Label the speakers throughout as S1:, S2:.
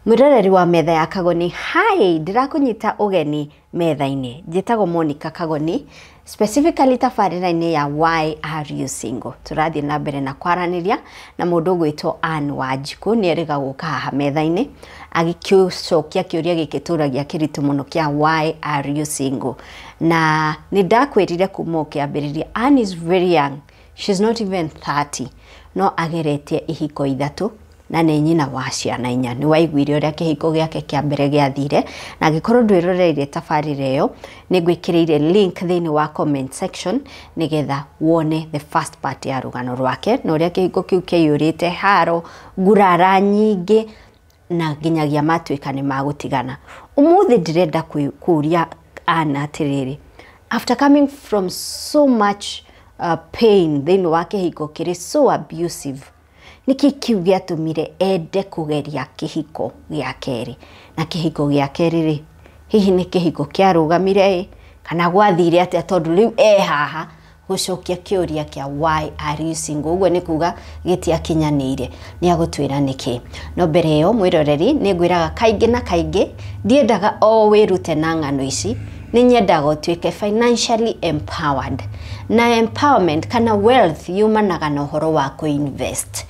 S1: Mwiroreri wa metha ya Kagoni, hi, ndĩrakũnyita ũgeni metha-inĩ. Njĩtagwo Monica Kagoni, specifically tabarĩra-inĩ ya Why Are You Single. Tũrathiĩ na mbere na kwaranĩria na mũndũ ũgwĩtwo Ann Wanjikũ. Nĩ erĩga gũka haha metha-inĩ agĩcokia kĩũria gĩkĩ tũragia kĩritũ mũno kĩa Why Are You Single. Na nĩ ndakwĩrire kuma ũkĩambĩrĩria, Ann is very young, she's not even 30, no ageretie ihiko ithatũ na nĩ nyina wa ciana inya. Nĩ waiguire ũrĩa kĩhiko gĩake kĩa mbere gĩathire, na angĩkorwo ndwĩroreire tabarĩra ĩyo, nĩ ngwĩkĩrĩire link thĩinĩ wa comment section nĩgetha wone the first part ya rũgano rwake na ũrĩa kĩhiko kĩu kĩaiyũrĩte haro, ngurara nyingĩ na nginyagia matuĩka nĩ magũtigana. Ũmũthĩ ndĩrenda kũria Ann atĩrĩrĩ, after coming from so much pain thĩinĩ wa kĩhiko kĩrĩ so abusive, nĩkĩ kĩu gĩatũmire ende kũgeria kĩhiko gĩa kerĩ? Na kĩhiko gĩa kerĩ rĩ, hihi nĩ kĩhiko kĩarũgamire ĩ, kana gwathire atĩa? Tondũ rĩu e haha gũcokia kĩũria kĩa Why Are You Single, ũguo nĩ kuga gĩtiakinyanĩire. Nĩ agũtwĩra nĩkĩ. No mbere ĩyo, mwĩroreri, nĩ ngwĩraga kaingĩ na kaingĩ, ndiendaga o wĩrute na ng'ano ici, nĩ nyendaga ũtuĩke financially empowered. Na empowerment kana wealth yumanaga na ũhoro wa kũ-invest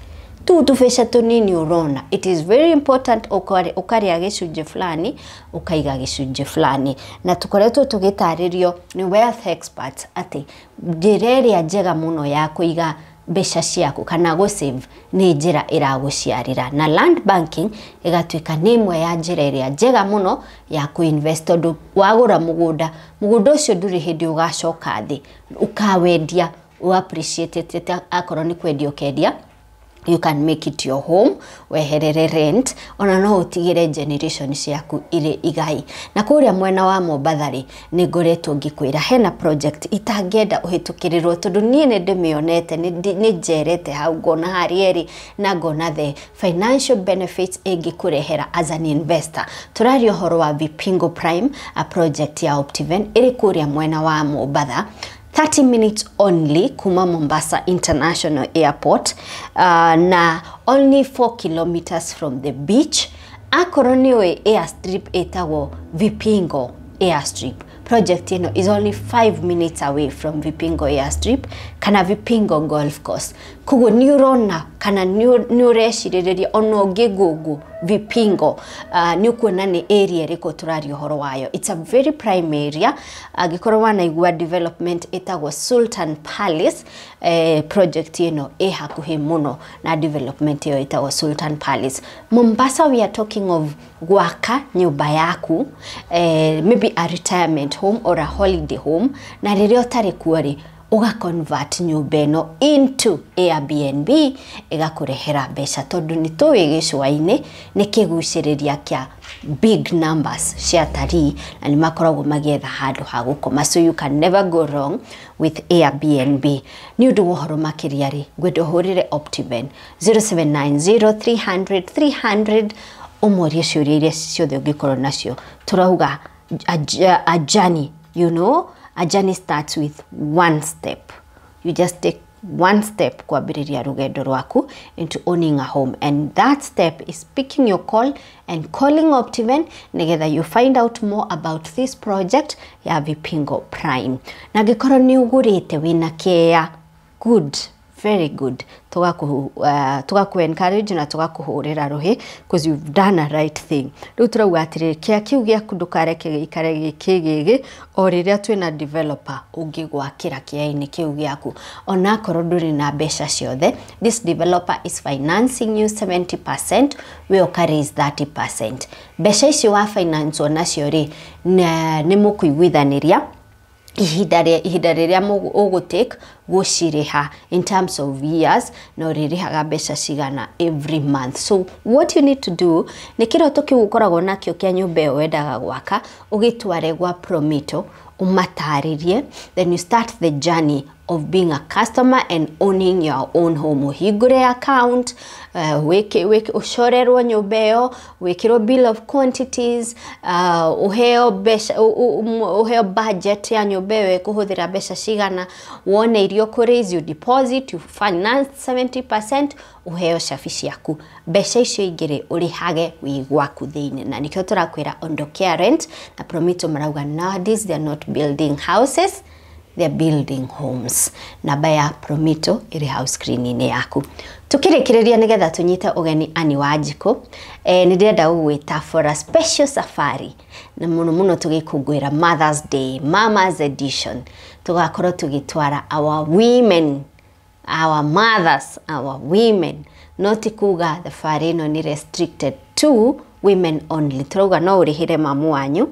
S1: tu tũbeca tũnini ũrona. It is very important ũkarĩa gĩcunjĩ fulani, ũkaiga gĩcunjĩ fulani. Na tũkoretwo tũgĩtarĩrio nĩ wealth experts atĩ njĩra ĩrĩa njega mũno ya kũiga mbeca ciaku kana gũ-save nĩ njĩra ĩragũciarĩra, na land banking ĩgatuĩka nĩ ĩmwe ya njĩra ĩrĩa njega mũno ya kũ-invest, tondũ wagũra mũgũnda, mũgũnda ũcio ndũrĩ hĩndĩ ũgacoka thĩ. Ũkawendia ũ appreciate, akorwo nĩ kwendia ũkendia, you can make it your home, weherere rent, ona no ũtigĩre generation ciaku irĩ igai. Na kũrĩa mwena wa Mombatha rĩ, nĩ ngoretwo ngĩkwĩra hena project itangĩenda ũhĩtũkĩrĩrwo, tondũ niĩ nĩ ndĩmĩonete, nĩ njerete hau, ngona harĩa ĩrĩ na ngona the financial benefits ĩngĩkũrehera as an investor. Tũraria ũhoro wa Vipingo Prime, a project ya Optiven ĩrĩ kũrĩa mwena wa Mombatha, 30 minutes only kuma Mombasa International Airport, na only 4 kilometers from the beach. Akorwo nĩ ũĩ airstrip ĩtagwo Vipingo Airstrip, project ĩno is only 5 minutes away from Vipingo Airstrip kana Vipingo Golf Course. Koguo nĩ ũrona kana nĩ ũrecirĩrĩria, ona ũngĩ google Vipingo, nĩ ũkuona nĩ area ĩrĩkũ tũraria ũhoro wayo. It's a very prime area. Angĩkorwo wanaigua development ĩtagwo Sultan Palace, project ĩno ĩ hakuhĩ mũno na development ĩyo ĩtagwo Sultan Palace. Mombasa, we are talking of gwaka nyũmba yaku, maybe a retirement home or a holiday home, na rĩrĩa ũtarĩ kuo rĩ, ũga convert nyũmba ĩno into Airbnb, ĩgakũrehera mbeca, tondũ nĩ tũĩ gĩcũa-inĩ nĩ kĩgucĩrĩria kĩa big numbers cia atarii na nĩ makoragwo magĩetha handũ ha gũkoma, so you can never go wrong with Airbnb. Nĩ ũndũ wa ũhoro makĩria rĩ, ngwenda ũhũrĩre Optiven 0790 300 300, ũmorie ciũria iria ciothe ũngĩkorwo nacio. Tũrauga a journey, a journey starts with one step. You just take one step kwambĩrĩria rũgendo rwaku into owning a home, and that step is picking your call and calling Optiven nĩgetha you find out more about this project ya Vipingo Prime. Na angĩkorwo nĩ ũgũrĩte wĩna kĩea, good, very good, tũgaku encourage na tũgakũhũrĩra rũhĩ because you've done a right thing. Rĩu tũrauga atĩrĩrĩ, kĩa kĩu gĩaku ndũkareke gĩikare gĩkĩgĩgĩ o rĩrĩa twĩna developer ũngĩgwakĩra kĩea-inĩ kĩu gĩaku, onakorwo ndũrĩ na mbeca ciothe. This developer is financing you 70%, we ũka raise 30%. Mbeca icio wa finance nacio rĩ, nĩ mũkũiguithanĩria ihinda rĩrĩa ũgũtake gũcirĩha in terms of years, na ũrĩrĩhaga mbeca cigana every month. So what you need to do, nĩ kĩroto kĩu ũkoragwo nakĩo kĩa nyũmba ĩyo wendaga gwaka, ũgĩtware gwa Promito, ũmatarĩrie, then you start the journey of being a customer and owning your own home. Ũhingũre account, wĩke ũcorerwo nyũmba ĩyo, wĩkĩrwo bill of quantities, ũheo mbeca, ũheo budget ya nyũmba ĩyo ĩkũhũthĩra mbeca cigana, wone iria. iria ũkũ raise, you deposit, you finance 70%, ũheo cabi ciaku, mbeca icio ingĩ rĩ ũrĩhage wĩ gwaku thĩinĩ. Na nĩkĩo tũrakwĩra Ondokea Rent na Promito marauga nowadays they are not building houses, they're building homes. Namba ya Promito ĩrĩ hau screen-inĩ yaku. Tukĩrĩkĩrĩria nĩgetha tũnyite ũgeni Annie Wanjikũ, nĩ ndĩrenda gũgwĩta for a special safari, na mũno mũno tũgĩkũngũĩra Mother's Day, Mama's Edition. Tũgakorwo tũgĩtwara our women, our mothers, our women. No ti kuga thabarĩ ĩno nĩ restricted to women only. Tũrauga no ũrĩhĩre mamu wanyu,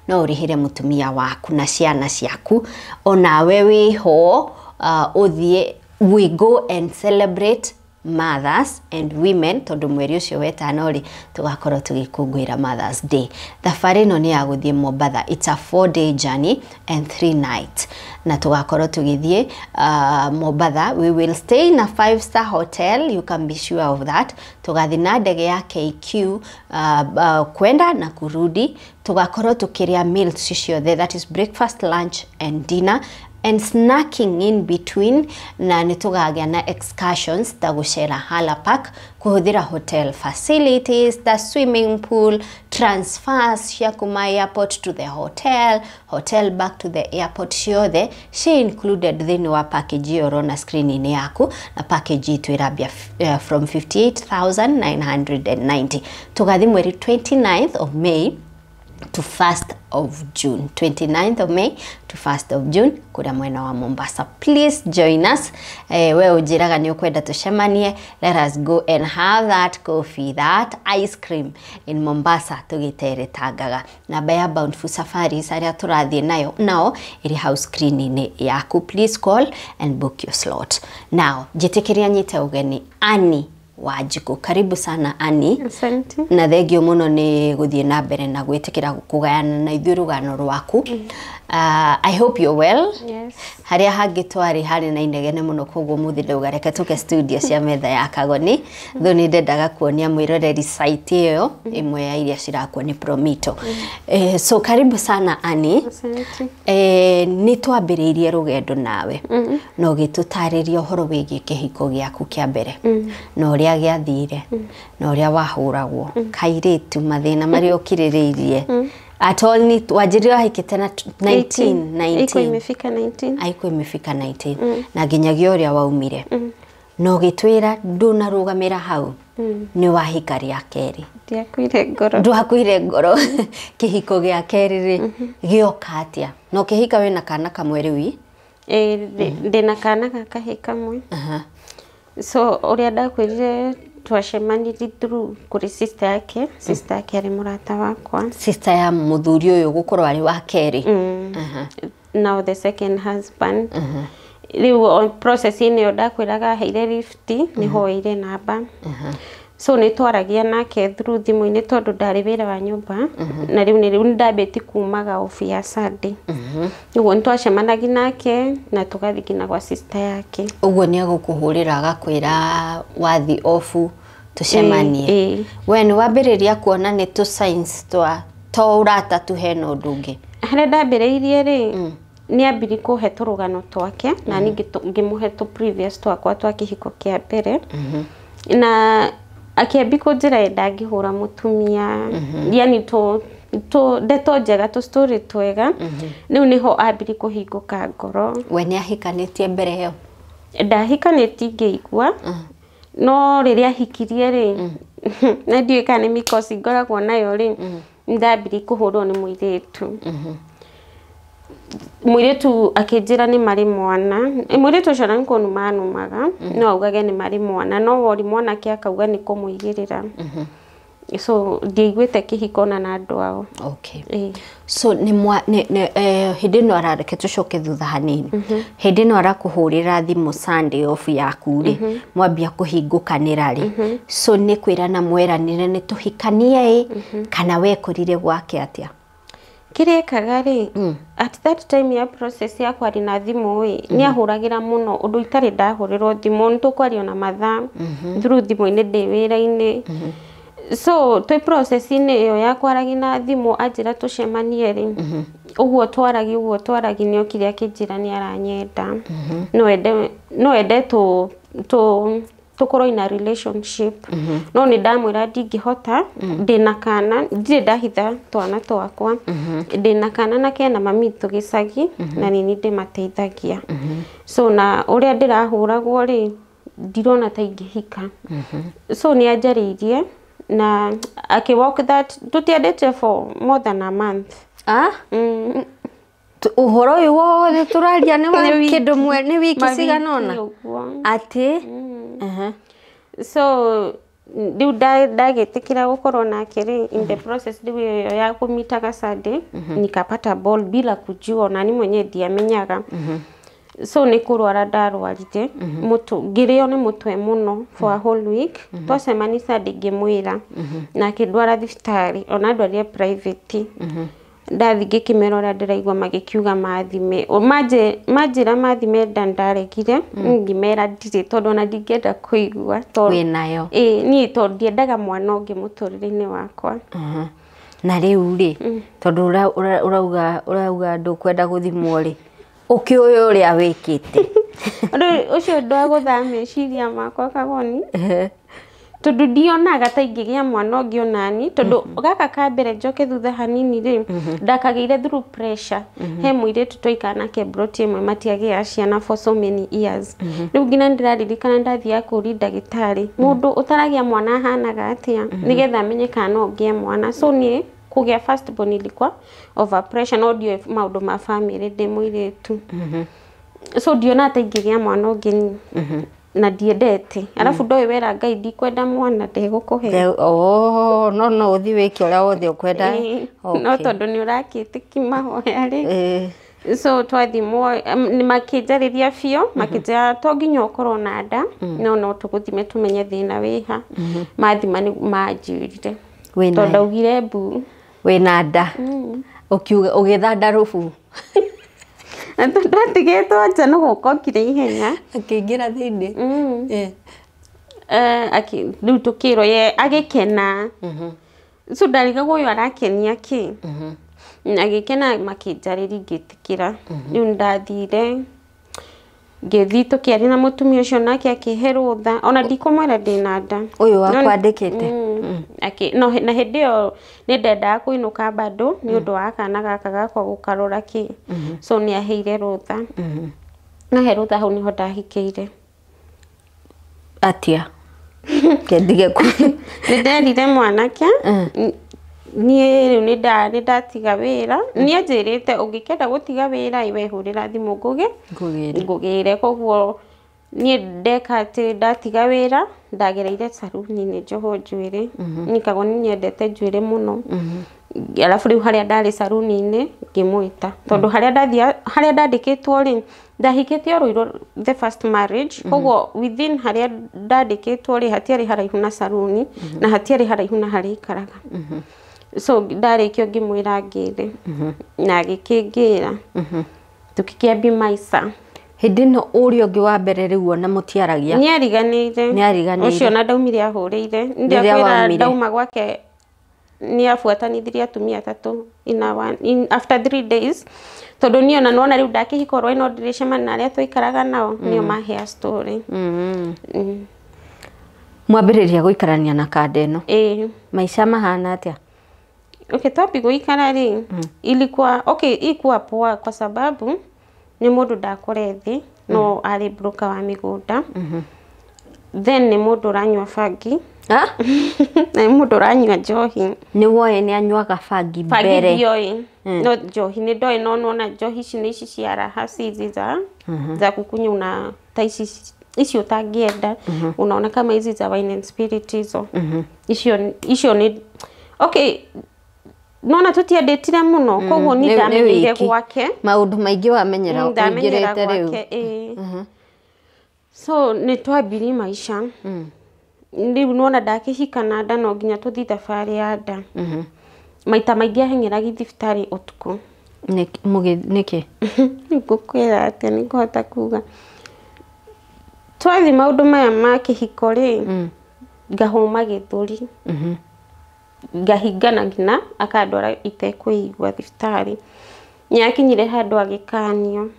S1: no ũrĩhĩre mũtumia waku na ciana ciaku, onawe wĩho, ũthiĩ, we go and celebrate mothers and women, tondũ mweri ũcio wetano rĩ tũgakorwo tũgĩkũngũĩra Mother's Day. Thabarĩ ĩno nĩ ya gũthiĩ Mombatha. It's a 4-day journey and 3 nights, na tũgakorwo tũgĩthiĩ Mombatha. We will stay in a 5-star hotel, you can be sure of that. Tũgathiĩ na ndege ya KQ kwenda na kurudi. Tũgakorwo tũkĩrĩa meals ciothe, that is breakfast, lunch and dinner, and snacking in between. Na nĩ tũgagĩa na excursions ta gũcera Hala Park, kũhũthĩra hotel facilities ta swimming pool, transfers cia kuma airport to the hotel, hotel back to the airport, ciothe ci included thĩinĩ wa package ĩyo ũrona screen-inĩ yaku. Na package itũ ĩrambia from 58,990. Tũgathiĩ mweri 29th of May to 1st of June, 29th of May to 1st of June, kũrĩa mwena wa Mombasa. Please join us. We ũnjĩraga nĩ ũkwenda tũcemanie, let us go and have that coffee, that ice cream in Mombasa tũgĩteretangaga. Namba ya Bountiful Safaris arĩa tũrathiĩ nayo nao ĩrĩ hau screen-inĩ yaku. Please call and book your slot. Now njĩtĩkĩria nyite ũgeni Annie Wanjikũ. Karibu sana Annie.
S2: Asante.
S1: Na thengio mũno nĩ gũthiĩ na mbere na gwĩtĩkĩra kũgayana na ithuĩ rũgano rwaku. I hope you're well.
S2: Yes.
S1: Harĩa hangĩ twarĩ harĩ na inegene mũno, koguo mũthĩ ndauga reke tũke studio cia metha ya Kagoni. Thũ nĩ ndendaga kuonia mwĩroreri site ĩyo ĩmwe ya iria cirakwo nĩ Promito. So karibu sana Annie.
S2: Asante.
S1: Nĩ twambĩrĩirie rũgendo nawe na ũgĩtũtarĩria ũhoro wĩgiĩ kĩhiko gĩaku kĩa mbere na ũrĩa gĩathire na ũrĩa wahũragwo kairĩtu, mathĩna marĩa ũkirĩrĩirie. At all ni wanjĩrire wahikĩte na 19.
S2: Iko imefika 19.
S1: Aiko imefika 19, na nginyagia ũrĩa waumire na ũgĩtwĩra ndũnarũgamĩra hau, nĩ wahika rĩa kerĩ.
S2: Ndiakuire ngoro.
S1: Ndwakuire ngoro. Kĩhiko gĩa kerĩ rĩ gĩoka atĩa? Na ũkĩhika wĩna kana kamwe rĩu?
S2: Ndĩna kana ga kahĩĩ kamwe. So ũrĩa ndakwĩrire, twacemanirie through kũrĩ sister yake. Sister yake arĩ mũrata wakwa.
S1: Sister ya mũthuri ũyũ gũkorwo arĩ wa kerĩ.
S2: Now the second husband. Rĩu process-inĩ ĩyo ndakwĩraga aheire lift, nĩho oire namba. So nĩ twaragia nake through thimũ-inĩ tondũ ndarĩ wĩra wa nyũmba, na rĩu nĩ rĩu ndambĩtie kumaga off ya Sunday. Ũguo nĩ twacemanagia nake na tũgathiĩ nginya gwa sister yake.
S1: Ũguo nĩ egũkũhũrĩra agakwĩra wathi off tũcemanie?
S2: Ĩĩ.
S1: We nĩ wambĩrĩria kuona nĩ tũ signs twa to ũrata tu, hena ũndũ ũngĩ?
S2: Harĩa ndambĩrĩirie rĩ, nĩ ambirie kũhe tũrũgano twake na niĩ ngĩmũhe tũ previous twakwa twa kĩhiko kĩa mbere, na akĩambia kũnjĩra ye ndangĩhũra mũtumia, yani tũ ndeto njega, tũ story twega. Rĩu nĩho ambirie kũhingũka ngoro.
S1: We nĩ ahikanĩtie mbere ĩyo?
S2: Ndahikanĩtie ngĩigua, no rĩrĩa ahikirie rĩ, na ndiũĩ kana nĩ mĩkosi ngoragwo nayo rĩ, ndambirie kũhũrwo nĩ mũirĩtu. Mũirĩtu akĩnjĩra nĩ marĩ mwana. Mũirĩtu ũcio na nĩ kũnuma anumaga, no augage nĩ marĩ mwana, no wori mwanake akauga nĩ kũmũigĩrĩra. So ndiaiguĩte kĩhiko ona na andũ ao.
S1: Okay.
S2: Ĩĩ.
S1: So nĩ mwa nĩ hĩndĩ ĩno arareke tũcoke thutha hanini, hĩndĩ ĩno arakũhũrĩra thimũ Sunday off yaku rĩ, mwambia kũhingũkanĩra rĩ, so nĩ kwĩrana mweranire nĩ tũhikanie ĩ, kana wekorire gwake atĩa?
S2: Kĩrĩa ekaga rĩ, at that time ya process ya kwaria na thimũ ĩ, nĩ ahũragĩra mũno ũndũ itarĩ ndahũrĩrwo thimũ. Nĩ tũkwaria na mathaa through thimũ-inĩ ndĩ wĩra-inĩ. So twĩ process-inĩ ĩyo ya kwaragia na thimũ, anjĩra tũcemanie rĩ, Ũguo twaragia ũguo twaragia nĩ okire akĩnjĩra nĩ aranyenda. No ende tũ tũ tũkorwo in a relationship. No nĩ ndamwĩra ndingĩhota, ndĩna kana, ndirĩ ndahitha twana twakwa. Ndĩna kana na kena mami witũ gĩcagi na nĩ niĩ ndĩmateithagia. So na ũrĩa ndĩrahũragwo rĩ, ndirona ta ingĩhika. So nĩ anjarĩirie na akĩ walk that tũtiendete for more than a month.
S1: Ah? Ũhoro ũyũ wothe tũraria nĩ wa
S2: Nĩ wiki.
S1: kĩndũ mwe nĩ wiki cigana ũna
S2: Mawiki ũguo.
S1: Atĩ Aha.
S2: So rĩu ndagĩtĩkĩra gũkorwo nake rĩ, in the process rĩu ĩyo ya kũmitaga Sunday, nikapata ball bila kujua, na ni mwenyewe ndiamenyaga. So nĩ kũrwara ndarwarire mũtũ, ngĩrĩo nĩ mũtwe mũno for a whole week. Twacemani Sunday ngĩmwĩra na akĩndwara thibitarĩ, ona ndwarire private. Ndathi ngĩkĩmera ũrĩa ndĩraigua, magĩkiuga mathime. O manjĩra mathime nda, ndaregire, ngĩmera ndirĩ, tondũ ona ndingĩenda kũigua tondũ
S1: Wĩnayo.
S2: Ĩĩ, niĩ tondũ ndiendaga mwana ũngĩ mũtũrĩre-inĩ wakwa.
S1: Aha. Na rĩu rĩ, tondũ ũrauga ndũkwenda gũthimwo rĩ, ũkĩũĩ ũrĩa wĩkĩte?
S2: Rĩu ũcio ũndũ wa gũthaa meciria makwa, Kagoni, tondũ ndionaga ta ingĩgĩa mwana ũngĩ onani, tondũ gaka ka mbere, njoke thutha hanini rĩ, ndakagĩire through pressure. He mũirĩtu twaikara nake mburoti ĩmwe, matiagĩaga ciana for so many years. Rĩu nginya ndĩraririkana ndathiaga kũria ndagĩtarĩ, mũndũ ũtaragĩa mwana ahanaga atĩa, nĩgetha amenye kana no ngĩe mwana. So niĩ kũgĩa first born ilikuwa over pressure, no ndiũĩ maũndũ ma family, ndĩ mũirĩtu. So ndionaga ta ingĩgĩa mwana ũngĩ niĩ na ndiendete, arabu ndoĩ wera Ngai ndikwenda mwana ndegũkũhe.
S1: Oh, no ũthiĩ wĩke ũrĩa wothe ũkwenda.
S2: Ĩĩ, no tondũ nĩ ũrakĩtĩki mahoya rĩ, so twathimwo nĩ makĩnjarĩria biũ, makĩnjĩra to nginya ũkorwo na nda, no tũgũthime tũmenye thĩna wĩha. Mathima nĩ manjĩrire
S1: Wĩna
S2: tondũ ndaugire mbu.
S1: Wĩna nda, ũkiuga ũgĩthanda rũbu.
S2: Na tondũ atigĩtwo nja no gũka okire ihenya.
S1: Akĩingĩra thĩinĩ.
S2: Eh, rĩu tũkĩrwo ye agĩkena. So ndarigagwo ũyũ arakenia kĩ. Agĩkena, makĩnjarĩria, ngĩtĩkĩra. Rĩu ndathire ngĩthiĩ tũkĩaria na mũtumia ũcio, nake akĩhe rũtha, ona ndikũmwĩra ndĩna nda.
S1: Ũyũ wakwandĩkĩte?
S2: No, na hĩndĩ ĩyo nĩ ndendaga kũinũka bado nĩ ũndũ wa kana gaka gakwa gũkarora kĩ. So nĩ aheire rũtha, na he rũtha, hau nĩho ndahikĩire.
S1: Atia kendige ku
S2: Nĩ nderire mwanake niĩ rĩu nĩ ndatiga wĩra. Nĩ anjĩrĩte ũngĩkenda gũtiga wĩra we hũrĩra thimũ ngũgĩ
S1: Ngũgĩre.
S2: Ngũgĩre. Koguo niĩ ndeka atĩ ndatiga wĩra, ndagereire caruni-inĩ njohwo njuĩrĩ. Nikagwo nĩ nyendete njuĩrĩ mũno. Arabu rĩu harĩa ndarĩ caruni-inĩ ngĩmwĩta, tondũ harĩa ndathia, harĩa ndandĩkĩtwo rĩ, ndahikĩte o Ruiru the first marriage, koguo within harĩa ndandĩkĩtwo rĩ, hatiarĩ haraihu na caruni na hatiarĩ haraihu na harĩa ikaraga. So ndarĩkio ngĩmwĩra ngĩre na agĩkĩngĩra, tũkĩkĩambia maica.
S1: Hĩndĩ ĩno ũrĩa ũngĩ wa mbere rĩu ona mũtiaragia?
S2: Nĩ ariganĩire.
S1: Nĩariganĩire.
S2: Ũcio na ndaumire ahũrĩire.
S1: Rĩrĩa
S2: Ndakwĩra
S1: waumire.
S2: ndauma gwake nĩ abuatanithirie atumia atatũ in after 3 days, tondũ niĩ ona nona rĩu ndakĩhika rwai no ndĩrĩcemania na arĩa twaikaraga nao, nĩo mahea story.
S1: Mwambĩrĩria gũikarania na kanda ĩno?
S2: Ĩĩ.
S1: Maica mahana atĩa?
S2: Okay, twambi gũikara rĩ, ilikuwa okay, ikuwa poa kwa sababu nĩ mũndũ ndakore thĩ, no arĩ broker wa mĩgũnda. Then nĩ mũndũ ũranyua bangi.
S1: Ah?
S2: Na nĩ mũndũ ũranyua njohi.
S1: Nĩ woĩ nĩ anyuaga bangi
S2: Bangi
S1: mbere?
S2: Ndioĩ, no njohi nĩ ndoĩ, no nona njohi ici nĩ ici cia raha, si hizi za kukunywa una ta ici ici ũtangĩenda. Unaona kama hizi za wine and spirit, hizo icio nĩ okay. Nona tũtiendetire mũno, koguo ni
S1: Nĩ
S2: ndamenyeire
S1: wiki.
S2: gwake.
S1: Maũndũ maingĩ wamenyera.
S2: Ndamenyera
S1: ũingĩrĩte rĩu.
S2: gwake, ĩĩ. So nĩ twambirie maica. Rĩu nona ndakĩhika na nda, no nginya tũthiĩ thabarĩ ya nda. Maita maingĩ aheng'eragi thibitarĩ ũtukũ.
S1: Nĩkĩ?
S2: Ngũkwĩra atĩa, nĩ ngũhota kuga twathiĩ maũndũ maya ma kĩhiko rĩ, ngahũma gĩthũri, ngahingana nginya akandwara itekũigua thibitarĩ. Nĩakinyire handũ agĩkanio.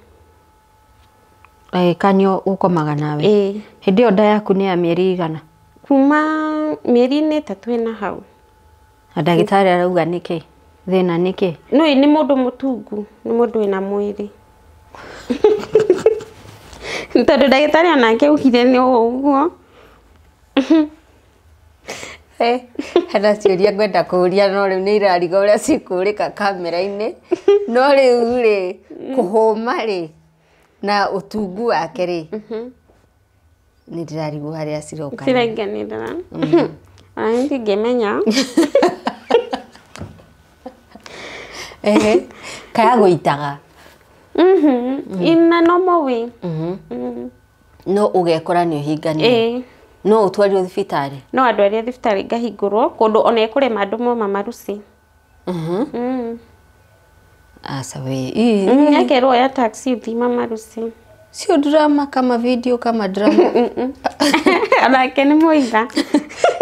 S1: Agĩkanio ũkomaga nawe?
S2: Ĩĩ.
S1: Hĩndĩ ĩyo nda yaku nĩ ya mĩeri igana?
S2: Kuma mĩeri-inĩ 3 ĩna hau.
S1: Na ndagĩtarĩ arauga nĩkĩ? Thĩna nĩkĩ?
S2: No nĩ mũndũ mũtungu, nĩ mũndũ wĩna mwĩrĩ. Tondũ ndagĩtarĩ onake augire nĩ ũguo.
S1: Hena ciũria ngwenda kũũria no rĩu nĩ irariga ũrĩa cikũrĩka kamera-inĩ. No rĩu rĩ, kũhũma rĩ, na ũtungu wake rĩ, nĩ ndĩrarigwo harĩa ciroka.
S2: Cirainganĩrĩra. Ona niĩ ndingĩmenya.
S1: Ehe, kaya gũitaga.
S2: In a normal way.
S1: No ũgekora nĩ ũhinganire.
S2: Ĩĩ.
S1: No ũtwarirwo thibitarĩ?
S2: No andwarie thibitarĩ ngahingũrwo kũndũ ona ĩkũrema ndũmwo mamaruci.
S1: Aca we.
S2: Akerwo oya taxi ũthiĩ mamaruci.
S1: Sio drama kama video kama drama.
S2: Onake nĩ mũira.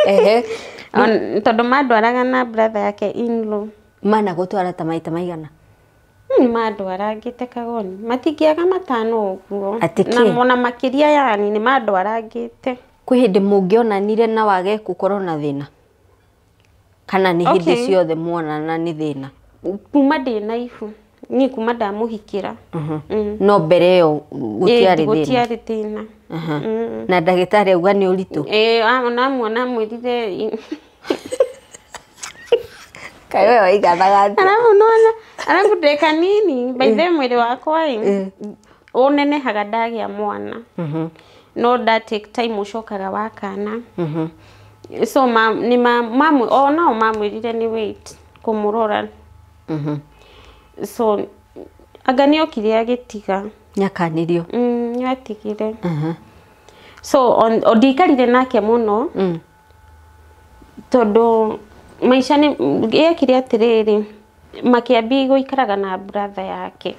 S1: Ehe.
S2: Tondũ mandwaraga na brother yake in-law.
S1: Mana gũtwara ta maita maigana?
S2: Nĩ mandwarangĩte Kagoni. Matingĩaga matano ũguo.
S1: Atĩ kĩ?
S2: Na ona makĩria yani nĩ mandwarangĩte.
S1: Kwĩ hĩndĩ mũngĩonanire na wage gũkorwo na thĩna? Kana nĩ hĩndĩ ciothe muonana nĩ thĩna?
S2: Kuma ndĩ na ihu. Niĩ kuma ndamũhikĩra.
S1: No mbere ĩyo gũtiarĩ thĩna?
S2: Gũtiarĩ thĩna.
S1: Na ndagĩtarĩ auga nĩ ũritũ?
S2: Ĩĩ, ona amuona amwĩrire.
S1: Kaĩ we waiganaga atĩa?
S2: Arabu nona, arabu ndĩ kanini, by the way mwĩrĩ wakwa ĩ, ũnenehaga ndagĩa mwana. No nda take time ũcokaga wakana. So ma, nĩ ma, mamu, o nao mamwĩrire nĩ wait kũmũrora. So anga nĩokire agĩtiga.
S1: Nĩakanirio?
S2: Nĩatigire. So ndiaikarire nake mũno tondũ maica nĩ ekire atĩrĩrĩ, makĩambia gũikaraga na brother yake.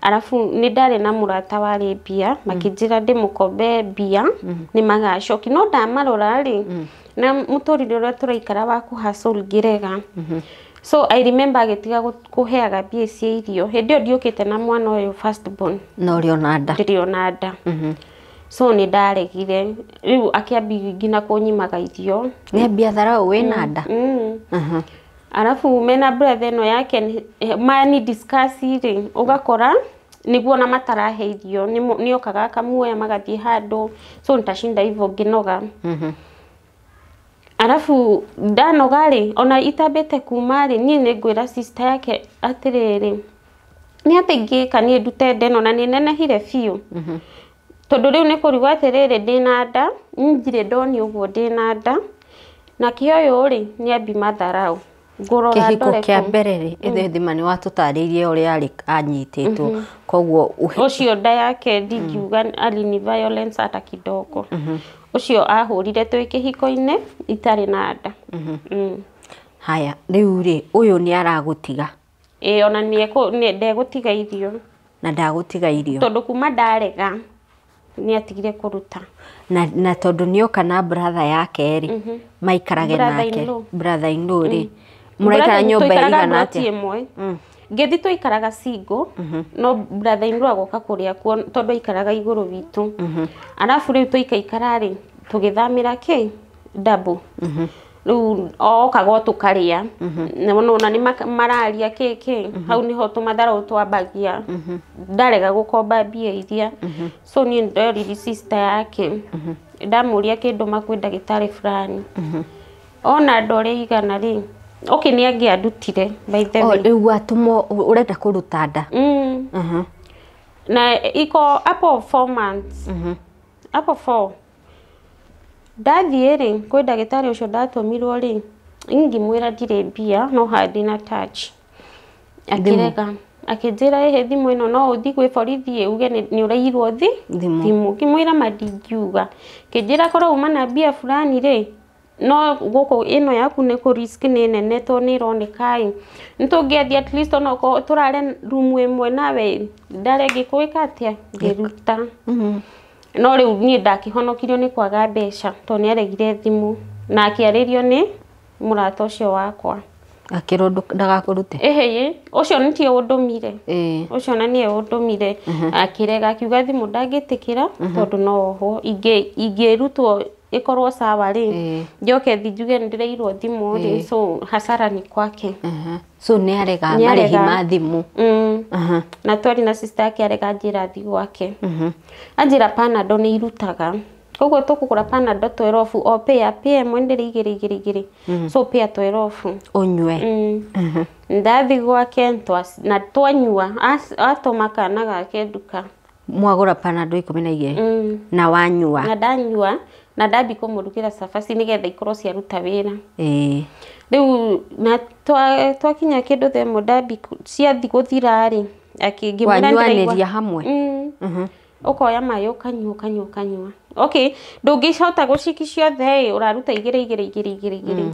S2: Arabu nĩ ndarĩ na mũrata warĩ mbia, makĩnjĩra ndĩmũkombe mbia nĩ magacokia. No ndamarora rĩ, na mũtũrĩre ũrĩa tũraikara wa kũ hustle ngĩrega. So I remember agĩtiga kũheaga mbia cia irio. Hĩndĩ ĩyo ndiũkĩte na mwana ũyũ first born.
S1: Na ũrĩ ona nda?
S2: Ndĩrĩ ona nda. So nĩ ndaregire. Rĩu akĩambia nginya kũnyimaga irio.
S1: Nĩ ambia tharau wĩna nda?
S2: Arabu mena brother ĩno yake mani discuss rĩ, ũgakora nĩguo ona matarahe irio, nĩokaga akamuoya magathiĩ handũ. So nitashinda hivyo ngĩnoga. Arabu ndanoga rĩ, ona itambĩte kuma rĩ, niĩ nĩ ngwĩra sister yake atĩrĩrĩ, nĩ atĩ ingĩka niĩ ndute nda ĩno na nĩ nenehire biũ. Tondũ rĩu nĩ kũrigwo atĩrĩrĩ ndĩna nda, niĩ ndirĩ ndonio ũguo ndĩna nda. Nake ũyũ rĩ, nĩ ambi matharau. Ngũrora
S1: Kĩhiko
S2: ndore
S1: kĩa
S2: kũ.
S1: mbere rĩ, ĩthĩ thima nĩ watũtarĩirie ũrĩa arĩ anyitĩtwo. Koguo
S2: Ũcio nda yake ndingiuga alini violence hata kidogo. Ũcio ahũrire twĩ kĩhiko-inĩ itarĩ na nda.
S1: Haya, rĩu rĩ, ũyũ nĩ aragũtiga?
S2: Ĩĩ, ona ndegũtiga irio.
S1: Na ndagũtiga irio?
S2: Tondũ kuma ndarega nĩ atigire kũruta.
S1: Na tondũ nĩoka na brother yake rĩ, maikarage nake.
S2: Brother-in-law.
S1: Brother in law rĩ, mũraikara nyũmba
S2: Tũikaraga
S1: ĩigana
S2: ploti
S1: atĩa?
S2: ĩmwe. Ngĩthiĩ twaikaraga single, no brother in law agoka kũrĩa kuo tondũ aikaraga igũrũ witũ. Arabu rĩu twaikaikara rĩ, tũgĩthamĩra kĩ double. Rĩu okaga o tũkarĩa. Nona nĩ mararia kĩ kĩ, hau nĩho tũmatharau twambagia. Ndarega gũkomba mbia iria. So niĩ ndoririe sister yake. Ndamũria kĩndũma kwĩ ndagĩtarĩ fulani. Ona ndore igana rĩ, okay nĩ angĩandutire by the way.
S1: Rĩu watũmwo ũrenda kũruta nda?
S2: Na iko hapo 4 months. Hapo 4. Ndathiĩ rĩ, kwĩ ndagĩtarĩ ũcio ndatũmirwo rĩ, ngĩmwĩra ndirĩ mbia no handĩ na touch. Akĩrega. Akĩnjĩra ĩhĩ thimũ ĩno no ũthiĩ gwĩ borithi uge nĩ ũraiyirwo
S1: Thimũ.
S2: Thimũ. Ngĩmwĩra ma ndingiuga. Akĩnjĩra korwo uma na mbia fulani rĩ, no gũkũ ĩno yaku nĩ kũ risk nĩ nene tondũ nĩ ĩroneka ĩ. Nĩ tũngĩathiĩ at least onokorwo tũrare room ĩmwe nawe ndare ngĩkwĩka atĩa? Ngĩruta. No rĩu niĩ ndakĩhonokirio nĩ kwaga mbeca tondũ nĩ aregire thimũ na akĩarĩrio nĩ mũrata ũcio wakwa.
S1: Akĩrwo ndagakũrute.
S2: Ĩhĩ, ũcio nĩtie ũndũmire. Ũcio na nĩwe ũndũmire. Akĩrega akiuga thimũ ndangĩtĩkĩra tondũ no ohwo. Ingĩrutwo ĩkorwo sawa rĩ, njoke thi njuge nĩndĩreirwo thimũ rĩ, so hasara ni kwake.
S1: So nĩ arega marĩhi ma thimũ.
S2: Na twarĩ na sister yake arega anjĩra thi gwake. Anjĩra Panadol nĩ irutaga. Koguo tũkũgũra Panadol 12 o pair, pair ĩmwe ndĩrĩ igĩrĩ igĩrĩ igĩrĩ. So pair 12.
S1: Ũnyue.
S2: Ndathi gwake na twanyua atũma kana gake nduka.
S1: Mwagũra Panadol 12 na wanyua.
S2: Na ndanyua na ndambi kũmũrugĩra cabaci nĩgetha ikorwo ciaruta wĩra. Rĩu na twakinya kĩndũ thaa ĩmwe ndambi ciathi gũthira rĩ, akĩngĩmwĩra
S1: wanyuanĩria hamwe.
S2: Ũkoya maĩ ũkanyua ũkanyua ũkanyua. Okay, ndũngĩhota gũciki ciothe ĩ, ũraruta igĩrĩ igĩrĩ igĩrĩ igĩrĩ igĩrĩ.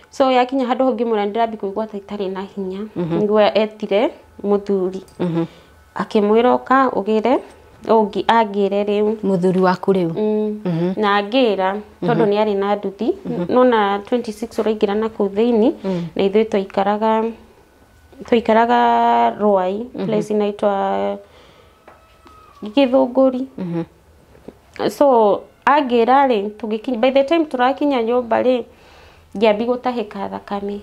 S2: So yakinya handũ hau ngĩmwĩra nĩndĩrambi kũigua ta itarĩ na hinya. Nĩguo etire mũthuri. Akĩmwĩra ũka ũgĩre ũngĩ angĩre rĩu.
S1: Mũthuri waku rĩu.
S2: Na angĩra tondũ nĩ arĩ na nduthi. No na 26 ũraingĩra na kũu thĩinĩ na ithuĩ twaikaraga Ruai, place inaitwa Gĩthũngũri. So angĩra rĩ, tũgĩkinya by the time tũrakinya nyũmba rĩ, ngĩambi gũtahĩka thakame.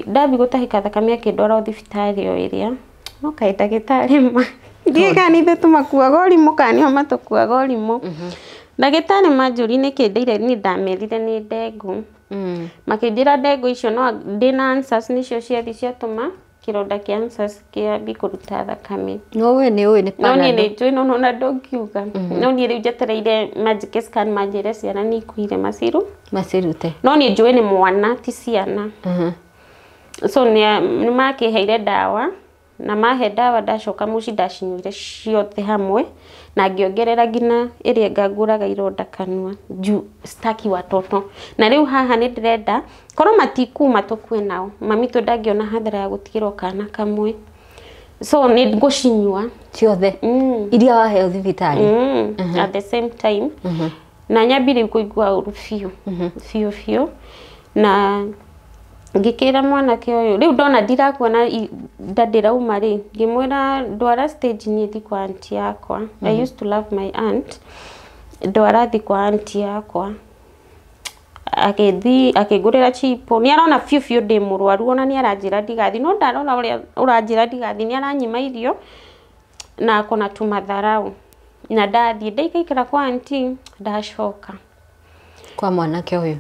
S2: Ndambi gũtahĩka thakame akĩndwara thibitarĩ o ĩrĩa. No kaĩ ndagĩtarĩ ma ndiũĩ kana ithuĩ tũmakuaga ũrimũ kana nĩo matũkuaga ũrimũ. Ndagĩtarĩ manjũria nĩkĩ ndeire niĩ ndamerire nĩ ndengũ. Makĩnjĩra ndengũ icio no ndĩna ulcers nĩcio ciathi ciatũma kĩronda kĩa ulcers kĩambi kũruta thakame.
S1: No we nĩ ũĩ nĩ
S2: No niĩ
S1: Panadol.
S2: nĩ njũĩ no nona ndũngiuga. No niĩ rĩu njetereire manjĩke scan manjĩre ciana nĩ ikuire maciru.
S1: Macirute.
S2: No niĩ njũĩ nĩ mwana ti ciana. So nĩ makĩheire ndawa na mahe ndawa ndacoka mũciĩ ndacinyuire ciothe hamwe na ngĩongerera nginya ĩrĩa ngangũraga ironda kanua juu staki watoto. Na rĩu haha nĩ ndĩrenda korwo matikuma tũkue nao, mami tũ ndangĩona hathara ya gũtigĩrwo kana kamwe. So nĩ ngũcinyua
S1: ciothe iria waheo thibitarĩ.
S2: At the same time na nyambi rĩu kũigua ũru biũ biũ biũ na ngĩkĩra mwanake ũyũ rĩu ndona ndirakuona nda ndĩrauma rĩ, ngĩmwĩra ndwara stage niĩ thi kwa auntie yakwa. I used to love my aunt. Ndwara thi kwa auntie yakwa. Agĩthi akĩngũrĩra chipo. Nĩ arona biũ biũ ndĩ mũrwaru ona nĩ aranjĩra ndigathi, no ndarora ũrĩa ũranjĩra ndigathi nĩ aranyima irio na akona tumatharau. Na ndathiĩ ndaikaikara kwa auntie ndacoka.
S1: Kwa mwanake ũyũ.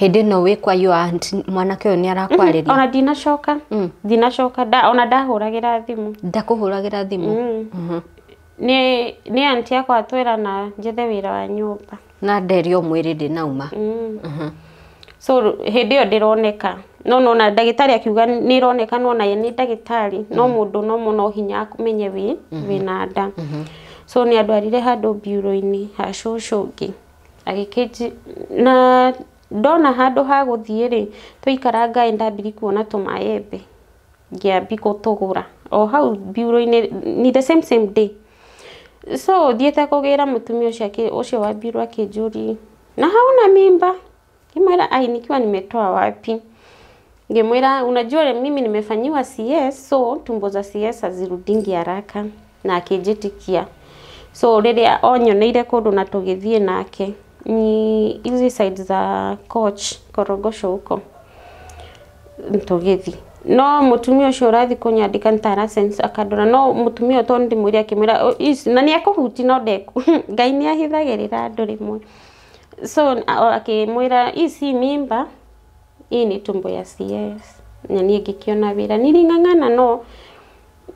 S1: Hĩndĩ ĩno wĩ kwa your aunt, mwanake ũyũ nĩ arakwarĩria?
S2: Ona ndinacoka. Ndinacoka ona ndahũragĩra thimũ.
S1: Ndakũhũragĩra thimũ?
S2: Nĩ auntie yakwa atwĩra na njethe wĩra wa nyũmba.
S1: Na nderio mwĩrĩ ndĩnauma.
S2: So hĩndĩ ĩyo ndĩroneka. No nona ndagĩtarĩ akiuga nĩ ĩroneka no ona ye nĩ ndagĩtarĩ no mũndũ no mũno hinya amenye wĩna nda. So nĩ andwarire handũ bureau-inĩ ha cũcũ ũngĩ. Agĩkĩnji na ndona handũ ha gũthiĩ rĩ, twaikara ngai ndambirie kuona tũmaembe. Ngĩambi gũtũgũra o hau bureau-inĩ ni the same same day. So thiĩte kũgĩra mũtumia ũcio ũcio wa bureau akĩnjũria na hauna mimba? Ngĩmwĩra ai nikiwa nimetoa wapi? Ngĩmwĩra unajua mimi nimefanyiwa CS so tumbo za CS hazirudingi haraka na akĩnjĩtĩkia. So rĩrĩa onyoneire kũndũ na tũgĩthiĩ nake ni hizi side za Coach Korogosho huko tũgĩthiĩ. No mũtumia ũcio ũrathiĩ kũnyandĩka nĩ sense akandora no mũtumia ũyũ tondũ ndĩmwĩre akĩmwĩra na nĩ ekũhuti no ndeku Ngai nĩ ahithagĩrĩra andũ rĩmwe. So akĩmwĩra hii si mimba, hii ni tumbo ya CS. Na niĩ ngĩkĩona wĩra niling'ang'ana no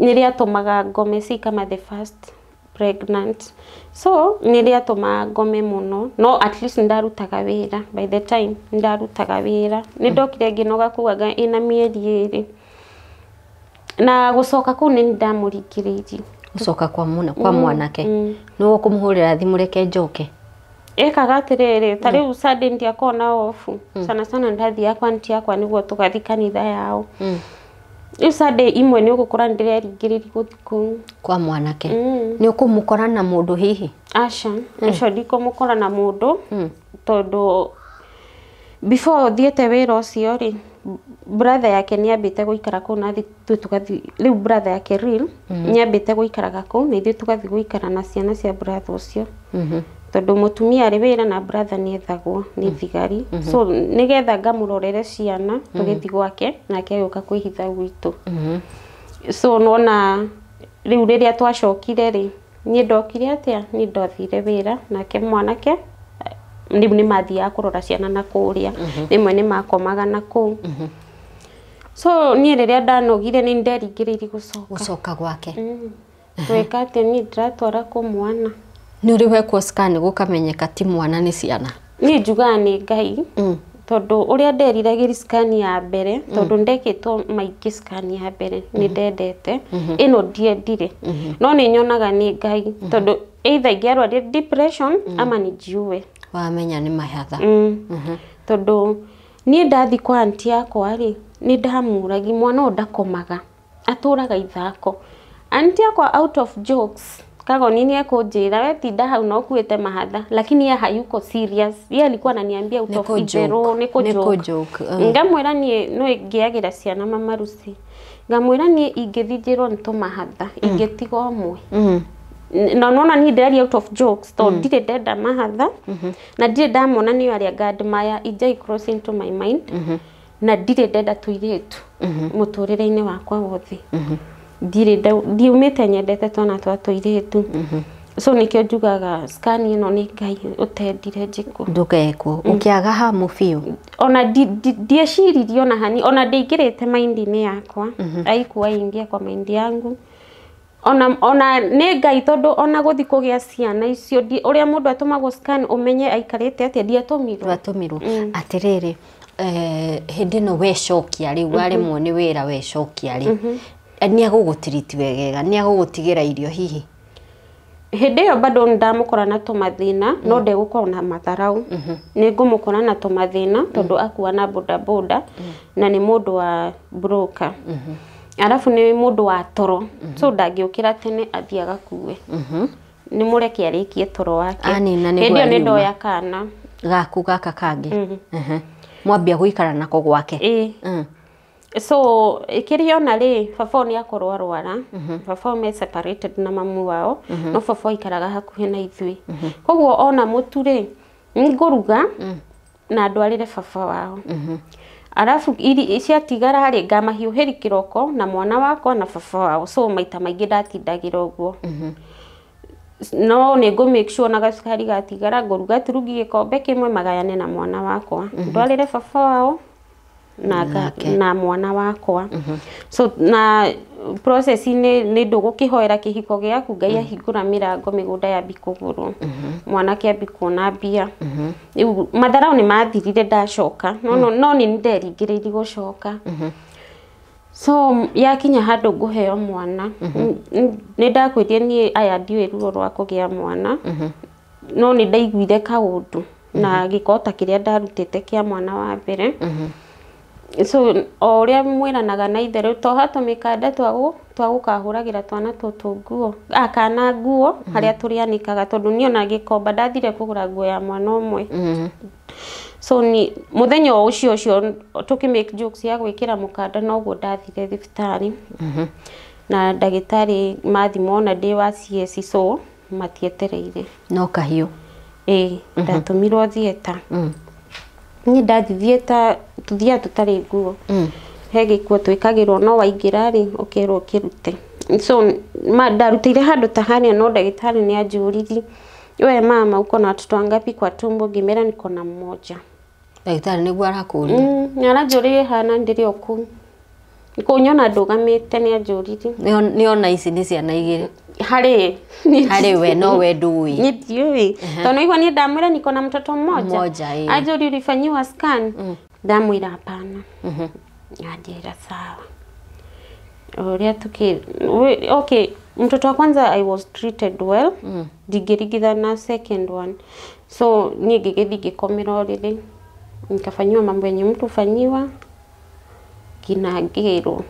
S2: nĩrĩatũmaga ngome si kama the first pregnant. So nĩrĩatũmaga ngome mũno no at least ndarutaga wĩra by the time ndarutaga wĩra nĩndokire ngĩnoga kũu anga ĩna mĩeri ĩrĩ na gũcoka kũu nĩ ndamũringĩrĩirie.
S1: Gũcoka kwa mũna kwa mwanake nĩwe ũkũmũhũrĩra thimũ reke njoke?
S2: Ekaga atĩrĩrĩ ta rĩu Sunday ndiakorwo na off sana sana ndathiaga kwa auntie yakwa nĩguo tũgathiĩ kanitha yao. Rĩu Sunday imwe nĩ ũgũkora nĩndĩreringĩrĩria gũthiĩ kũu
S1: kwa mwanake. Nĩ ũkũmũkora na mũndũ hihi?
S2: Aca, ũcio ndikũmũkora na mũndũ tondũ before thiĩte wĩra ũcio rĩ Brother yake nĩ ambĩte gũikara kũu na ithuĩ tũgathiĩ rĩu, brother yake real nĩ ambĩte gũikaraga kũu na ithuĩ tũgathiĩ gũikara na ciana cia brother ũcio, tondũ mũtumia arĩ wĩra na brother nĩ ethagwo nĩ thigari, so nĩgetha ngamũrorere ciana tũgĩthiĩ gwake, nake agĩũka kwĩhitha gwitũ. So nona rĩu rĩrĩa twacokire rĩ, niĩ ndokire atĩa, niĩ ndathire wĩra nake mwanake rĩu nĩ mathiaga kũrora ciana na kũrĩa, rĩmwe nĩ makomaga na kũu. So niĩ rĩrĩa ndanogire nĩ nderingĩrĩirie gũcoka.
S1: Gũcoka gwake.
S2: Gwĩka atĩa, niĩ ndĩratwara kũ mwana?
S1: Nĩ ũrĩ wekwo scan gũkamenyeka ti mwana nĩ ciana?
S2: Niĩ njugaga nĩ Ngai, tondũ ũrĩa nderiragĩria scan ya mbere, tondũ ndekĩtwo maingĩ, scan ya mbere nĩ ndendete, ĩno ndiendire, no nĩ nyonaga nĩ Ngai, tondũ either ingĩarwarire depression ama nijiue.
S1: Wamenya nĩ mahatha.
S2: Tondũ niĩ ndathi kwa anti yakwa rĩ, nĩ ndamũragi mwana ũyũ ndakomaga, atũraga ithako. Anti yakwa, out of jokes, Kagoni nĩ ekũnjĩra, "We tinda hau na ũkuĩte mahatha," lakini ye hayuko serious, ye alikuwa ananiambia out of itherũ, nĩ
S1: Nĩ
S2: kũ
S1: kũ-joke,
S2: Ngamwĩra niĩ no ngĩagĩra ciana mamaruci, ngamwĩra niĩ ingĩthiĩ njĩrwo nĩ tũmahatha ingĩtiga ũmwe. Na nona niĩ ndĩraria out of jokes, tondũ ndirĩ ndenda mahatha na ndirĩ ndamona nĩo arĩa ngandmaya ijai cross into my mind, na ndirĩ ndenda tũirĩtu mũtũrĩre-inĩ wakwa wothe, ndirĩ ndiumĩte nyendete twana twa tũirĩtu. So nĩkĩo njugaga scan ĩno nĩ Ngai ũtendire njĩkwo.
S1: Ndũgekwo ũkĩaga hamu biũ.
S2: Ona ndieciririe ona hani, ona ndĩingĩrĩte mind-inĩ yakwa, aikuwa ingia kwa mind yangu. Ona nĩ Ngai, tondũ ona gũthi kũgĩa ciana icio ũrĩa mũndũ atũmagwo scan ũmenye aikarĩte atĩa, ndiatũmirwo.
S1: Ndwatũmirwo. Atĩrĩrĩ, hĩndĩ ĩno wecokia rĩu, waremwo nĩ wĩra, wecokia rĩ, nĩ agũgũtiriti wegega, nĩ agũgũtigĩra irio hihi?
S2: Hĩndĩ ĩyo bado nĩndamũkora na tũmathĩna, no ndegũkorwo na matharau, nĩ ngũmũkora na tũmathĩna, tondũ akua na bodaboda na nĩ mũndũ wa broker, arabu nĩ mũndũ wa toro, so ndangĩũkĩra tene athiĩ agakue, nĩ mũreke arĩkie toro wake.
S1: Anina nĩguo
S2: Hĩndĩ ĩyo nĩ
S1: ariuma.
S2: ndoya kana.
S1: Gaku gaka kangĩ. Mwambia gũikara nako gwake.
S2: Ĩĩ. So kĩrĩa ona rĩ, baba ũyũ nĩ akorwo arwara, baba ũyũ me separated na mamu wao, no baba ũyũ aikaraga hakuhĩ na ithuĩ, koguo ona mũtu rĩ, ngũruga na ndwarĩre baba wao, arabu iri ciatigara rĩ, ngamahiũhĩri kĩroko na mwana wakwa na baba wao. So maita maingĩ ndatindagĩra ũguo, no nĩ ngũ make sure na gacukari gatigara, ngũruga turungi gĩkombe kĩmwe magayane na mwana wakwa, ndwarĩre baba wao na,
S1: Nake.
S2: na mwana wakwa. So na process-inĩ nĩ ndũgũkĩhoera kĩhiko gĩaku, Ngai ahingũra mĩrango, mĩgũnda yambi kũgũrwo, mwanake ambi kuona mbia, rĩu matharau nĩ mathirire ndacoka, no nĩ nderingĩrĩirie gũcoka. So yakinya handũ ngũheo mwana, nĩ ndakwĩrire niĩ aya ndiũĩ ruo rwa kũgĩa mwana, no nĩ ndaiguire kaũndũ na gĩko ta kĩrĩa ndarutĩte kĩa mwana wa mbere. So o ũrĩa mwĩranaga na ithe rĩu, toha tũmĩkanda twa gũkahũragĩra twana tũtũ nguo, a kana nguo harĩa tũrĩanĩkaga, tondũ niĩ ona gĩkomba ndathire kũgũra nguo ya mwana ũmwe. So ni mũthenya o ũcio ũcio tũkĩ make jokes ya gwĩkĩra mũkanda, noguo ndathire thibitarĩ na ndagĩtarĩ mathima ona ndĩ wa CS, so matietereire.
S1: No kahiũ.
S2: Ĩĩ, ndatũmirwo theatre. Niĩ ndathi theatre, tũthiaga tũtarĩ nguo, he gĩkuo twĩkagĩrwo, no waingĩra rĩ, ũkerwo ũkĩrute. So ma ndarutĩire handũ ta harĩa, no ndagĩtarĩ nĩ anjũririe, "We mama, uko na watoto wangapi kwa tumbo?" Ngĩmera niko na mmoja.
S1: Ndagĩtarĩ nĩguo arakũria?
S2: Nĩ aranjũririe hana ndĩrĩ o kũu kũnyona ndũgamĩte, nĩ anjũririe.
S1: Nĩ ona ici nĩ ciana igĩrĩ.
S2: Harĩ
S1: Harĩ we, no we ndũĩ.
S2: Niĩ ndiũĩ, tondũ igua niĩ ndamwĩra niko na mtoto mmoja.
S1: Mmoja, ĩĩ.
S2: Anjũria, "Ulifanyiwa scan?" Ndamwĩra hapana. Anjĩra sawa. Ũrĩa tuki okay, mtoto wa kwanza I was treated well, ndingĩringithana na second one. So niĩ ngĩgĩthiĩ ngĩkomera ũrĩrĩ, nikafanyiwa mambo yenye mtu hufanyiwa nginya ngĩrwo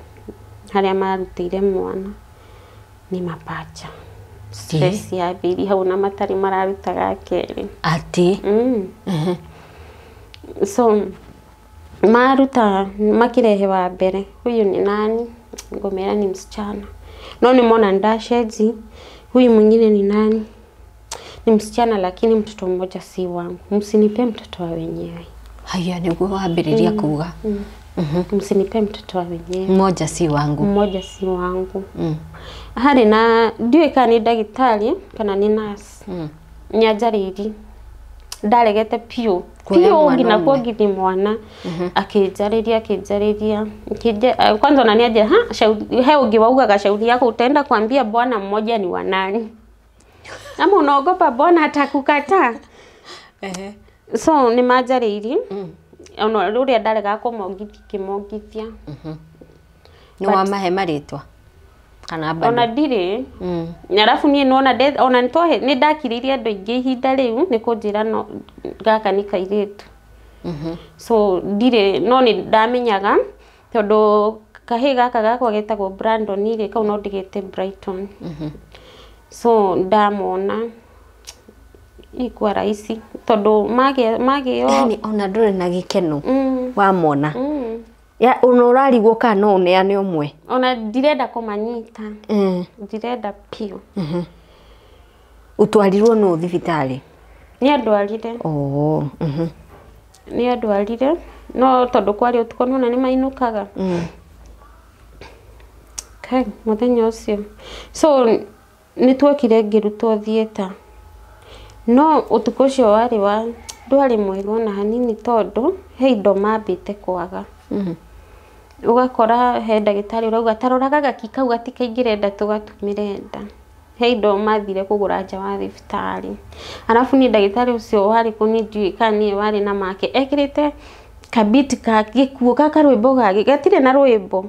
S2: harĩa marutĩire mwana nĩ mapacha. Stress yambĩrĩirie hau na matarĩ mararutaga kerĩ.
S1: Atĩ?
S2: So Maruta makirehe wa mbere, huyu ni nani? Ngomera ni msichana. No nimona ndasheji, huyu mwingine ni nani? Ni msichana lakini mtoto mmoja si wangu. Msinipe mtoto wa wenyewe.
S1: Haya niguo wambĩrĩria kuga.
S2: Msinipe mtoto wa wenyewe.
S1: Mmoja si wangu.
S2: Mmoja si wangu. Harĩ na ndiũĩ kana nĩ ndagĩtarĩ kana nĩ nurse. Nĩanjarĩirie. Ndaregete piũ. Piũ nginya kuongithia mwana. Akĩnjarĩria akĩnjarĩria. Kwanza ona nĩanjĩra, ha he ũngĩ waugaga shauri yako utaenda kuambia bwana mmoja ni wa nani? Ama unaogopa bwana atakukataa? So nĩmanjarĩirie. Ona rũrĩa ndaregaga kũmongithia ngĩmongithia.
S1: Nĩ wamahe marĩtwa kana bado?
S2: Ona ndirĩ. Arabu niĩ nĩwona ona nĩ ndakirĩirie andũ aingĩ ihinda rĩu nĩ kũnjĩra no gaka nĩ kairĩtu. So ndirĩ no nĩ ndamenyaga tondũ kahĩĩ gaka gakwa getagwo Brandon rĩ kau no ndigĩte Brighton. So ndamona ikuwa rahisi tondũ magĩo
S1: yani ona ndũrĩ na gĩkeno wamona. Ya ona ũrarigwo kana no ũneane ũmwe.
S2: Ona ndirenda kũmanyita. Ndirenda piũ.
S1: Ũtwarirwo nũ thibitarĩ?
S2: Nĩ andwarire.
S1: Oh.
S2: Nĩ andwarire no tondũ kwarĩ ũtukũ nĩwona nĩ mainũkaga. Kai mũthenya ũcio. So nĩ tuokire ngĩrutwo theatre. No ũtukũ ũcio warĩ wa ndwarĩ mwega ona hanini tondũ he indo mambĩte kwaga. Ũgakora he ndagĩtarĩ ũrauga ta rora gagaki kau gatikaingĩre nda tũgatumĩre nda. He indo mathire kũgũra nja wa thibitarĩ. Arabu niĩ ndagĩtarĩ ũcio warĩ kũu niĩ ndiũĩ kana nĩwe warĩ na make ekĩrĩte kabiti ka gĩkuũ ka karwĩmbo gake gatirĩ na rwĩmbo.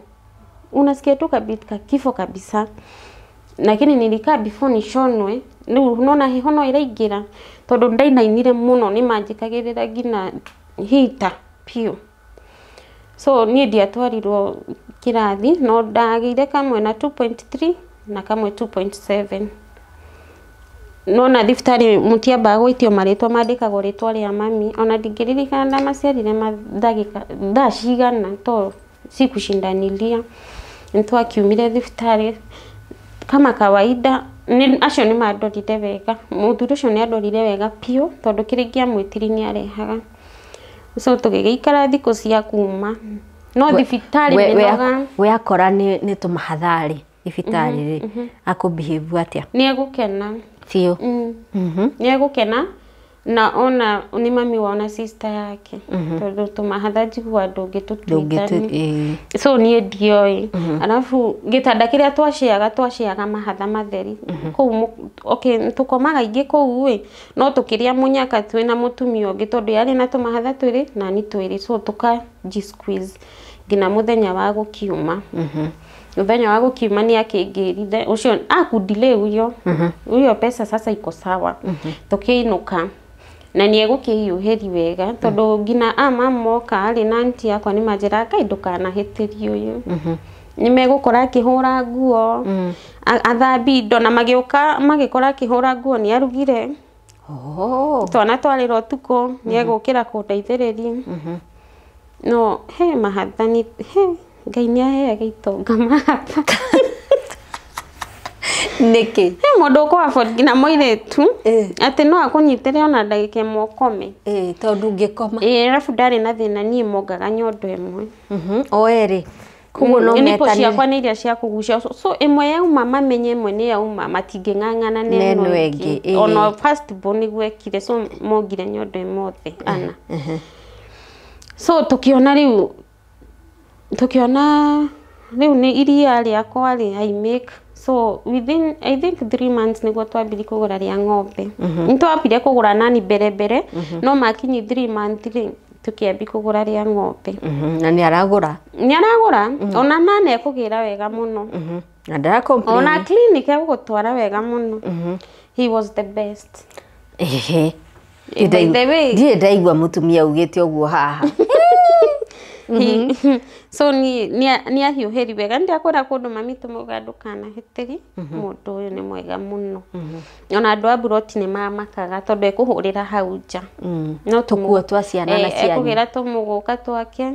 S2: Unasikia tu kabiti ka kifo kabisa. Lakini nilikaa before nishonwe rĩu nona heho no ĩraingĩra tondũ ndainainire mũno nĩ manjĩkagĩrĩra nginya hita piũ. So niĩ ndiatwarirwo kĩrathi no ndagĩire kamwe na 2.3 na kamwe 2.7. Nona thibitarĩ mũtiambaga gwĩtio marĩtwa mandĩkagwo rĩtwa rĩa mami ona ndingĩririkana ndamaciarire ndagĩka thaa cigana to sikushindanilia. Nĩtwakiumire thibitarĩ kama kawaida acio nĩ mandorire wega. Mũthuri ũcio nĩ andorire wega piũ tondũ kĩrĩa ingĩamwĩtirie nĩ arehaga. So tũgĩgĩikara thikũ cia kuma no thibitarĩ mĩnoga.
S1: We akora nĩ tũmahatharĩ thibitarĩ rĩ akũ behave atĩa?
S2: Nĩ egũkena
S1: biũ.
S2: Nĩ egũkena na ona nĩ mami wao na sister yake tondũ tũmahatha njiguaga ndũngĩtũtuithania. So niĩ ndioĩ. Arabu gĩtanda kĩrĩa twaciaga mahatha matheri kũu okay tũkomaga ingĩ kũu ĩ no tũkĩrĩa mũnyaka twĩ na mũtumia ũngĩ tondũ yarĩ na tũmahatha twĩrĩ na ni twĩrĩ so tũkaji squeeze nginya mũthenya wa gũkiuma. Mũthenya wa gũkiuma nĩ akĩngĩrire ũcio akundile huyo huyo pesa sasa iko sawa. Tũkĩinũka na nĩ egũkĩhiũhĩri wega tondũ nginya ama moka rĩ na aunty yakwa nĩ manjĩraga Ngai ndũkanahĩtĩrie ũyũ. Nĩ megũkora akĩhũra nguo athambia indo na magĩũka magĩkora akĩhũra nguo nĩ arugire. Twana twarĩra ũtukũ nĩ egũkĩra kũndeithĩrĩria. No he mahatha nĩ he Ngai nĩ aheaga itonga mahatha.
S1: Nĩkĩ?
S2: He mũndũ ũkũ afford nginya mũirĩtu atĩ no akũnyitĩre ona ndagĩka ĩmwe ũkome.
S1: Tondũ ũngĩkoma.
S2: Arabu ndarĩ na thĩna niĩ mongaga nyondo ĩmwe.
S1: O erĩ. Koguo no
S2: Nipple
S1: metanĩre.
S2: ciakwa nĩ iria cia kũgucia. So ĩmwe yauma mamenye ĩmwe nĩ yauma matingĩng'ang'ana na
S1: Na
S2: ĩno
S1: ĩno
S2: ĩngĩ.
S1: ĩngĩ,
S2: Ona first born nĩguo ekire so mongire nyondo ĩmwe othe ana. So tũkĩona rĩu nĩ iria rĩakwa rĩ I make so within I think 3 months nĩguo twambirie kũgũra rĩa ng'ombe. Nĩ twambire kũgũra nani mbere mbere no makinyi 3 months rĩ tũkĩambia kũgũra rĩa ng'ombe.
S1: Na nĩ aragũra.
S2: Nĩ aragũra ona nane ekũgĩra wega mũno.
S1: Na ndara complain.
S2: Ona clinic egũgũtwara wega mũno. He was the best.
S1: Ehe.
S2: By the way,
S1: Ndirĩ ndaigua mũtumia augĩte ũguo haha.
S2: So ni ahiũhĩri wega ndiakwĩra kũndũ mami tũmauga ndũkanahĩtĩri mũndũ ũyũ nĩ mwega mũno. Ona andũ a buroti nĩ mamakaga tondũ ekũhũrĩra hau nja. No
S1: tũkuo twa ciana na cianyu.
S2: Ekũgĩra tũmũgũka twake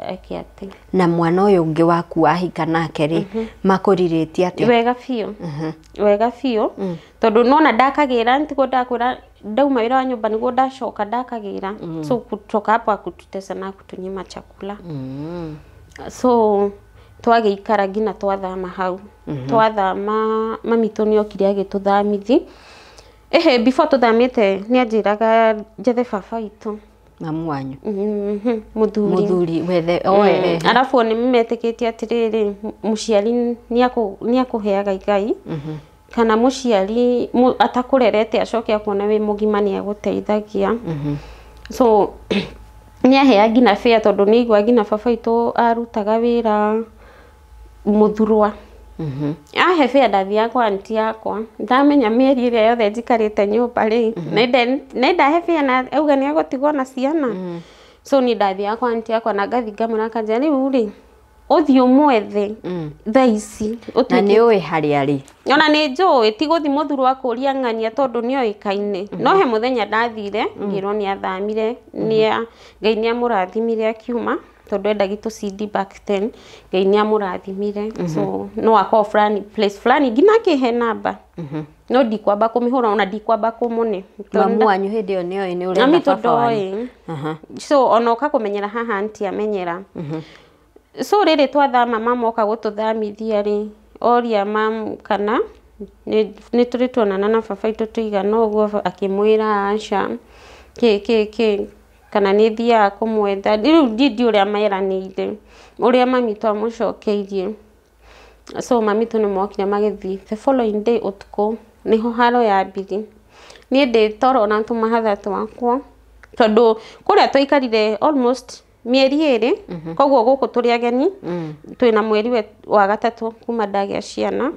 S2: eke atĩ.
S1: Na mwana ũyũ ũngĩ waku wahika nake rĩ, makũrirĩtie atĩa?
S2: Wega biũ. Wega biũ. Tondũ nona ndakagĩra nĩtiguo ndakwĩra ndauma wĩra wa nyũmba nĩguo ndacoka ndakagĩra. So kutoka hapo akututesa na kutunyima chakula. So twagĩikara nginya twathama hau. Twathama mami tũ nĩokire agĩtũthamithi. Ehe, before tũthamĩte nĩanjĩraga njethe baba witũ.
S1: Mamu wanyu.
S2: Mũthuri.
S1: Mũthuri wethe oe.
S2: Arabu nĩ metĩkĩtie atĩrĩrĩ, mũciari nĩakũheaga igai. Kana mũciari atakũrerete acoke akuona wĩ mũgima nĩagũteithagia. So nĩahea nginya fare tondũ nĩaigua nginya baba witũ arutaga wĩra mũthurwa. Ahe fare ndathiaga kwa aunty yakwa. Ndamenya mĩeri ĩrĩa yothe njikarĩte nyũmba rĩ, nĩ ndahe fare na auga nĩegũtigwo na ciana. So niĩ ndathiaga kwa aunty yakwa na ngathi ngamwĩra akanjĩra rĩu rĩ, ũthiĩ ũmwethe thaa ici.
S1: Na nĩ ũĩ harĩa arĩ.
S2: Ona nĩ njũĩ ti gũthiĩ mũthurwa kũria ng'ania tondũ nĩoĩkaine. No he mũthenya ndathire ngĩrwo nĩ athamire, Ngai nĩamũrathimire akiuma tondũ endagi tũcindi back then. Ngai nĩamũrathimire. So no akorwo fulani place fulani nginya akĩhe namba. No ndikwamba kũmĩhũra ona ndikwamba kũmũne.
S1: Mamu wanyu hĩndĩ ĩyo nĩoĩ nĩ ũrenda
S2: Mami
S1: baba wanyu.
S2: tondũ so ona oka kũmenyera haha aunty amenyera. So rĩrĩ twathama mama oka gũtũthamithia rĩ, oria mam kana nĩ tũrĩ tuonana na baba witũ tũigana ũguo, akĩmwĩra aca kĩ kĩ kĩ kana nĩ thiaga kũmwetha. Rĩu ndiũĩ ũrĩa meranĩire, ũrĩa mami twamũcokeirie. So mami tũ nĩmokire magĩthiĩ the following day ũtukũ nĩho haro yambirie. Niĩ ndĩ toro na tũmahatha twakwa tondũ kũrĩa twaikarire almost mĩeri 2, koguo gũkũ tũrĩ ageni, twĩna mweri wa gatatũ kuma ndagĩa ciana.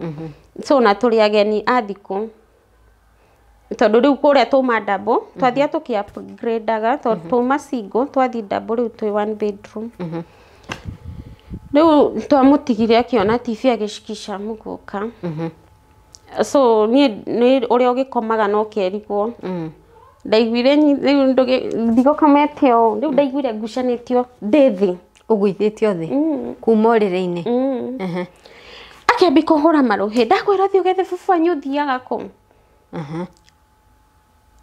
S2: So na tũrĩ ageni a thikũ tondũ rĩu kũrĩa twauma double twathiaga tũkĩ upgrade-aga tondũ twauma single twathiĩ double rĩu twĩ one bedroom. Rĩu twamũtigire akĩona TV agĩcikisha mũgũka. So niĩ nĩ ũrĩa ũgĩkomaga no ũkerigwo. Ndaiguire rĩu ndigũkomete ũũ, rĩu ndaiguire ngucanĩtio ndĩ thĩ.
S1: Ũgũithĩtio thĩ kuma ũrĩrĩ-inĩ.
S2: Akĩambia kũhũra marũhĩ, ndakwĩra thiĩ ũgethe baba wanyu ũthiaga kũ?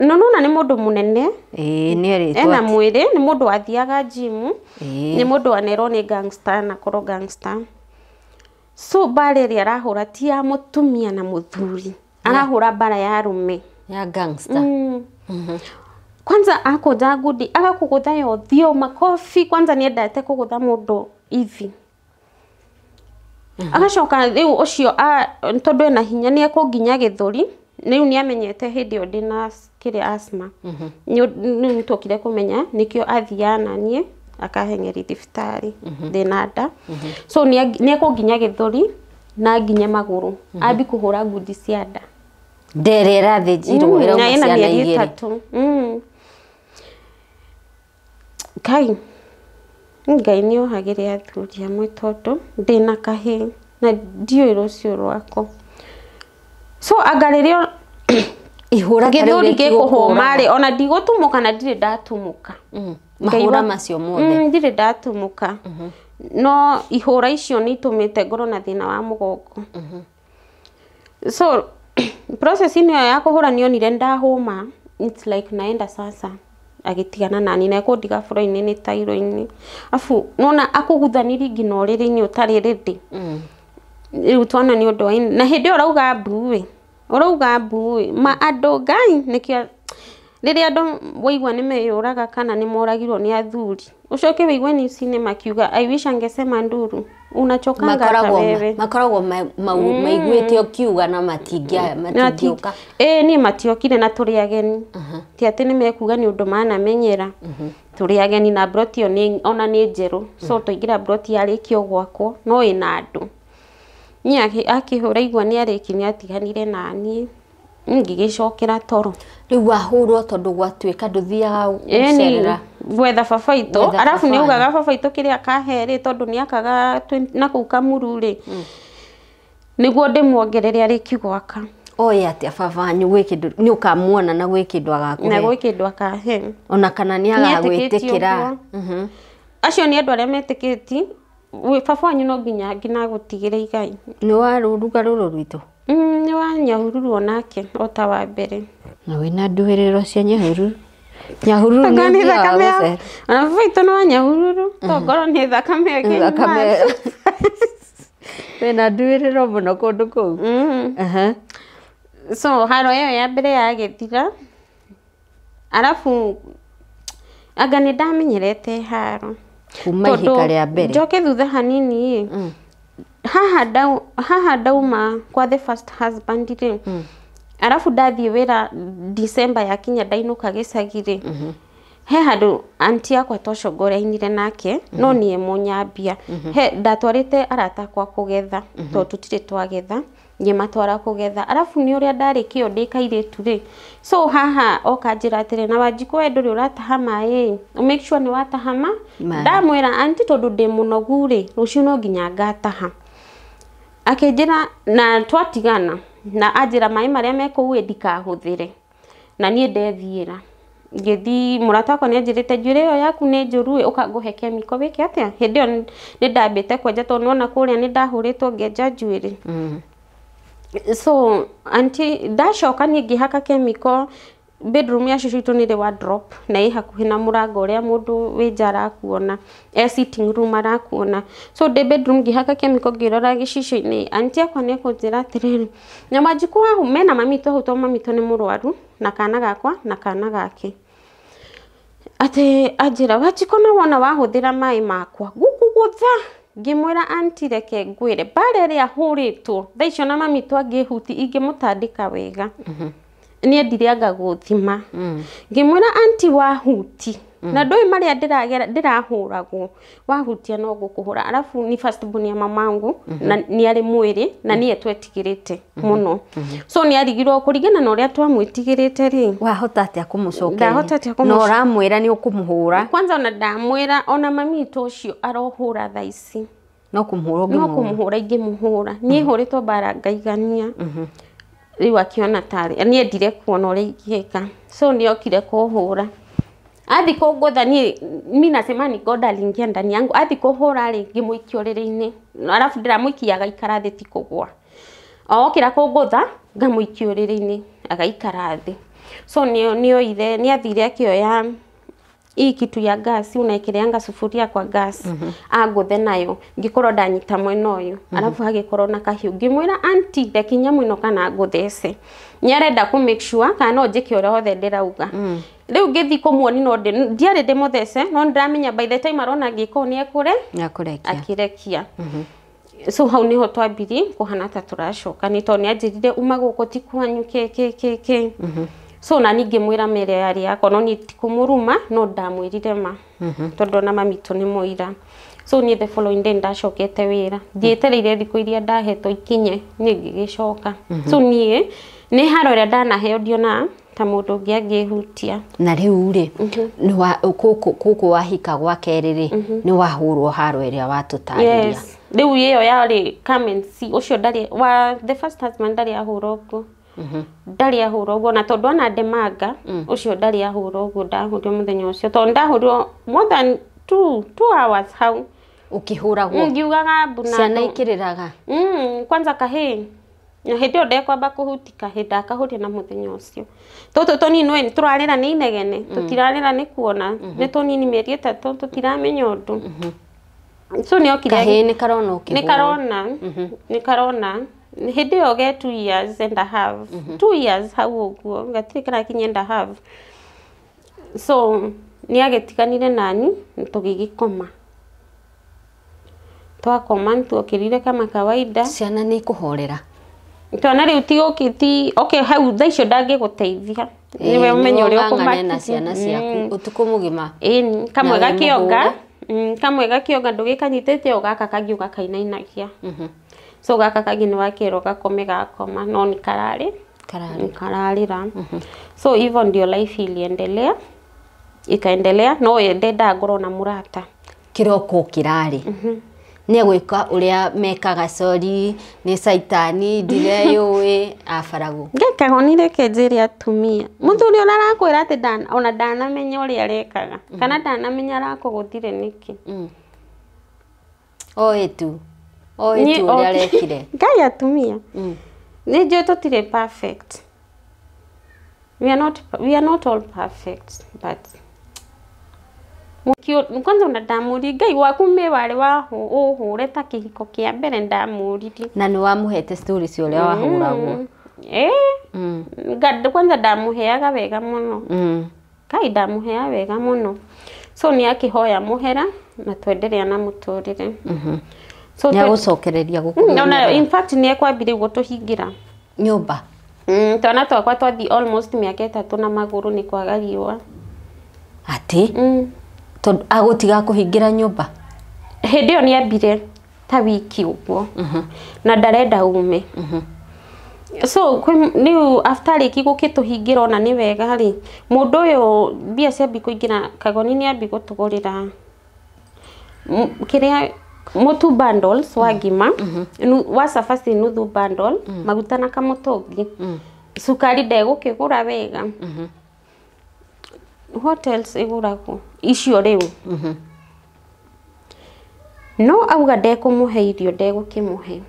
S2: No nona nĩ mũndũ mũnene.
S1: Ĩĩ nĩerĩtwo.
S2: Ena mwĩrĩ, nĩ mũndũ wathiaga gym, nĩ mũndũ wanerwo nĩ gangster na korwo gangster. So mbara ĩrĩa arahũra ti ya mũtumia na mũthuri, arahũra mbara ya arũme.
S1: Ya gangster.
S2: Kwanza akũnja ngundi agakũgũtha ya ũthiũ makobi, kwanza nĩendete kũgũtha mũndũ hivi. Agacoka rĩu ũcio tondũ ena hinya nĩ ekũnginya gĩthũri, rĩu nĩamenyete hĩndĩ ĩyo ndĩna kĩrĩa asthma. Rĩu nĩtwokire kũmenya nĩkĩo athiaga naniĩ akaheng'eria thibitarĩ ndĩna nda. So nĩekũnginya gĩthũri na nginye magũrũ, ambi kũhũra ngundi cia nda.
S1: Ndere ĩrathĩnjirwo
S2: Na
S1: ĩrauma
S2: ĩna
S1: ciana
S2: mĩeri
S1: 2.
S2: 3. Ngai Ngai nĩ ohagĩre athuri amwe tondũ ndĩna kahĩĩ na ndiũĩ rũciũ rwako. So anga rĩrĩa
S1: Ihũra ta rĩu
S2: gĩthũri gĩkũhũma rĩ,
S1: rĩtigũkũraga.
S2: ona ndigũtumũka na ndirĩ ndatumũka.
S1: Mahũra macio mothe.
S2: Ndirĩ ndatumũka. No ihũra icio nĩ itũmĩte ngorwo na thĩna wa mũgongo. So process-inĩ ĩyo ya kũhũra nĩonire ndahũma, it's like naenda sasa agĩtigana nani na ekũndiga boro-inĩ nĩ tairo-inĩ. Afu nona akũguthanirie nginya ũrĩrĩ-inĩ ũtarĩ ready. Rĩu twana nĩ ũndũ wa na hĩndĩ ĩyo ũrauga mbu ĩ, ũrauga mbu ĩ, ma andũ Ngai nĩkĩo rĩrĩa andũ waigua nĩ meyũraga kana nĩ moragirwo nĩ athuri, ũcoke wĩigue news-inĩ makiuga I wish angesema nduru, unachokanga hata
S1: Makoragwo
S2: wewe.
S1: makoragwo maiguĩte ũkiuga na matingĩũka.
S2: Ĩĩ niĩ matiokire na tũrĩ ageni. Ti atĩ nĩ mekuga nĩ ũndũ manamenyera. Tũrĩ ageni na mburoti ĩyo ona nĩ njerũ. So twaingĩra mburoti yarĩkio gwakwo no ĩna andũ. Niĩ akĩhũra igua nĩ arĩki nĩ atiganire naniĩ. Ngĩgĩcokera toro.
S1: Rĩu wahũrwo tondũ gwatuĩka ndũthiaga
S2: Ĩni
S1: gũcerera
S2: Gwetha baba itũ arabu nĩ augaga baba itũ kĩrĩa akahe rĩ tondũ nĩ akaga na kũu Kamuru rĩ nĩguo ndĩmuongerere arĩki gwaka.
S1: Oĩ atĩa baba wanyu gwĩ kĩndũ nĩ ũkamuona na gwĩ kĩndũ agakũhe
S2: na gwĩ kĩndũ akahe
S1: ona kana nĩ agagwĩtĩkĩra.
S2: Acio nĩ andũ arĩa metĩkĩti baba wanyu no nginya agũtigĩre igai.
S1: Nĩ wa rũruga rũrũ rwitũ?
S2: Nĩ wa Nyahururu onake o ta wa mbere.
S1: Na wĩna nduĩrĩro cia Nyahururu? Nyahururu nĩ thakame.
S2: Ona baba itũ nĩ wa Nyahururu tongorwo nĩ thakame ĩngĩ.
S1: Wĩna nduĩrĩro mũno kũndũ kũu.
S2: So haro ĩyo ya mbere yagĩthira arabu anga nĩ ndamenyerete haro
S1: kuma ihika rĩa mbere.
S2: Njoke thutha hanini haha ndauma kwa the first husband rĩ arabu ndathiĩ wĩra December yakinya ndainũka gĩcagi rĩ he handũ anti yakwa twacongorainire nake no niĩ mũnyambia he ndatwarĩte arata akwa kũgetha tondũ tũtirĩ twagetha ngĩmatwara kũgetha arabu nĩ ũrĩa ndarĩ kĩo ndĩ kairĩtu rĩ so haha oka njĩra atĩrĩ na Wanjikũ we ndũrĩ ũrataha maĩ make sure nĩ wataha ma ndamwĩra anti tondũ ndĩ mũnogu rĩ rũciũ no nginya ngataha akĩnjĩra na twatigana na anjĩra maĩ marĩa me kũu ĩ ndikahũthĩre na niĩ ndethiĩra ngĩthi mũrata wakwa nĩ anjĩrĩte njuĩrĩ ĩyo yaku nĩ njũru ĩ ũka ngũhe kemiko wĩke atĩa hĩndĩ ĩyo nĩ ndambĩte kwenja tondũ nĩwona kũrĩa nĩ ndahũrĩtwo ngenja njuĩrĩ. So anti ndacoka niĩ ngĩhaka kemiko bedroom ya cũcũ witũ nĩ ĩrĩ wardrobe na ĩ hakuhĩ na mũrango ũrĩa mũndũ wĩ nja arakuona e sitting room arakuona so ndĩ bedroom ngĩhaka kemiko ngĩrora gĩcicio-inĩ anti yakwa nĩ ekũnjĩra atĩrĩrĩ na Wanjikũ hau mena mami witũ hau tondũ mami witũ nĩ mũrwaru na kana gakwa na kana gake atĩ anjĩra Wanjikũ na wona wahũthĩra maĩ makwa ngũkũgũtha ngĩmwĩra anti reke ngwĩre mbara ĩrĩa hũrĩtwo thaa icio na mami witũ angĩhuti ingĩmũtandĩka wega niĩ ndirĩanga gũthima ngĩmwĩra anti wahuti na ndũĩ marĩa ndĩragera ndĩrahũragwo wahutia no ngũkũhũra arabu ni first born ya mamangu na nĩ arĩ mwĩrĩ na niĩ twetigĩrĩte mũno so nĩ arigirwo kũringana na ũrĩa twamwĩtigĩrĩte rĩ
S1: wahota atĩa kũmũcokeria
S2: ndahota atĩa
S1: na ũramwĩra nĩ ũkũmũhũra
S2: kwanza ona ndamwĩra ona mami witũ ũcio arohũra thaa ici
S1: no kũmũhũra
S2: no kũmũhũra ingĩmũhũra niĩ hũrĩtwo mbara ngaigania rĩu akĩona tarĩ niĩ endire kuona ũrĩa ingĩka so nĩ okire kũhũra athi kũngũtha niĩ mi nasema ni God aliingia ndani yangu athi kũhũra rĩ ngĩmũikia ũrĩrĩ-inĩ arabu ndĩramũikia agaikara thĩ ti kũgũa okĩra kũngũtha ngamũikia ũrĩrĩ-inĩ agaikara thĩ so nĩoire nĩathire akĩoya hii kitu ya gas unaekeleanga sufuria kwa gas angũthe nayo ngĩkorwo ndanyita mwena ũyũ arabu hagĩkorwo na kahiũ ngĩmwĩra anti reke nyamũ ĩno kana ngũthece nĩarenda kũ make sure kana no njĩke ũrĩa wothe ndĩrauga rĩu ngĩthi kũmuoni no ndiarĩ ndĩmũthece no nĩndĩramenya by the time arona ngĩka ũũ nĩekũre
S1: nĩakũrekia
S2: akĩrekia so hau niho twambirie kũhana ta tũracoka nĩ tondũ nĩanjĩrire uma gũkũ ti kwanyu kĩ kĩ kĩ kĩ so na niĩ ngĩmwĩra ma ĩrĩa yarĩ yakwa no niĩ ti kũmũruma no ndamwĩrire ma tondũ ona mami witũ nĩ mũira so niĩ the following day ndacokete wĩra ndietereire thikũ iria ndahetwo ikinye niĩ ngĩgĩcoka so niĩ nĩ haro ĩrĩa ndanaheo ndionaga ta mũndũ ũngĩ angĩhutia
S1: na rĩu rĩ gũkũ wahika gwa kerĩ rĩ nĩ wahũrwo haro ĩrĩa watũtarĩria.
S2: Yes rĩu ĩyo yarĩ come and see ũcio ndarĩ wa the first husband ndarĩ ahũra ũguo ndarĩ ahũra ũguo na tondũ ona ndemanga ũcio ndarĩ ahũra ũguo ndahũrirwo mũthenya ũcio tondũ ndahũrirwo more than two hours hau
S1: ũkĩhũragwo
S2: ngiugaga mbu na
S1: ciana ikĩrĩraga
S2: kwanza kahĩĩ na hĩndĩ ĩyo ndekwamba kũhuti kahĩĩ ndakahũria na mũthenya ũcio tũtũ tũnini we tũrarĩra nĩ inegene tũtirarĩra nĩ kuona nĩ tũnini mĩeri 3 tũtiramenya ũndũ so nĩokire
S1: kahĩĩ nĩ karona ũkĩhũrwo
S2: nĩ karona hĩndĩ ĩyo ge 2 years and a half 2 years hau ũguo gatirĩ karakinya and a half so nĩagĩtiganire nani tũgĩgĩkoma twakoma nĩtuokĩrire kama kawaida
S1: ciana nĩ ikũhorera
S2: twana rĩu ti ti okay hau thaa icio ndangĩgũteithia nĩwe ũmenye ũrĩa
S1: ũkũmake na ciana ciaku ũtukũ mũgima
S2: ĩni kamwe gakĩonga kamwe gakĩonga ndũgĩkanyitĩte o gaka kangĩ ũgakainainagia so gaka kangĩ nĩ wakerwo gakome gakoma no nĩ kararĩ kararĩra so hivyo ndio life iliendelea Ikaendelea no ye ndendaga ngorwo na mũrata.
S1: Kĩroko kĩrarĩ nĩ gwĩka ũrĩa mekaga, sorry nĩ caitani ndireyũĩ abaragwo.
S2: Ngekagwo reke njĩre atumia, mũthuri ũrĩa arakwĩra atĩ ona ndanamenya ũrĩa arekaga kana ndanamenya arakũgũthire nĩkĩ.
S1: Oĩ tu ũrĩa arekire.
S2: Ngai atumia nĩ njũĩ tũtirĩ perfect. We are not all perfect, but kwanza ona ndamũririe Ngai waku mĩ warĩ wa ũhũre ta kĩhiko kĩa mbere ndamũririe.
S1: Na nĩ wamũhete story cia ũrĩa wahũragwo.
S2: Kwanza ndamũheaga wega mũno. Ngai ndamũheaga wega mũno. So nĩ akĩhoya mũhera na twenderea na mũtũrĩre.
S1: So nĩ agũcokereria gũkũmenyerera.
S2: In fact nĩ ekwambirie gũtũhingĩra
S1: nyũmba.
S2: Twana twakwa twathi almost mĩaka 3 na magũrũ nĩ kwaga riũa.
S1: Atĩ? Tondũ agũtiga kũhingĩra nyũmba?
S2: Hĩndĩ ĩyo nĩambire ta wiki ũguo na ndarenda ume. So rĩu after rĩki gũkĩtũhingĩra ona nĩ wega rĩ, mũndũ ũyũ mbia ciambi kũingĩra Kagoni nĩambi gũtũgũrĩra kĩrĩa mũtu bundles wa ngima, wa cabaci nuthu bundle, maguta na kamũtũngi, cukari ndegũkĩgũra wega. Hotels igũragwo icio rĩu. No auga ndekũmũhe irio ndegũkĩmũhe.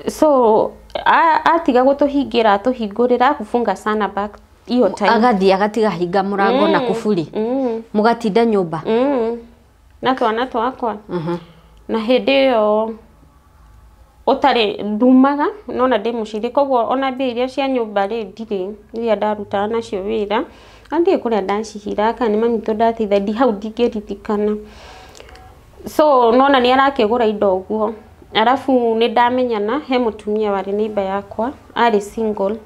S2: So atiga gũtũhingĩra atũhingũrĩra kufunga sana back iyo time.
S1: Agathiĩ agatiga hinga mũrango na kũburi. Mũgatinda nyũmba.
S2: Na twana twakwa. Na hĩndĩ ĩyo ũtarĩ ndumaga nona ndĩ mũciĩ koguo ona mbia iria cia nyũmba rĩ ndirĩ iria ndarutaga nacio wĩra andiĩ kũrĩa ndacihira kana nĩ mami tondũ ndateitha ndi hau ndingĩririkana. So nona nĩ arakĩgũra indo ũguo. Arabu nĩ ndamenyana he mũtumia warĩ neighbor yakwa arĩ single,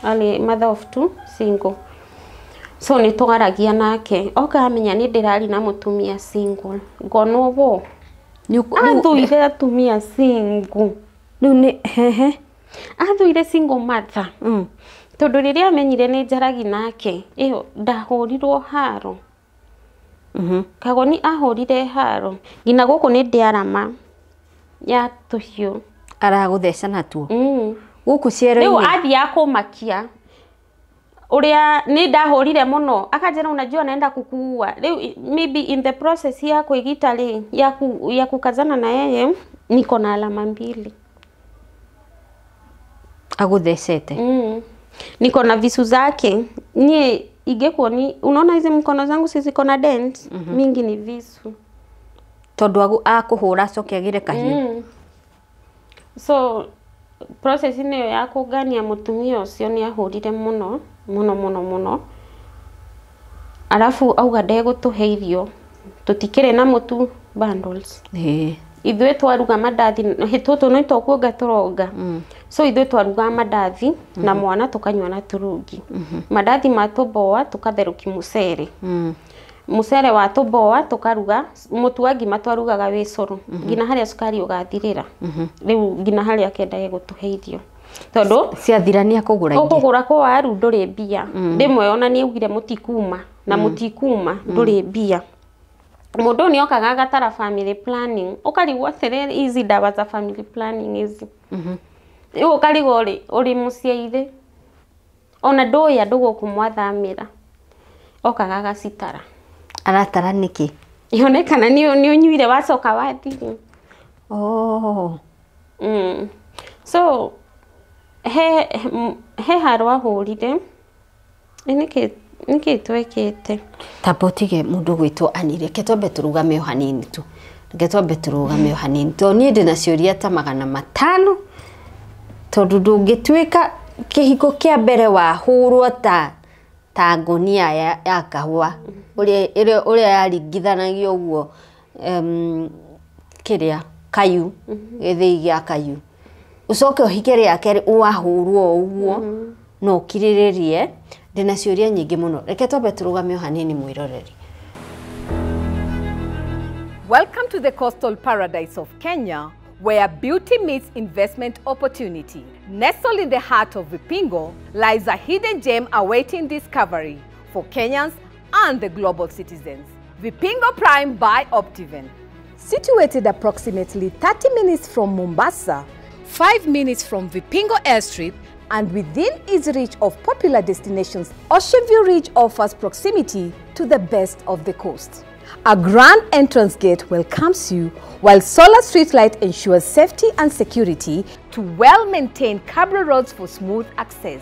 S2: arĩ mother of two single. So nĩ tũgaragia nake oka amenya nĩ ndĩrari na mũtumia single ngonwo wo athũire atumia single.
S1: Rĩu nĩ hehe
S2: athũire single mother. Tondũ rĩrĩa amenyire nĩ njaragi nake ĩyo ndahũrirwo haro. Kagoni ahũrire haro nginya gũkũ nĩ ndĩarama ya tũhiũ
S1: aragũtheca natuo gũkũ ciero-inĩ.
S2: Rĩu athiaga kũmakia ũrĩa nĩ ndahũrire mũno akanjĩra unajua naenda kukuua. Rĩu maybe in the process ya kwĩgita rĩ ya kukazana na yeye niko na alama 2.
S1: Agũthecete.
S2: Niko na visu zake. Niĩ ingekuoni unaona hizi mkono zangu si ziko na dent mingi ni visu.
S1: Tondũ akũhũra acoke agĩre kahiũ.
S2: So process ĩyo ya kũngania mũtumia ũcio nĩ ahũrire mũno mũno mũno mũno. Arabu auga ndegũtũhe irio tũtikĩrĩ na mũtu bundles. Ithuĩ twaruga mandathi tũtũ nĩ tũkuonga tũronga. So ithuĩ twaruga mandathi na mwana tũkanyua na turungi. Mandathi ma tũmboa tũkatherũki mũcere. Mũcere wa tũmboa tũkaruga mũtu wa ngima twarugaga wĩ cũrũ nginya harĩa cukari ũgathirĩra. Rĩu nginya harĩa akendage gũtũhe irio tondũ
S1: ciathira nĩ akũgũra ingĩ.
S2: Ũkũgũra kwa waru ndũrĩ mbia. Rĩmwe ona nĩ augire mũtikuma na mũtikuma ndũrĩ mbia. Mũndũ nĩ okaga agatara family planning ũkarigwo atĩrĩrĩ hizi dawa za family planning hizi. Rĩu ũkarigwo ũrĩ mũciairĩ ona ndũĩ andũ gũkũ mwathamĩra okaga agacitara.
S1: Aratara nĩkĩ?
S2: Yonekana nĩ ũnyuire wacoka wathiri. So he haro ahũrire nĩkĩ twekĩte.
S1: Tamba ũtige mũndũ gwĩtwo Annie, reke twambe tũrũgame o hanini tu. Reke twambe tũrũgame o hanini tondũ niĩ ndĩna ciũria ta 500 tondũ ndũngĩtuĩka kĩhiko kĩa mbere wahũrwo ta ngonia ya kahũa ũrĩa yaringithanagio ũguo kĩrĩa kayu gĩthĩi gĩa kayu ũcoke ũhike rĩa kerĩ wahũrwo ũguo no ũkirĩrĩrie. Ndĩna ciũria nyingĩ mũno, reke twambe tũrũgame o hanini mwĩroreri.
S3: Welcome to the coastal paradise of Kenya, where beauty meets investment opportunity. Nestled in the heart of Vipingo lies a hidden gem awaiting discovery. for Kenyans and the global citizens. Vipingo Prime by Optiven. Situated approximately 30 minutes from Mombasa, 5 minutes from Vipingo Airstrip, and within easy reach of popular destinations, Ocean View Ridge offers proximity to the best of the coast. A grand entrance gate welcomes you, while solar streetlight ensures safety and security to well-maintained cabro roads for smooth access.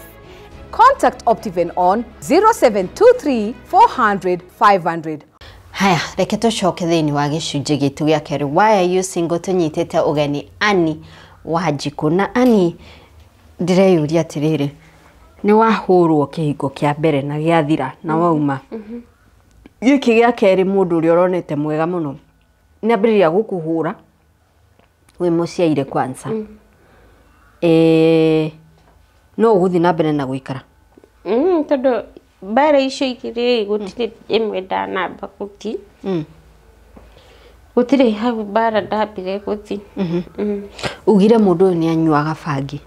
S3: Contact Optiven on 0723 400 500.
S1: Haya, reke tũcoke thĩinĩ wa gĩcunjĩ gitũ gĩa kerĩ. Why are you single? Tũnyitĩte ũgeni Annie Wanjikũ. Na Annie, ndĩreyũria atĩrĩrĩ, nĩ wahũrwo kĩhingo kĩa mbere na gĩathira na wauma. Gĩkĩ gĩa kerĩ mũndũ ũrĩa ũronete mwega mũno nĩ ambĩrĩria gũkũhũra wĩ mũciaire kwanza. No ũgũthiĩ na mbere na gũikara?
S2: Tondũ mbara icio igĩrĩ gũtirĩ ĩmwe ndanamba gũthi. Gũtirĩ hau mbara ndambire gũthi.
S1: Ugire mũndũ ũyũ nĩ anyuaga bangi.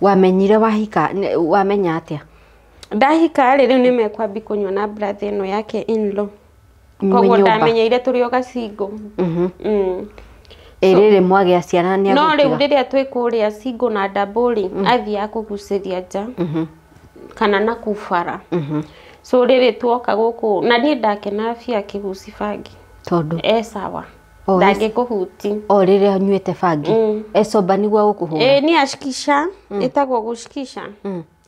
S1: Wamenyire wahika, wamenya atĩa?
S2: Ndahika rĩ, rĩu nĩ mekwambi kũnyua na brother ĩno yake in-law. Koguo ndamenyeire tũrĩ o gacingo.
S1: Rĩrĩ mwagĩa ciana nĩ
S2: No rĩu rĩrĩa twĩ kũrĩa single na double rĩ, athiaga kũgucĩria nja kana na kubara. So rĩrĩ tuoka gũkũ na niĩ ndakena biũ akĩguci bangi.
S1: Tondũ
S2: e sawa. Ndangĩkũhuti.
S1: O rĩrĩa anyuĩte bangi. Ecoba nĩguo gũkũhũra.
S2: Nĩ ashikisha, ĩtagwo gũshikisha.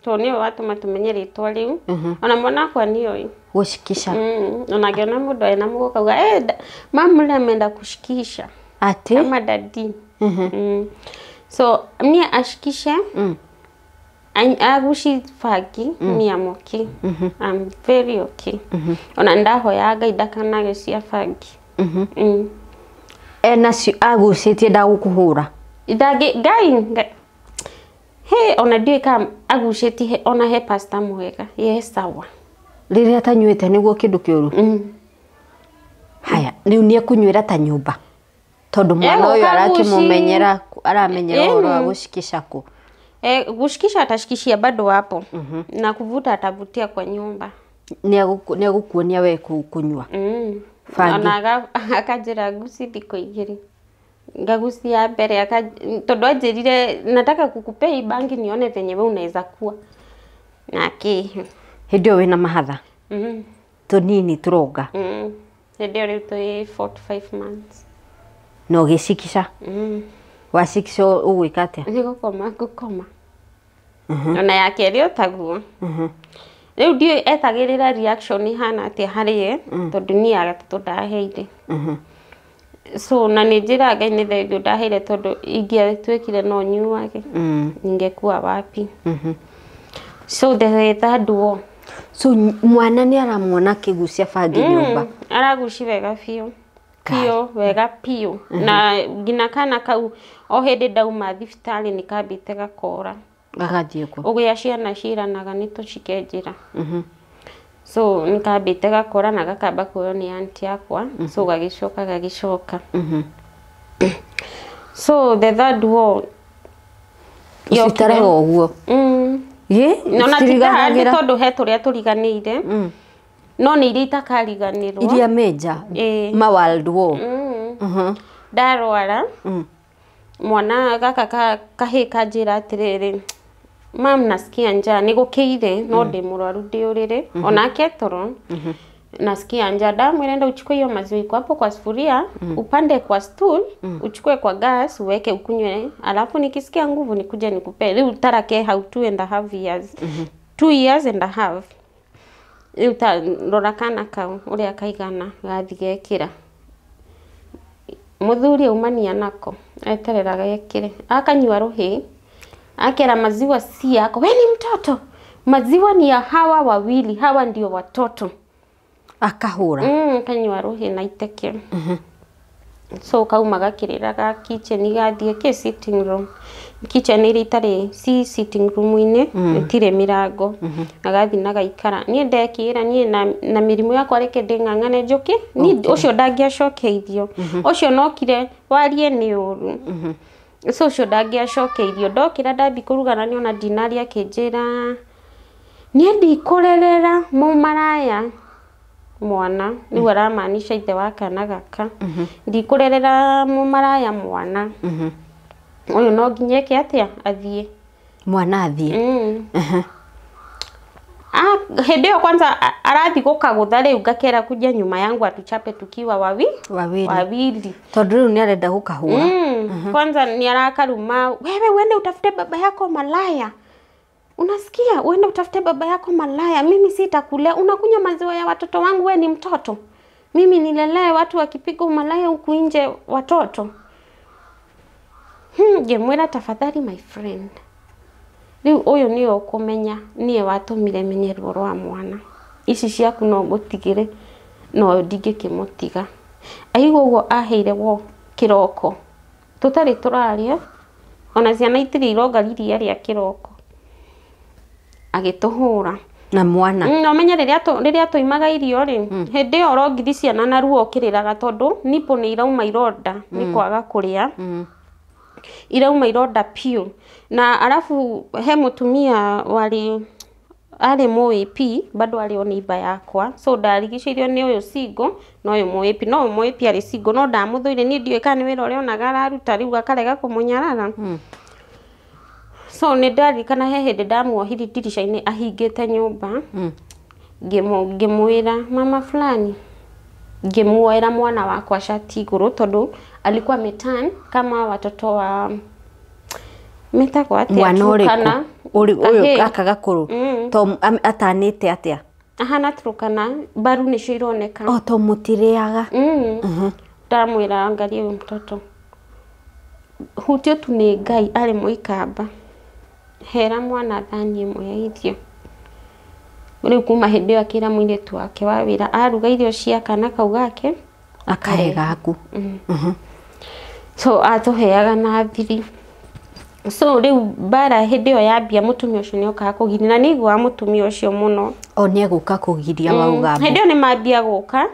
S2: Tondũ nĩwe watũma tũmenye rĩtwa rĩu. Ona mwana wakwa nĩoĩ.
S1: Gũshikisha.
S2: Ona angĩona mũndũ ena mũgũka auga, mamu rĩ ameenda kushikisha.
S1: Ati?
S2: Ama dadi. So niĩ ashikishe, aguci bangi, niĩ am okay. I'm very okay. Ona ndahoya Ngai ndakanage cia bangi.
S1: Ena agucĩtie ndagũkũhũra.
S2: Ndangĩ Ngai he ona ndiũĩ kana agucĩtie ona he pastor mwega ye sawa.
S1: Rĩrĩa atanyuĩte nĩguo kĩndũ kĩũru. Haya, rĩu nĩ ekũnyuĩra ta nyũmba. Tondũ mwana ũyũ arakĩmũmenyera, aramenyera ũhoro wa gũshikisha kũ.
S2: Gushikisha atashikishia bado hapo. Na kuvuta atavutia kwa nyumba.
S1: Nĩ egũkuonia we kũnyua.
S2: Ona akanjĩra nguci thikũ igĩrĩ. Ngaguci ya mbere tondũ anjĩrire nataka kukupea hii bangi nione venye wewe unaweza kuwa. Na akĩhe.
S1: Hĩndĩ ĩyo wĩna mahatha? Tũnini tũronga.
S2: Hĩndĩ ĩyo rĩu twĩ 4 to 5 months.
S1: Na ũgĩcikisha? Wacikisha ũgwĩka atĩa?
S2: Nĩ gũkoma ngũkoma. Ona ya kerĩ o taguo. Rĩu ndiũĩ etagĩrĩra reaction ihana atĩa harĩ ye, tondũ niĩ ya gatatũ ndaheire. So na nĩ njĩraga Ngai nĩ thengiũ ndaheire tondũ ingĩatuĩkire no nyuage. Ningekuwa wapi. So the third war.
S1: So mwana nĩ aramuona akĩgucia bangi nyũmba?
S2: Araguci wega biũ. Biũ, wega biũ. Na nginya kana kau o hĩndĩ ndauma thibitarĩ nĩ kambĩte gakora.
S1: Gagathiĩ kũ?
S2: Ũrĩa ciana ciranaga nĩ tũcike njĩra. So nĩ kambĩte gakora na gakamba kuoywo nĩ aunty yakwa. So gagĩcoka gagĩcoka. So the third war
S1: Ũcitaraga ũguo?
S2: No na ti ta tondũ he tũrĩa tũriganĩire. No nĩ iria itakariganĩrwo.
S1: Iria major. Ma world war.
S2: Ndarwara. Mwana gaka kahĩ kanjĩra atĩrĩrĩ, mam nasikia njaa, nĩ gũkĩire no ndĩ mũrwaru ndĩ ũrĩrĩ. Onake toro. Nasikia njaa, ndamwĩra enda uchukue hiyo maziwa iko hapo kwa sufuria, upande kwa stool, uchukue kwa gas, uweke ukunywe, alafu nikisikia nguvu nikuje nikupe. Rĩu tarake hau 2.5 years. 2 years and a half. Rĩu ta rora kana kau ũrĩa kaigana gathi gekĩra. Mũthuri aumania nako eterera gekĩre, akanyua rũhĩ, akera maziwa si yako, we ni mtoto, maziwa ni ya hawa wawili, hawa ndio watoto.
S1: Akahũra.
S2: Kanyua rũhĩ na iteke. So kauma gakĩrĩra ga kitchen gathiĩ kĩ sitting room. Kitchen ĩrĩa itarĩ si sitting room-inĩ, ĩtirĩ mĩrango. Agathiĩ na gaikara. Niĩ ndekĩra niĩ na mĩrimũ yakwa reke ndĩng'ang'ane njũke. Niĩ ũcio ndangĩacokeirio. Ũcio nokire warie nĩ ũru. So ũcio ndangĩacokeirio. Ndokĩra ndambi kũruga na nĩona ndinarĩa akĩnjĩra Niĩ ndikũrerera mũmaraya mwana nĩguo aramaanisha ithe wa kana gaka. Ndikũrerera mũmaraya mwana. Ũyũ no nginya eke atĩa athiĩ.
S1: Mwana athiĩ.
S2: Hĩndĩ ĩyo kwanza arathi gũkagũtha rĩu ngakera kuja nyuma yangu atuchape tukiwa wawili.
S1: Tondũ rĩu nĩarenda gũkahũra.
S2: Kwanza ni arakaruma, wewe uende utafute baba yako malaya. Unasikia? Uende utafute baba yako malaya. Mimi sitakulea. Unakunywa maziwa ya watoto wangu, we ni mtoto. Mimi nilelee watu wakipiga umalaya huku nje watoto. Ngemwĩra tafadhali my friend. Rĩu ũyũ nĩwe ũkũmenya niĩ watũmire menye ruo rwa mwana. Ici ciaku no ngũtigĩre no ndingĩkĩmũtiga. Aigua ũguo aheire wo kĩroko. Tũtarĩ tũraria ona ciana itirĩ ironga iria rĩa kĩroko. Agĩtũhũra.
S1: Na mwana.
S2: No menye rĩrĩa tũimaga irio rĩ, hĩndĩ ĩyo ũrongithi ciana na ruo ũkĩrĩraga tondũ nipo nĩ irauma ironda nĩ kwaga kũrĩa. Irauma ironda piũ. Na arafu he mũtumia warĩ arĩ mũĩpi bado arĩ o neighbor yakwa, so ndarigicĩirio nĩ ũyũ single na ũyũ mũĩpi, no ũyũ mũĩpi arĩ single no ndamũthũire niĩ ndiũĩ kana nĩ wĩra ũrĩa onaga araruta rĩu akarega kũmũnyarara. So nĩ ndaririkana he hĩndĩ ndamuohirie ndirica-inĩ ahingĩte nyũmba. Ngĩmwĩra mama fulani, ngĩmuoera mwana wakwa shati igũrũ tondũ alikuwa ameturn kama watoto wa metagwo atĩa
S1: Mwana ũrĩkũ? Ũyũ gaka gakũrũ. To atanĩte atĩa?
S2: Ahana Turkana, mbaru nĩcio ironeka.
S1: O to mũtirĩaga.
S2: Ndamwĩra angalia huyu mtoto. Hutio tu nĩ Ngai arĩ mũikamba. Hera mwana thani ĩmwe ya irio. Rĩu kuma hĩndĩ ĩyo akĩra mũirĩtu wake wa wĩra aruga irio cia kana kau gake
S1: akahe gaku.
S2: So atũheaga na thiri. So rĩu mbara hĩndĩ ĩyo yambia mũtumia ũcio nĩokaga kũgiria na nĩaiguaga mũtumia ũcio mũno.
S1: O nĩegũka kũgiria wauga.
S2: Hĩndĩ ĩyo nĩmambia gũka.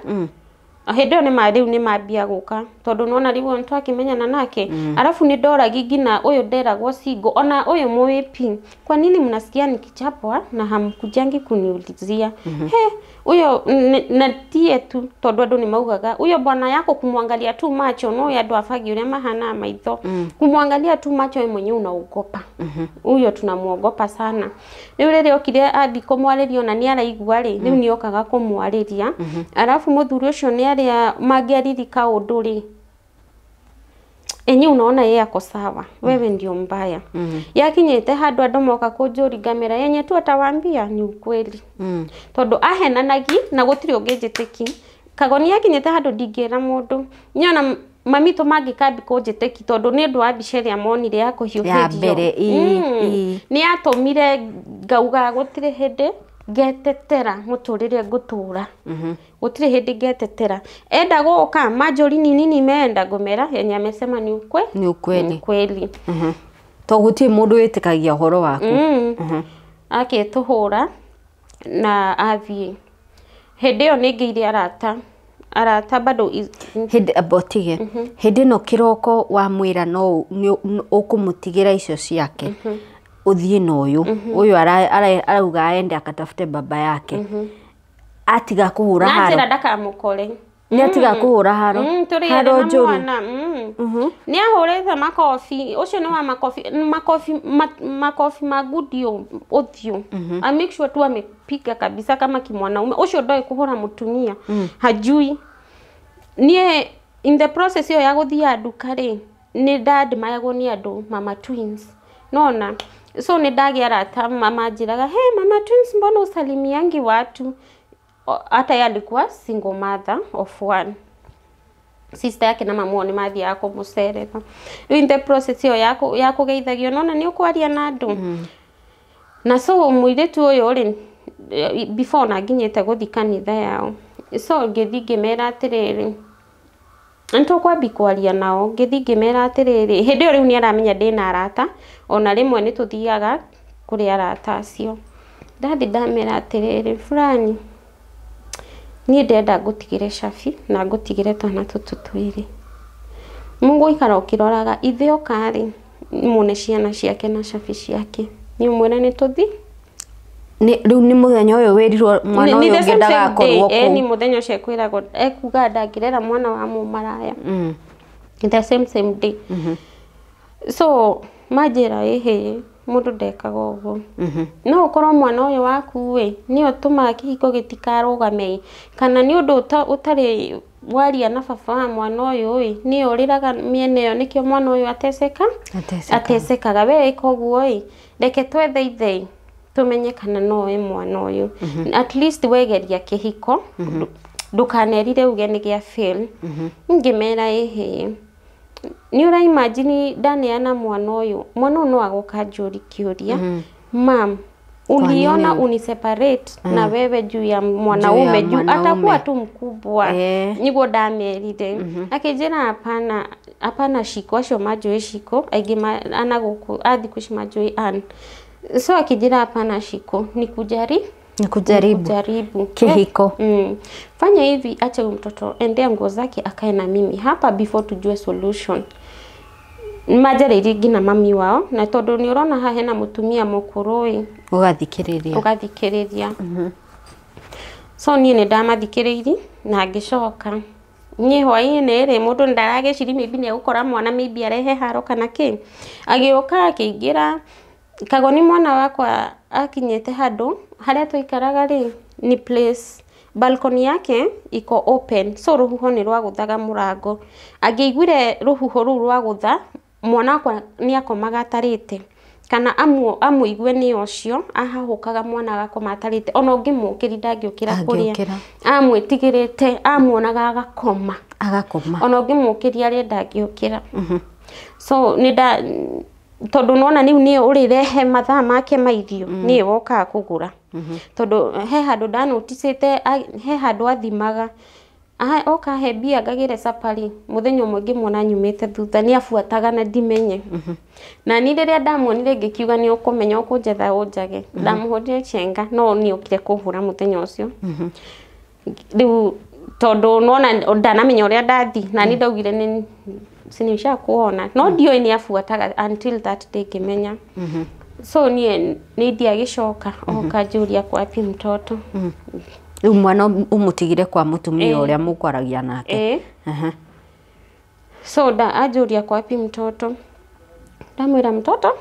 S2: Hĩndĩ ĩyo nĩma rĩu nĩmambia gũka tondũ nĩwona rĩu nĩtwakĩmenyana nake. Arafu nĩndoragi nginya ũyũ nderagwo single ona ũyũ mũĩpi, kwa nini mnasikia nikichapwa na hamkujangi kuniulizia? He uyo na tie tu tondũ andũ nĩmaugaga uyo bwana yako kumwangalia tu macho no andũ abagi ũrĩa mahana maitho. Kumwangalia tu macho wewe mwenyewe unaogopa. Uyo tunamuogopa sana. Rĩu rĩrĩa okire athi kũmwarĩria ona nĩaraigua rĩ, rĩu nĩokaga kũmwarĩria. Arafu mũthuri ũcio nĩarĩa mangĩaririka ũndũ rĩ, enye unaona yeye ako sawa, wewe ndio mbaya. Yakinyite handũ andũ moka kũnjũri ngamera yenye tu atawaambia ni ukweli. Tondũ ahenanagi na gũtirĩ ũngĩnjĩtĩki. Kagoni yakinyite handũ ndingĩra mũndũ. Nyona mami tũ mangĩkambi kũnjĩtĩki tondũ nĩ ũndũ wa mbica ĩrĩa monire ya kũhiũhĩrio.
S1: Ya mbere
S2: Nĩ yatũmire ngauga gũtirĩ hĩndĩ ngetetera mũtũrĩre ngũtũra. Gũtirĩ hĩndĩ ngetetera. Enda gũka manjũri nini nimeenda ngũmera yenye amesema ni ukweli.
S1: Ni ukweli.
S2: Ukweli.
S1: To gũtirĩ mũndũ wĩtĩkagia ũhoro waku.
S2: Akĩtũhũra na athiĩ. Hĩndĩ ĩyo nĩngĩire arata. Arata bado
S1: hĩndĩ abotige. Hĩndĩ ĩno kĩroko wamwĩra no ũkũmũtigĩra icio ciake. Ũthiĩ na ũyũ. Ũyũ arauga aende akatafute baba yake. Atiga kũhũra haro.
S2: Na njĩra ndakamũkore.
S1: Nĩ atiga kũhũra haro.
S2: Haro njũru. Nĩ ahũrĩte makobi. Ũcio nĩ wa makobi. Makobi makobi magudi ũthiũ. I make sure tu amepiga kabisa kama kimwanaume. Ũcio ndoĩ kũhũra mũtumia. Hajui. Niĩ in the process ĩyo ya gũthiĩ nduka rĩ, nĩ ndadmayagwo nĩ andũ mama twins. Nona so nĩ ndagĩa arata mama njĩraga, hey mama twins, mbona usalimiangi watu? Hata yeye alikuwa single mother of one. Sister yake na mamu nĩ mathiaga kũmũcerera. Rĩu in the process ĩyo ya kũgeithagio nona nĩ ũkwaria na andũ. Na so mũirĩtu ũyũ rĩ, before na nginyĩte gũthiĩ kanitha yao. So ngĩthiĩ ngĩmera atĩrĩrĩ, nĩtũkwambi kwaria nao, ngĩthiĩ ngĩmera atĩrĩrĩ, hĩndĩ ĩyo rĩu nĩaramenya ndĩna arata, ona rĩmwe nĩtũthiaga kũrĩ arata acio. Ndathi ndamera atĩrĩrĩ, fulani, niĩ ndĩrenda ngũtigĩre cabi na ngũtigĩre twana tũtũ twĩrĩ. Mũgũikara ũkĩroraga ithe oka rĩ, mũne ciana ciake na cabi ciake. Nĩ ũmwĩre nĩtũthiĩ.
S1: Rĩu nĩ mũthenya ũyũ wĩrirwo mwana ũyũ ũngĩ ndagakorwo kũu.
S2: Ni mũthenya ũcio ekwĩragwo ekuga ndangĩrera mwana wa mũmaraya. The same day. So manjĩra ĩhĩ mũndũ ndekaga ũguo. No ũkorwo mwana ũyũ waku ĩ nĩwe ũtũmaga kĩhiko gĩtikarũgame kana nĩ ũndũ ũtarĩ waria na baba wa mwana ũyũ ĩ nĩwe ũrĩraga mĩena ĩyo nĩkĩo mwana ũyũ atecekaga. We ĩka ũguo ĩ reke twethe ithe tumenye kana no we mwana ũyũ. At least wegeria kĩhiko ndũkanerire uge nĩ gĩa fail. Ngĩmera ĩhĩ nĩ ũra imagine ndaneana mwana ũyũ no agoka njũri kĩũria mam uliona uniseparate na wewe juu ya mwanaume juu atakuwa tu mkubwa. Niguo ndamerire. Akĩnjĩra hapana hapana Shiko acio manjũĩ Shiko aingĩ ana gũkũ athi kuci manjũĩ an. So akijira hapana Shiko ni kujaribu
S1: kihiko.
S2: Fanya hivi, acha huyu mtoto endea nguo zake akae na mimi hapa before tujue solution. Majarĩirie nginya mami wao na tondu ni urona haha hena mutumia mũkũrũ ugathikĩrĩria. So niĩ nĩ ndamathikĩrĩirie na ngĩcoka niĩ hwaĩ-inĩ rĩ mũndũ ndaragĩciri maybe nĩ egũkora mwana maybe arehe haro kana kĩ. Agĩũka akĩingĩra Kagoni mwana wakwa akinyete handũ harĩa tũikaraga rĩ ni place balcony yake iko open so rũhuho nĩ rwagũthaga mũrango. Angĩiguire rũhuho rũu rwagũtha mwana wakwa nĩ akomaga atarĩte kana amũigue nĩ ũcio ahahũkaga mwana agakoma atarĩte ona ũngĩmũkĩri ndangĩũkĩra kũrĩa amwĩtigĩrĩte amuonaga agakoma ona ũngĩmũkĩria arĩa ndangĩũkĩra. So nĩ nda tondu nona niu ni urirehe mathaa make ma irio ni wokaga kugura tondu he handu ndanoticite he handu athimaga oka he mbia ngagire sapari muthenya umwe ngimuona nyumite thutha ni abuataga na ndimenye. Na ni riria ndamuonire ngikiuga ni ukumenya ukunjetha unjage ndamuhurire chenga no ni ukire kuhura muthenya ucio riu tondu nona ndanamenya uria ndathi na ni ndaugire ni sinisha kuona no ndio ni afuataga until that day kimenya. So ni ndiagicoka oka njuria kwapi mtoto.
S1: Riu mwana umutigire kwa mutumia uria mukwaragia nake.
S2: So da anjuria kwapi mtoto ndamwira mtoto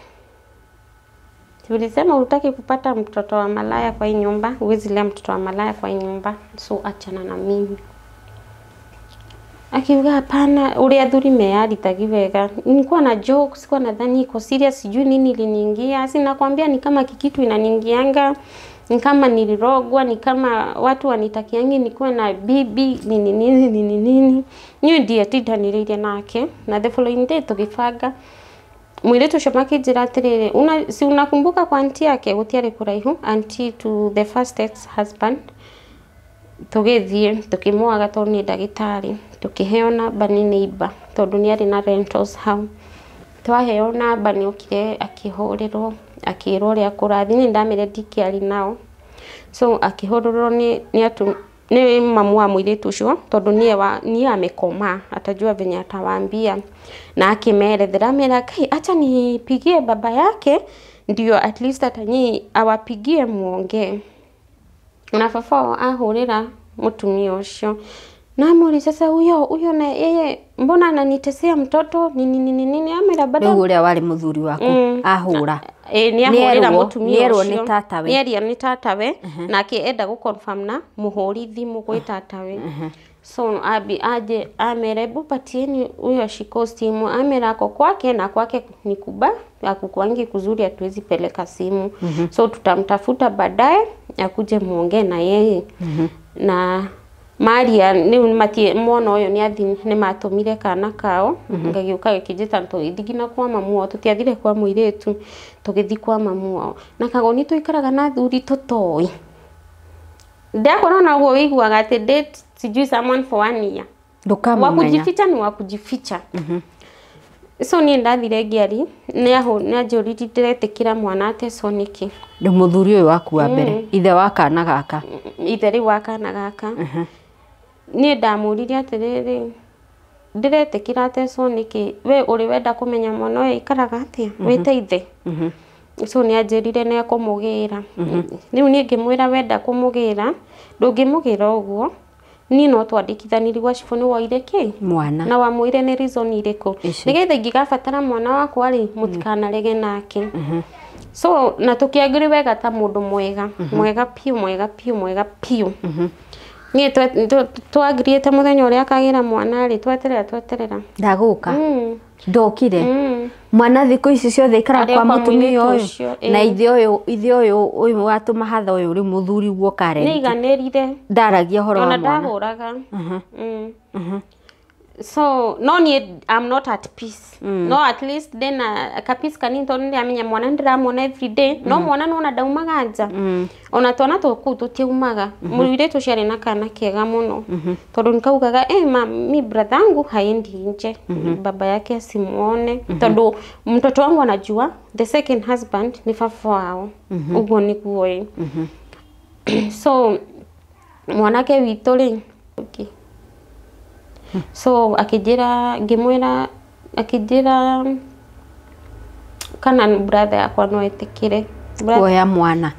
S2: tulisema utaki kupata mtoto wa malaya kwa hii nyumba, huwezi lea mtoto wa malaya kwa hii nyumba, so achana na mimi. Akiuga hapana uria athuri meyaritagi wega. Nilikuwa na joke, sikuwa nadhani iko serious, sijui nini iliniingia. Si nakwambia ni kama kikitu inaniingianga, ni kama nilirogwa, ni kama watu wanitakiangi nikuwe na bibi nini nini nini nini. Niyo ndiye tindanĩrĩirie nake na the following day tũgĩbanga mwĩrĩtu ũcio makĩnjĩra atĩrĩrĩ si unakumbuka kwa auntie yake gũtiarĩ kũraihu, auntie to the first ex husband. Tũgĩthiĩ tũkĩmwaga tondũ nĩ ndagĩtarĩ, tũkĩheo namba nĩ neighbor tondũ nĩ arĩ na rentals hau. Twaheo namba nĩ okire akĩhũrĩrwo akĩrwo ũrĩa kũrathiĩ, niĩ ndamĩre ndikĩari nao. So akĩhũrĩrwo nĩ mamu wa mũirĩtu ũcio tondũ niye amekoma atajua venye atawaambia, na akĩmerethera amera kai acha nipigie baba yake ndio at least hata nyinyi awapigie muongee. Na baba ahũrĩra mũtumia ũcio namũri sasa huyo na yeye mbona ananitesea mtoto nini nini nini amera bado
S1: rĩu ũrĩa warĩ mũthuri waku ahũra
S2: ni ahũrĩra mũtumia ũcio
S1: nĩ tatawe
S2: nĩeria nĩ tatawe nake enda gũ confirm na mũhũri thimũ gwĩ tatawe. So abi aje amere bupatieni huyo ashiko simu amera ako kwake na kwake ni kuba akukwangi kuzuri hatuwezi peleka simu. So tutamtafuta baadaye akuje muongee na yeye. Na Maria ni matie mwana uyu ni athi ni matumire kana kao ngagiuka gikijita tũgĩthiĩ nginya kwa mamu wao tũtiathire kwa mũirĩtu tũgĩthiĩ kwa mamu wao na Kagoni tũikaraga na athuri tũtoĩ ndakorwo na ũguo wĩiguaga atĩ date sijui someone for 1 year
S1: ndũkamũmenya
S2: wakujificha ni wakujificha. So niĩ ndathire ngĩari nĩanjũririe ndĩretĩkĩra mwana atecwo nĩkĩ.
S1: Rĩu mũthuri ũyũ waku wa mbere ithe wa kana gaka
S2: ithe rĩu wa kana gaka niĩ ndamũririe atĩrĩrĩ ndĩretĩkĩra atecwo nĩkĩ we ũrĩ wenda kũmenya mwana ũyũ aikaraga atĩa wĩta ithe. So nĩ anjĩrire nĩ ekũmũgĩra. Rĩu niĩ ngĩmwĩra wenda kũmũgĩra ndũngĩmũgĩra ũguo, niĩ no twandĩkithanirie gwa cibũ nĩ woire kĩ
S1: Mwana.
S2: Na wamwĩre nĩ reason irĩkũ,
S1: Ici.
S2: nĩgetha ingĩgabatara mwana wakwa rĩ, mũtikanarege nake. So na tũkĩangĩrĩ wega ta mũndũ mwega, mwega piũ, mwega piũ, mwega piũ. Niĩ twagiriĩte mũthenya ũrĩa akagĩra mwana rĩ, tweterera tweterera.
S1: Ndagũka. Ndokire. Mwana thikũ ici ciothe ikara
S2: Arĩ
S1: kwa
S2: kwa
S1: mũtumia
S2: mũirĩtu
S1: ũyũ.
S2: ũcio, ĩĩ.
S1: Na ithe ũyũ, ithe ũyũ ũyũ watũma hatha ũyũ rĩu mũthuri guo
S2: Nĩ
S1: Karen.
S2: iganĩrire.
S1: Ndaragia ũhoro wa
S2: Ona
S1: mwana.
S2: ndahũraga. So no niĩ I'm not at peace. No at least ndĩna ka peace kanini tondũ nĩndĩramenya mwana nĩndĩramuona every day. No mwana nĩwona ndaumaga nja. Ona twana tũkũu tũtiaumaga. Mũirĩtu ũcio arĩ na kana kega mũno. Tondũ nĩkaugaga mam, mi brother yangu haendi nje. Baba yake asimuone. Tondũ mtoto wangu anajua the second husband ni baba wao. Ũguo nĩguo ĩ. So mwanake witũ rĩ, okay. So akĩnjĩra, ngĩmwĩra, akĩnjĩra kana brother yakwa no etĩkĩre.
S1: Kuoya mwana.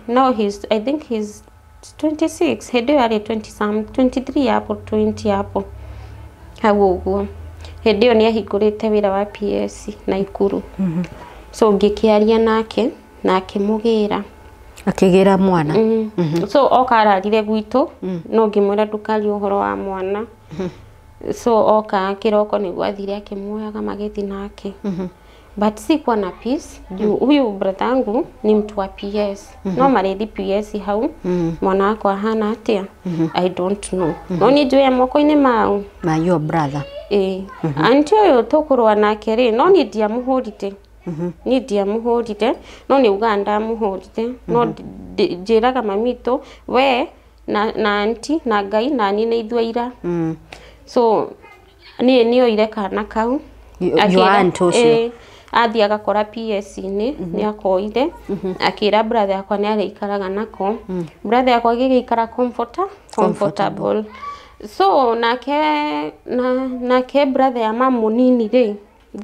S2: No he's, I think he's 26. Hĩndĩ ĩyo arĩ 20 some, 23 hapo, 20 hapo. Hau ũguo. Hĩndĩ ĩyo nĩ ahingũrĩte wĩra wa PS Naikuru. So ngĩkĩaria nake na akĩmũgĩra.
S1: Akĩgĩra mwana.
S2: So oka ararire gwitũ, no ngĩmwĩra ndũkarie ũhoro wa mwana. So oka kĩroko nĩguo athire akĩmuoyaga magĩthiĩ nake. But sikuwa na peace juu huyu brother yangu ni mtu wa PS. No marĩthi PS hau, mwana wakwa ahana atĩa? I don't know. No niĩ njũĩ e moko-inĩ mau.
S1: Ma your brother.
S2: Ĩĩ. Aunty ũyũ tũkũrũa nake rĩ, no niĩ ndiamũhũrire. Niĩ ndiamũhũrire, no nĩ augaga ndamũhũrire. No njĩraga mami witũ, we na aunty na Ngai na niĩ nĩ ithuĩ aira. So niĩ nĩoire kana kau.
S1: Your aunt ũcio.
S2: Athiĩ agakora PS-inĩ, nĩ akoire, akĩra brother yakwa nĩ arĩikaraga nako. Brother yakwa agĩgĩikara comfortable. So nake nake brother ya mamu mũnini rĩ,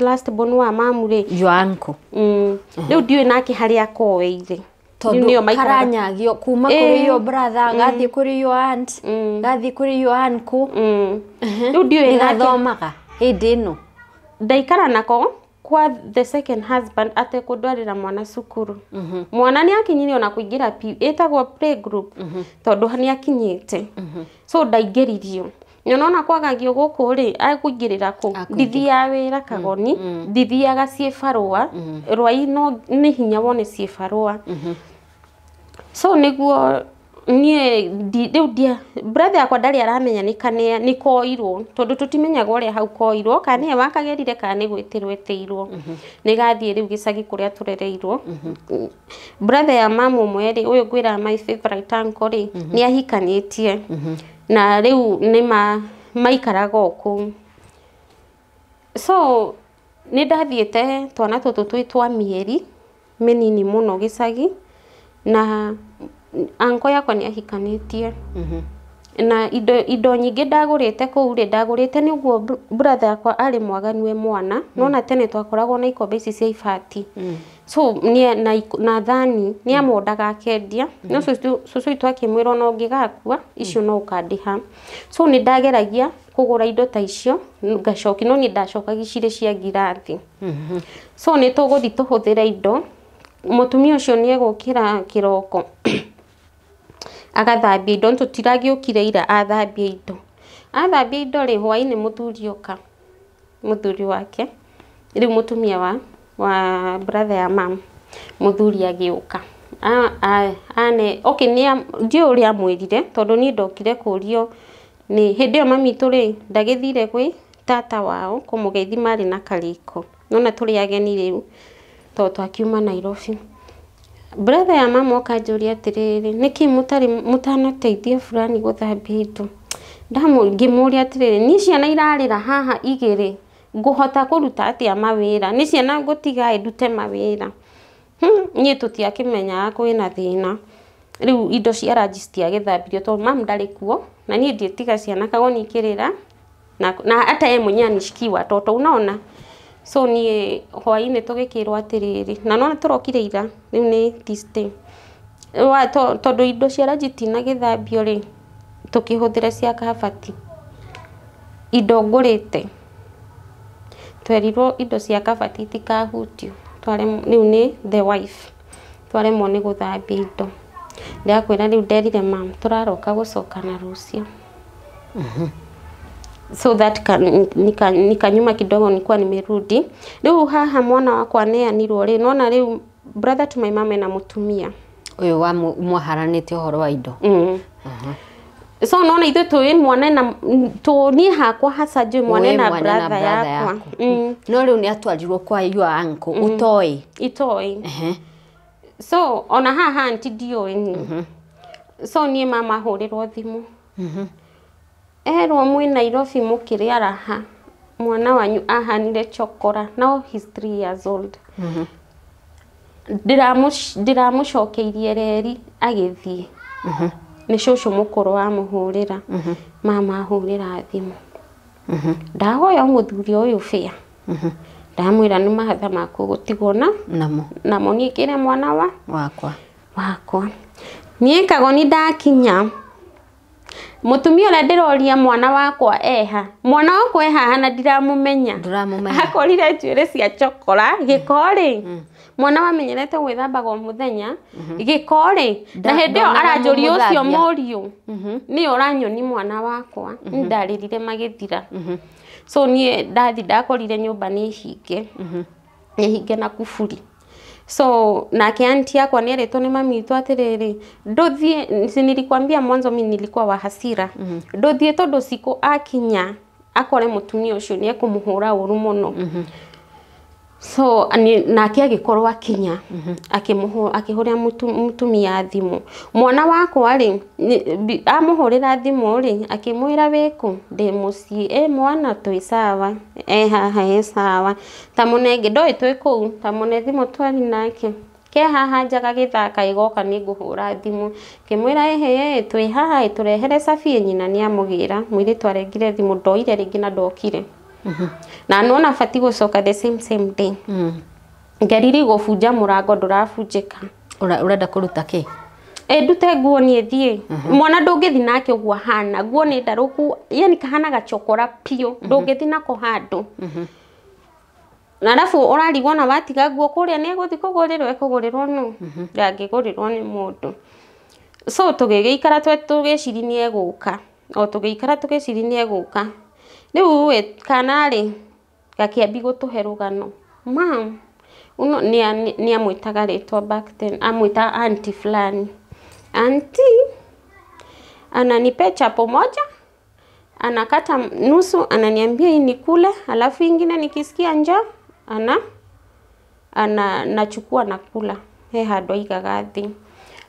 S2: last born wa mamu rĩ,
S1: Your uncle.
S2: Rĩu ndiũĩ nake harĩa akoeire.
S1: Tondũ karanyagio kuma kũrĩ your brother, gathiĩ kũrĩ your aunt, gathiĩ kũrĩ your uncle.
S2: Rĩu ndiũĩ nake.
S1: Nĩgathomaga hĩndĩ ĩno.
S2: Ndaikara nako kwa the second husband atekũndwarĩra mwana cukuru. Mwana nĩ akinyire ona kũingĩra ĩtagwo playgroup, tondũ nĩ akinyĩte. So ndaingĩririo. Nyonaona kwagagio gũkũ rĩ, akũingĩrĩra kũ? Ndithiaga wĩra Kagoni, ndithiaga ciĩbarũa, Rwai no nĩ hinya wone ciĩbarũa. So nĩguo niĩ rĩu ndia brother yakwa ndarĩ aramenya nĩ koirwo, tondũ tũtimenyaga ũrĩa hau koirwo, kana nĩwe wakagerire kana nĩ gwĩtĩrwo etĩirwo. Nĩ gathiĩ rĩu gĩcagi kũrĩa tũrereirwo. Brother ya mamu ũmwe rĩ, ũyũ ngwĩraga my favorite uncle rĩ, nĩ ahikanĩtie. Na rĩu nĩ maikaraga o kũu. So nĩ ndathiĩte twana tũtũ twĩ twa mĩeri mĩnini mũno gĩcagi, na uncle yakwa nĩ ahikanĩtie. Na indo nyingĩ ndagũrĩte kũu rĩ, ndagũrĩte nĩguo brother yakwa arĩ mwaganu e mwana. Nona tene twakoragwo na ikombe ici cia ibati. So na thani nĩ amondaga akendia. No cũcũ witũ akĩmwĩra ona ũngĩgakua icio no ũkandĩha. So nĩ ndageragia kũgũra indo ta icio ngacoki, no niĩ ndacokagia cirĩ cia ngirathi. So nĩ tũgũthiĩ tũhũthĩre indo. Mũtumia ũcio nĩ egũkĩra kĩroko agathambia indo, tũtiragĩũkire ira athambia indo. Athambia indo rĩ, hwaĩ-inĩ mũthuri oka, mũthuri wake, rĩu mũtumia wa brother ya mam, mũthuri agĩũka. Okay, ndiũĩ ũrĩa amwĩrire, tondũ niĩ ndokire kũrio nĩ hĩndĩ ĩyo mami witũ rĩ, ndagĩthire gwĩ tata wao kũmũgeithia marĩ na karĩko. Nĩwona tũrĩ ageni rĩu, tondũ twakiuma Nairobi. Brother ya mama oka anjũria atĩrĩrĩ, nĩkĩ mũtarĩ mũtanateithia fulani gũthambia indo? Ngĩmũria atĩrĩrĩ, niĩ ciana irarĩra haha igĩrĩ, ngũhota kũruta atĩa mawĩra? Nĩ ciana ngũtiga ndute mawĩra? Niĩ tũtiakĩmenyaga kwĩna thĩna. Rĩu indo cia ranji citiagĩthambirio tondũ mamu ndarĩ kuo, na niĩ ndiĩtiga ciana Kagoni ikĩrĩra, na hata yeye mwenyewe anishikiwa watoto, unaona? So niĩ hwainĩ tũgĩkĩrwo atĩrĩrĩ, na nona tũrokire ira, rĩu nĩ Tuesday. Tondũ indo cia ranji itinagĩthambio rĩ, tũkĩhũthĩra cia kabati. Indo ngũrĩte, twerirwo indo cia kabati itikahutio. Rĩu nĩ the wife, twaremwo nĩ gũthambia indo. Ndĩrakwĩra rĩu nderire mam tũraroka gũcokana rũciũ. So that nikanyuma kidogo nilikuwa nimerudi. Rĩu haha mwana wakwa aneanirwo rĩ, nona rĩu brother to my mama ena mũtumia
S1: ũyũ wa mwaharanĩte ũhoro wa indo.
S2: So nona ithuĩ tũĩ mwana na niĩ hakwa hasa njũĩ mwana na brother yakwa.
S1: No rĩu nĩ atwarirwo kwa your uncle ũtoĩ?
S2: Itoĩ. So ona haha auntie ndiũĩ niĩ. So niĩ mama ahũrĩrwo thimũ. Erwo mwĩ Nairobi mũkĩrĩa raha, mwana wanyu ahanire chokora, now he's 3 years old. Ndiramũcokeirie reri agĩthiĩ. Nĩ cũcũ mũkũrũ wamũhũrĩra. Mama ahũrĩra thimũ. Ndahoya mũthuri ũyũ bĩa. Ndamwĩra nĩ mahatha maku gũtigwo na
S1: namo.
S2: Namo niĩ kĩre mwana wa
S1: wakwa.
S2: Wakwa. Niĩ Kagoni ndakinya. Mũtumia ũrĩa ndĩroria mwana wakwa eha. Mwana wakwa ehaha na ndiramũmenya.
S1: Ndũramũmenya.
S2: Akorire njuĩrĩ cia chokora, gĩko rĩ. Mwana wamenyerete gwĩthambaga o mũthenya, gĩko rĩ. Na hĩndĩ ĩyo aranjũria ũcio mũriũ. Nĩwe ũranyoni mwana wakwa. Ndarĩrire magĩthira. So niĩ ndathi ndakorire nyũmba nĩ hinge. Nĩ hinge na kuburi. So nake auntie yakwa nĩerĩtwo nĩ mami witũ atĩrĩrĩ, ndũthiĩ, si nilikwambia mwanzo mimi nilikuwa wa hasira. Ndũthiĩ tondũ Cikũ akinya akore mũtumia ũcio nĩ ekũmũhũra ũru mũno. So nake agĩkorwo akinya akĩhũrĩra mũtumia thimũ. Mwana wakwa rĩ, amũhũrĩra thimũ rĩ, akĩmwĩra wĩkũ, ndĩ mũciĩ, ĩ mwana twĩ sawa, e haha ĩ sawa. Ta mũnenge ndoĩ twĩ kũu, ta mũne thimũ twari nake. Ke haha nja gagĩthaka ĩgoka nĩ ngũhũra thimũ. Ngĩmwĩra ĩhĩ twĩ haha tũrehere cabi, nyina nĩamũgĩra. Mũirĩtu arengire thimũ ndoire rĩngĩ na ndokire. Na nona bati gũcoka the same day. Ngeriri gũbunja mũrango ndũrabunjĩka.
S1: Ũrenda kũruta kĩ?
S2: Ndute nguo niĩ thiĩ. Mwana ndũngĩthi nake ũguo ahana, nguo nĩ ndarũku, yani kahana gachokora piũ, ndũngĩthi nako handũ. Na arabu ũrarigwo na watiga nguo kũrĩa nĩ egũthiĩ kũgũrĩrwo, ekũgũrĩrwo nũ? Ndangĩgũrĩrwo nĩ mũndũ. So tũgĩgĩikara tũgĩciri nĩ egũka. O tũgĩikara tũgĩciri nĩ egũka. Rĩu ĩ kana rĩ gakĩambi gũtũhe rũgano. Mam, uno nĩ amwĩtaga rĩtwa back then, amwĩtaga auntie fulani. Auntie ananipea chapo moja, anakata nusu, ananiambia hii nikule, alafu ingine nikisikia njaa ana nachukua nakula. He handũ aigaga thĩ.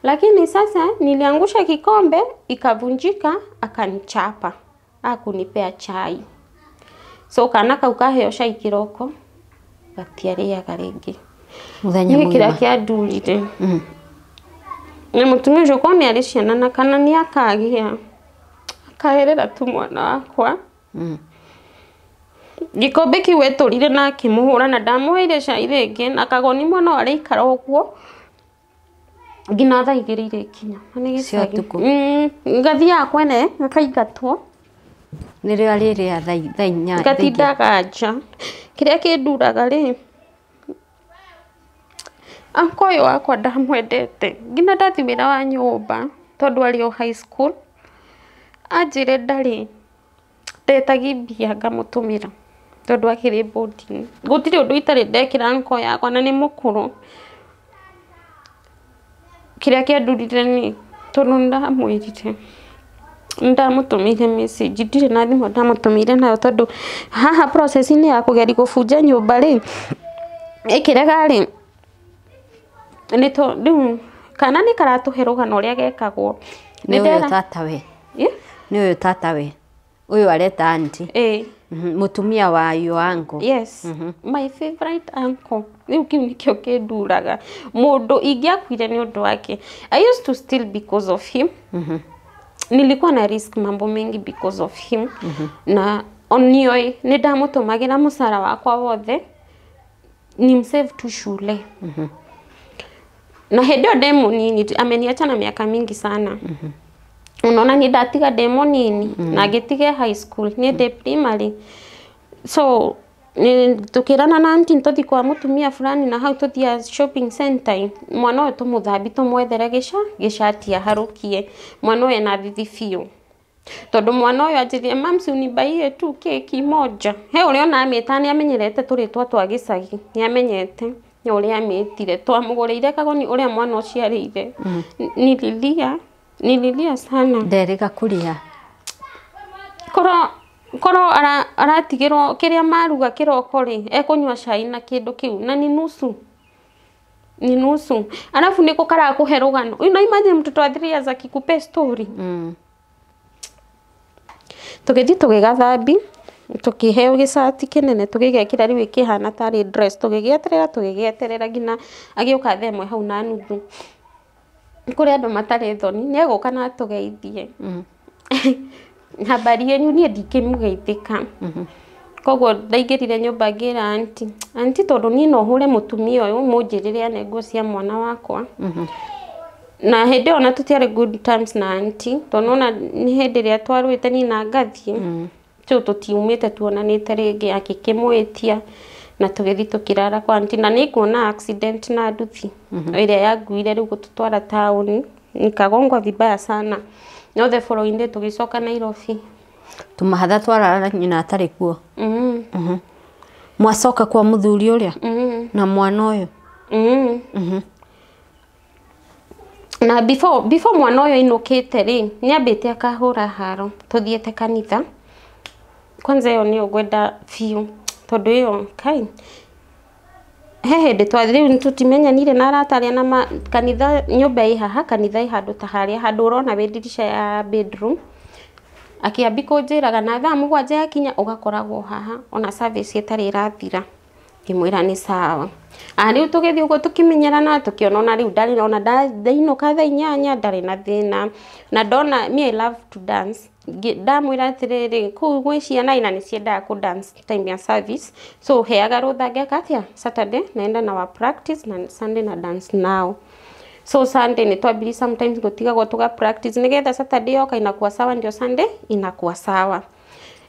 S2: Lakini sasa niliangusha kikombe ikavunjika, akanichapa. Akunipea chai. So kana kau kaheo cai kĩroko gatiarĩaga rĩngĩ.
S1: Mũthenya
S2: Niĩ kĩrĩa
S1: mũgima.
S2: kĩandurire. Na mũtumia ũcio korwo nĩ arĩ ciana na kana nĩ akagĩa, akaherera tu mwana wakwa. Gĩkombe kĩu etũrire na akĩmũhũra na ndamũheire cai rĩngĩ, na Kagoni mwana ũyũ arĩikara ũguo nginya thaa igĩrĩ irĩkinya. Na nĩ
S1: Cia
S2: gĩcagi.
S1: ũtukũ.
S2: Gathiaga kwene gakaingatwo.
S1: Nĩrĩo arĩrĩa thaa inya.
S2: Gatindaga nja. Kĩrĩa kĩnduraga rĩ, uncle ũyũ wakwa ndamwendete nginya ndathi wĩra wa nyũmba tondũ arĩ o high school, anjĩre ndarĩ ndetagi mbia ngamũtũmĩra tondũ akĩrĩ boarding. Gũtirĩ ũndũ itarĩ ndekĩra uncle yakwa na nĩ mũkũrũ. Kĩrĩa kĩandurire nĩ tondũ nĩndamwĩrire, nĩndamũtũmĩire message, ndirĩ na thimũ ndamũtũmĩire nayo tondũ haha process-inĩ ya kũgeria gũbunja nyũmba rĩ, ĩkĩrega rĩ, rĩu kana nĩ karatũhe rũgano ũrĩa gekagwo.
S1: Nĩ ũyũ tatawe. Nĩ ũyũ tatawe. Ũyũ areta auntie.
S2: Ĩĩ.
S1: Mũtumia wa your uncle.
S2: Yes. My favorite uncle. Rĩu kĩu nĩkĩo kĩnduraga. Mũndũ ingĩakuire nĩ ũndũ wake. I used to steal because of him. Nilikuwa na risk mambo mengi because of him. Na nĩoĩ nĩ ndamũtũmagĩra mũcara wakwa wothe. Ni msave tu shule. Na hĩndĩ ĩyo ndĩ mũnini, ameniacha na miaka mingi sana. Unaona ni ndatiga ndĩ mũnini na ngĩtige high school, niĩ ndĩ primary. So ni tukirana na auntie tũthi kwa mũtumia fulani na hau tũthia shopping center, mwana ũyũ tũmũthambi, tũmwethere gĩcati aharũkie. Mwana ũyũ ena thithi biũ, tondũ mwana ũyũ anjĩrire, "Mam, si unibaie tu keki moja." He ũrĩa ona amĩta, nĩ amenyerete tũrĩtwa twa gĩcagi, nĩ amenyete nĩ ũrĩa amĩtire. Twamũgũrĩire kagoni ũrĩa mwana ũcio arĩire. Nililia, nililia sana.
S1: Nderĩga kũrĩa.
S2: Korwo aratigĩrwo kĩrĩa maruga kĩroko rĩ, ekũnyua cai na kĩndũ kĩu na ni nusu, ni nusu. Alafu niko karakũhe rũgano. Una imagine mtoto wa 3 years akikupe story. Tũgĩthiĩ tũgĩgathambi, tũkĩheo gĩcati kĩnene, tũgĩgekĩra, rĩu ĩkĩhana tarĩ dress. Tũgĩgĩeterera nginya agĩũka thaa 1 hau na nuthu. Kũrĩ andũ matarĩ thoni, nĩ egũka na atũgeithie, "Habari yenyu?" Niĩ ndingĩmũgeithĩka. Koguo ndaingĩrire nyũmba ngĩra auntie, "Auntie, tondũ niĩ no hũre mũtumia ũyũ, mũnjĩrĩre ane nguo cia mwana wakwa." Na hĩndĩ ĩyo ona tũtiarĩ good terms na auntie, tondũ nona nĩ hĩndĩ ĩrĩa twarũĩte niĩ na ngathiĩ, so tũtiumĩte tuonanĩte rĩngĩ. Akĩkĩmwĩtia na tũgĩthiĩ tũkĩrara kwa auntie, na nĩ nguona accident na nduthi ĩrĩa yanguire rĩu gũtũtwara taũni, nikagongwa vibaya sana. No the following day tũgĩcoka Nairobi.
S1: Tũmahatha twarara nyina atarĩ kuo. Mwacoka kwa mũthuri ũrĩa na mwana ũyũ?
S2: Mm. Na before mwana ũyũ ainũkĩte rĩ, nĩambĩte akahũra haro tũthiĩte kanitha. Kwanza ĩyo nĩyo ngwenda biũ, tondũ ĩyo kai he hĩndĩ twa rĩu tũtimenyanire na arata arĩa na kanitha. Nyũmba ĩ haha, kanitha ĩ handũ ta harĩa handũ ũrona wĩ ndirica ya bedroom. Akĩambi kũnjĩraga na thaa 7 yakinya ũgakoragwo haha, ona service ĩtarĩ ĩrathira. Ngĩmwĩra nĩ sawa. A rĩu tũgĩthiĩ ũguo tũkĩmenyerana, tũkĩona ona rĩu ndarĩ ona ndainũka thaa 8 ndarĩ na thĩna. Na ndona me I love to dance. Ndamwĩra atĩrĩrĩ, kũu gwĩ ciana ina nĩ ciendaga kũ dance time ya service, so heaga rũtha ngeka atĩa, Saturday naenda na wa practice na Sunday na dance nao. So Sunday nĩ twambiri sometimes gũtigagwo tũga practice nĩgetha Saturday yoka inakuwa sawa, ndio Sunday inakuwa sawa.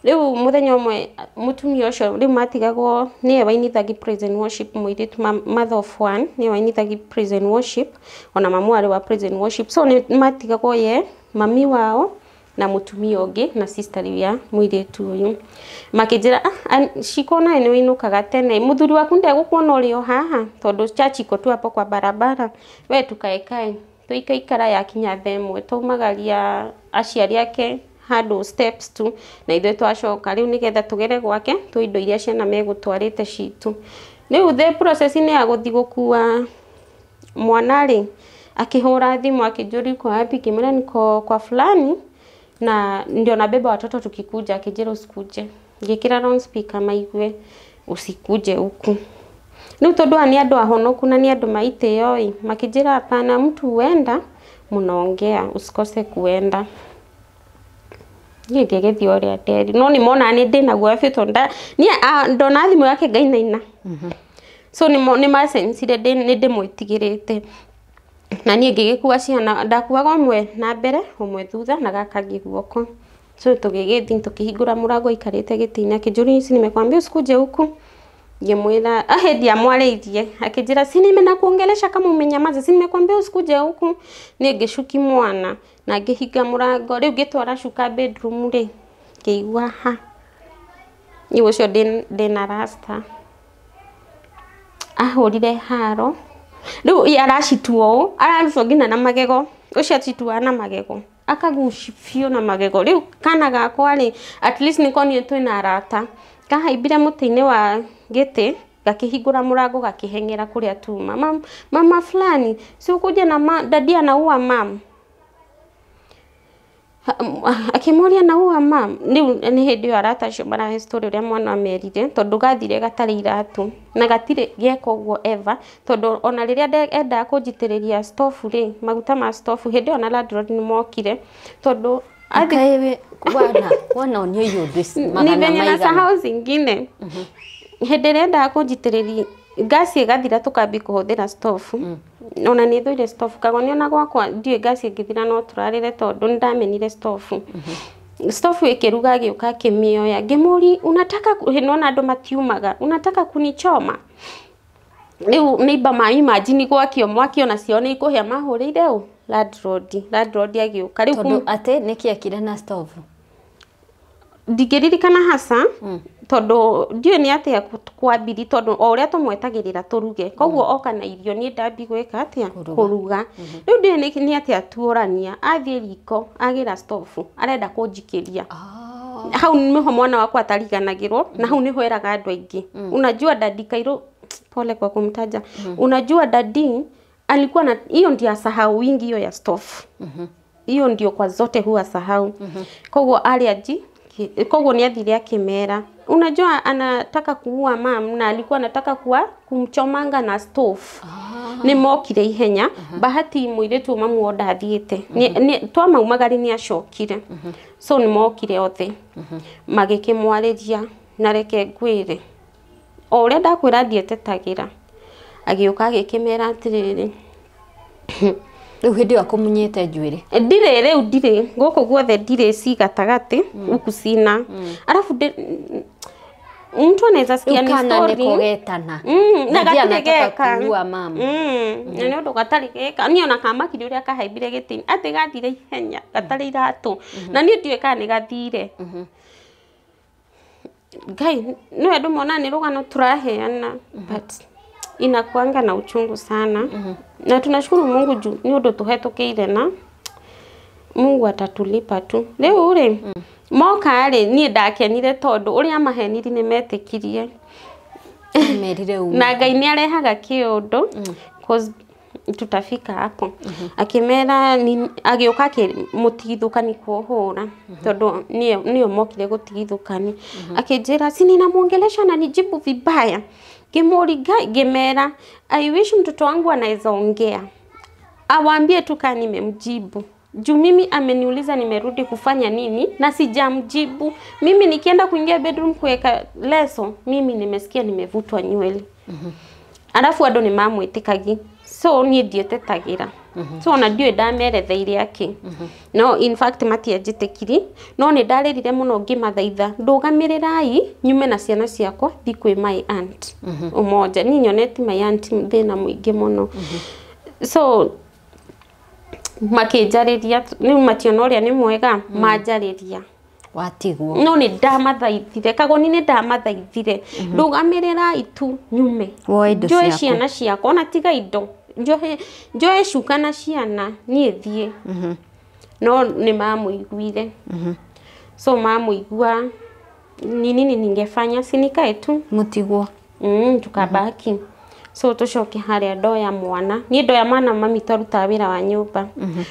S2: Rĩu mũthenya ũmwe mũtumia ũcio rĩu matigagwo nĩwe wainithagi praise and worship, mũirĩtu mother of one, nĩwe wainithagi praise and worship, ona mamu arĩ wa praise and worship. So nĩ matigagwo ye mami wao na mũtumia ũngĩ na sister rĩu ya mũirĩtu ũyũ. Makĩnjĩra, "Ah, Shiko, nawe nĩ wĩinũkaga tene, mũthuri waku ndegũkuona ũrĩ o haha, tondũ church iko tu hapo kwa barabara, we tukaekae." Tũikaikara, yakinya thaa 1 twaumagaria aciari ake handũ steps tu na ithuĩ twacoka rĩu nĩgetha tũgere gwake twĩ indo iria ciana megũtwarĩte citũ. Rĩu the process-inĩ ya gũthiĩ gũkua mwana rĩ, akĩhũra thimũ akĩnjũria, "Uko wapi?" Ngĩmwĩra niko kwa fulani na ndio nabeba watoto tukikuja. Akĩnjĩra, "Usikuje." Ngĩkĩra on speaker maigue, "Usikuje huku." Rĩu tondũ aya nĩ andũ ahonoku na nĩ andũ maitĩo ĩ, makĩnjĩra, "Hapana, mtu huenda mnaongea, usikose kuenda." Niĩ ngĩgĩthiĩ ũrĩa nderi, no nĩ mona nĩ ndĩna guoya biũ, tondũ niĩ ndona thimũ yake ngainaina. So nĩ macensire nĩ ndĩmwĩtigĩrĩte. Na niĩ ngĩgĩkua ciana, ndakuaga ũmwe na mbere, ũmwe thutha na gaka kangĩ guoko. So tũgĩgĩthiĩ tũkĩhingũra mũrango, aikarĩte gĩtĩ-inĩ, akĩnjũria, "Si nimekwambia usikuje huku?" Ngĩmwĩra ahĩndĩ amwarĩirie, akĩnjĩra, "Si nimenakuongelesha kama umenyamaza? Si nimekwambia usikuje huku?" Niĩ ngĩcuki mwana na ngĩhinga mũrango. Rĩu ngĩtwara cuka bedroom rĩ, ngĩigua ha niĩ ũcio ndĩna rasta ahũrire haro. Rĩu ye aracitua ũũ, ararutwo nginya na magego, ũcio acituaga na magego, akaguci biũ na magego. Rĩu kana gakwa rĩ, at least nĩko niĩ twĩna arata, kahaimbire mũtĩ-inĩ wa gĩtĩ, gakĩhingũra mũrango, gakĩheng'era kũrĩa tuma. "Mama fulani, si ukuje na daddy anaua mam." Akĩmũria, "Naua mam?" Rĩu nĩ hĩndĩ ĩyo arata acio marahe story ũrĩa mwana amerire, tondũ gathire gatarĩ iratũ na gatirĩ geka ũguo ever, tondũ ona rĩrĩa endaga kũnjitĩrĩria stofu rĩ, maguta ma stofu, hĩndĩ ĩyo na landlord nĩ mokire, tondũ
S1: Kaĩ wana onio iũndũ
S2: ni
S1: magana
S2: venye
S1: maigana.
S2: Nasahau zingine. Hĩndĩ ĩrĩa endaga kũnjitĩrĩria Ngasi ĩgathira tũkambi kũhũthĩra stofu. Ona nĩ thũire stofu kagoni ona gwakwa ndiũĩ ngasi ĩngĩthira no tũrarĩre tondũ nĩ ndamenire stofu. Stofu ĩkĩruga agĩũka akĩmĩoya ngĩmũri unataka nona andũ matiumaga unataka kunichoma. Rĩu neighbor ma imagine gwakio mwaki ona cio nĩ ikũhĩa mahũrĩire ũ landlord agĩũka rĩu
S1: Tondũ atĩ nĩkĩ ekire na stove?
S2: Ndingĩririkana hasa tondũ ndiũĩ nĩ atĩa kwambiri tondũ o ũrĩa tũmwetagĩrĩra tũruge koguo oka na irio niĩ ndambi gwĩka atĩa kũruga. Rĩu ndiũĩ nĩ atĩa tuorania athiĩ riko agĩra stofu arenda kũnjikĩria. Hau nĩho mwana wakwa atariganagĩrwo na hau nĩho eraga andũ aingĩ. Unajua dadi Kairo, pole kwa kumtaja. Unajua dadi alikuwa na hiyo ndio asahau wingi hiyo ya stofu. Hiyo ndio kwa zote huwa sahau. Koguo aliaji koguo ni athire akimera unajua anataka kuua mam na alikuwa anataka kuwa kumchomanga na stove. Ni mokire ihenya. Bahati muiritu mamu o ndathiite twamaumagari ni acokire. So ni mokire othe magikimwariria na reke ngwire o uria ndakwira ndietetagĩra agĩũka agĩkĩmera atĩrĩrĩ
S1: Rĩu hĩndĩ ĩyo akũmunyĩte njuĩrĩ?
S2: Ndirĩ rĩu ndirĩ gũkũ guothe ndirĩ ci gatagatĩ huku sina. Alafu mtu anaweza sikia ni story
S1: nĩko getana
S2: na gatirĩ geka
S1: kuua mama.
S2: Na nĩ ũndũ gatarĩ geka niĩ ona kamakire ũrĩa kahaimbire gĩtĩ-inĩ atĩ gathire ihenya gatarĩ iratũ na niĩ ndiũĩ kana nĩ gathire. Ngai nĩ andũ mona nĩ rũgano tũraheana but inakuanga na uchungu sana. Na tunashukuru Mungu juu ni ũndũ tũhetũkĩire na Mungu atatulipa tu. Rĩu rĩ moka rĩ niĩ ndakenire tondũ ũrĩa maheniri nĩ metĩkirie.
S1: Merire ũũ.
S2: Na Ngai nĩ arehaga kĩũndũ cause tutafika hapo. Akimera agĩũka mũtigithũkani kũhũra tondũ nĩo mokire gũtigithũkani. Akĩnjĩra si ninamuongelesha na nijibu vibaya. Ngĩmũringa ngĩmera I wish mtoto wangu anaweza ongea awaambie tu kama nimemjibu. Juu mimi ameniuliza nimerudi kufanya nini na sijamjibu. Mimi nikienda kuingia bedroom kuweka leso mimi nimesikia nimevutwa nywele. Alafu andũ nĩ mamwĩtĩkagi so niĩ ndietetagĩra. So ona ndiũĩ ndameretheire akĩ. No in fact matianjĩtĩkiri no nĩ ndarĩrire mũno ngĩmathaitha ndũgamĩrĩrai nyume na ciana ciakwa thiĩ kwĩ my aunt ũmoja. Niĩ nyonete my aunt thĩna mũingĩ mũno. So makĩnjarĩria rĩu mationa ũrĩa nĩ mwega manjarĩria
S1: watigwo.
S2: No nĩ ndamathaithire kagoni nĩ ndamathaithire ndũgamĩrĩrai tu nyume njoe ciana ciakwa ona tiga indo njoe cuka na ciana niĩ thiĩ. No nĩ mamũiguire. So mamũigua ni nini ningefanya si nikae tu
S1: mũtigwo
S2: tukabaki. So tũcoke harĩa ndoya mwana niĩ ndoya mwana mami twarutaga wĩra wa nyũmba.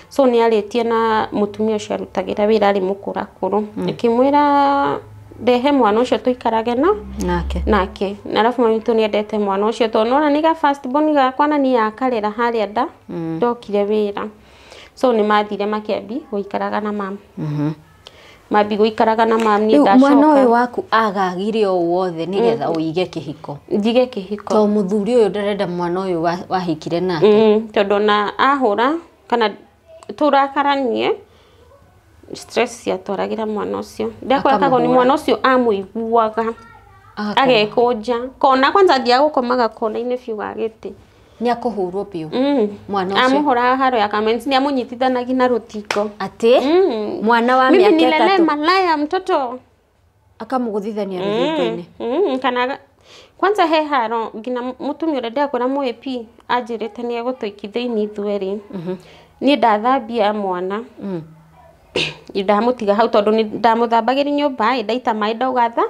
S2: So nĩ arĩtie na mũtumia ũcio arutagĩra wĩra arĩ mũkũrakũrũ akĩmwĩra ndehe mwana ũcio tũikarage na nake na alafu mami tu nĩendete mwana ũcio tondũ nona nĩ ga first born gakwa na niĩ akarera harĩa nda ndokire wĩra. So nĩ mathire makĩambi gũikaraga na mama. Mambi gũikaraga na mami niĩ ndacoka.
S1: Mwana ũyũ waku agagire o wothe nĩgetha ũige kĩhiko.
S2: Njige kĩhiko.
S1: To mũthuri ũyũ ndarenda mwana ũyũ wahikire nake.
S2: Tondũ na ahũra kana tũrakaranie stress ciatwaragĩra mwana ũcio. Ndakwĩra kagoni mwana ũcio amũiguaga agekũnja kona kwanza athiaga gũkomaga kona-inĩ biũ ga gĩtĩ.
S1: Nĩ akũhũrwo biũ. Mwana ũcio
S2: amũhũraga haro ya comments nĩ amũnyitithanagia na rũthingo.
S1: Atĩ mwana wa mĩaka
S2: 3 mimi nilele malaya mtoto
S1: akamũgũthithania rũthingo-inĩ.
S2: Kana kwanza he haro nginya mũtumia ũrĩa ndakwĩra mũ AP anjĩrĩte nĩ egũtũikia thĩinĩ ithuerĩ. Niĩ ndathambia mwana ndamũtiga hau tondũ nĩ ndamũthambagĩria nyũmba ĩ ndaita maĩ ndauga tha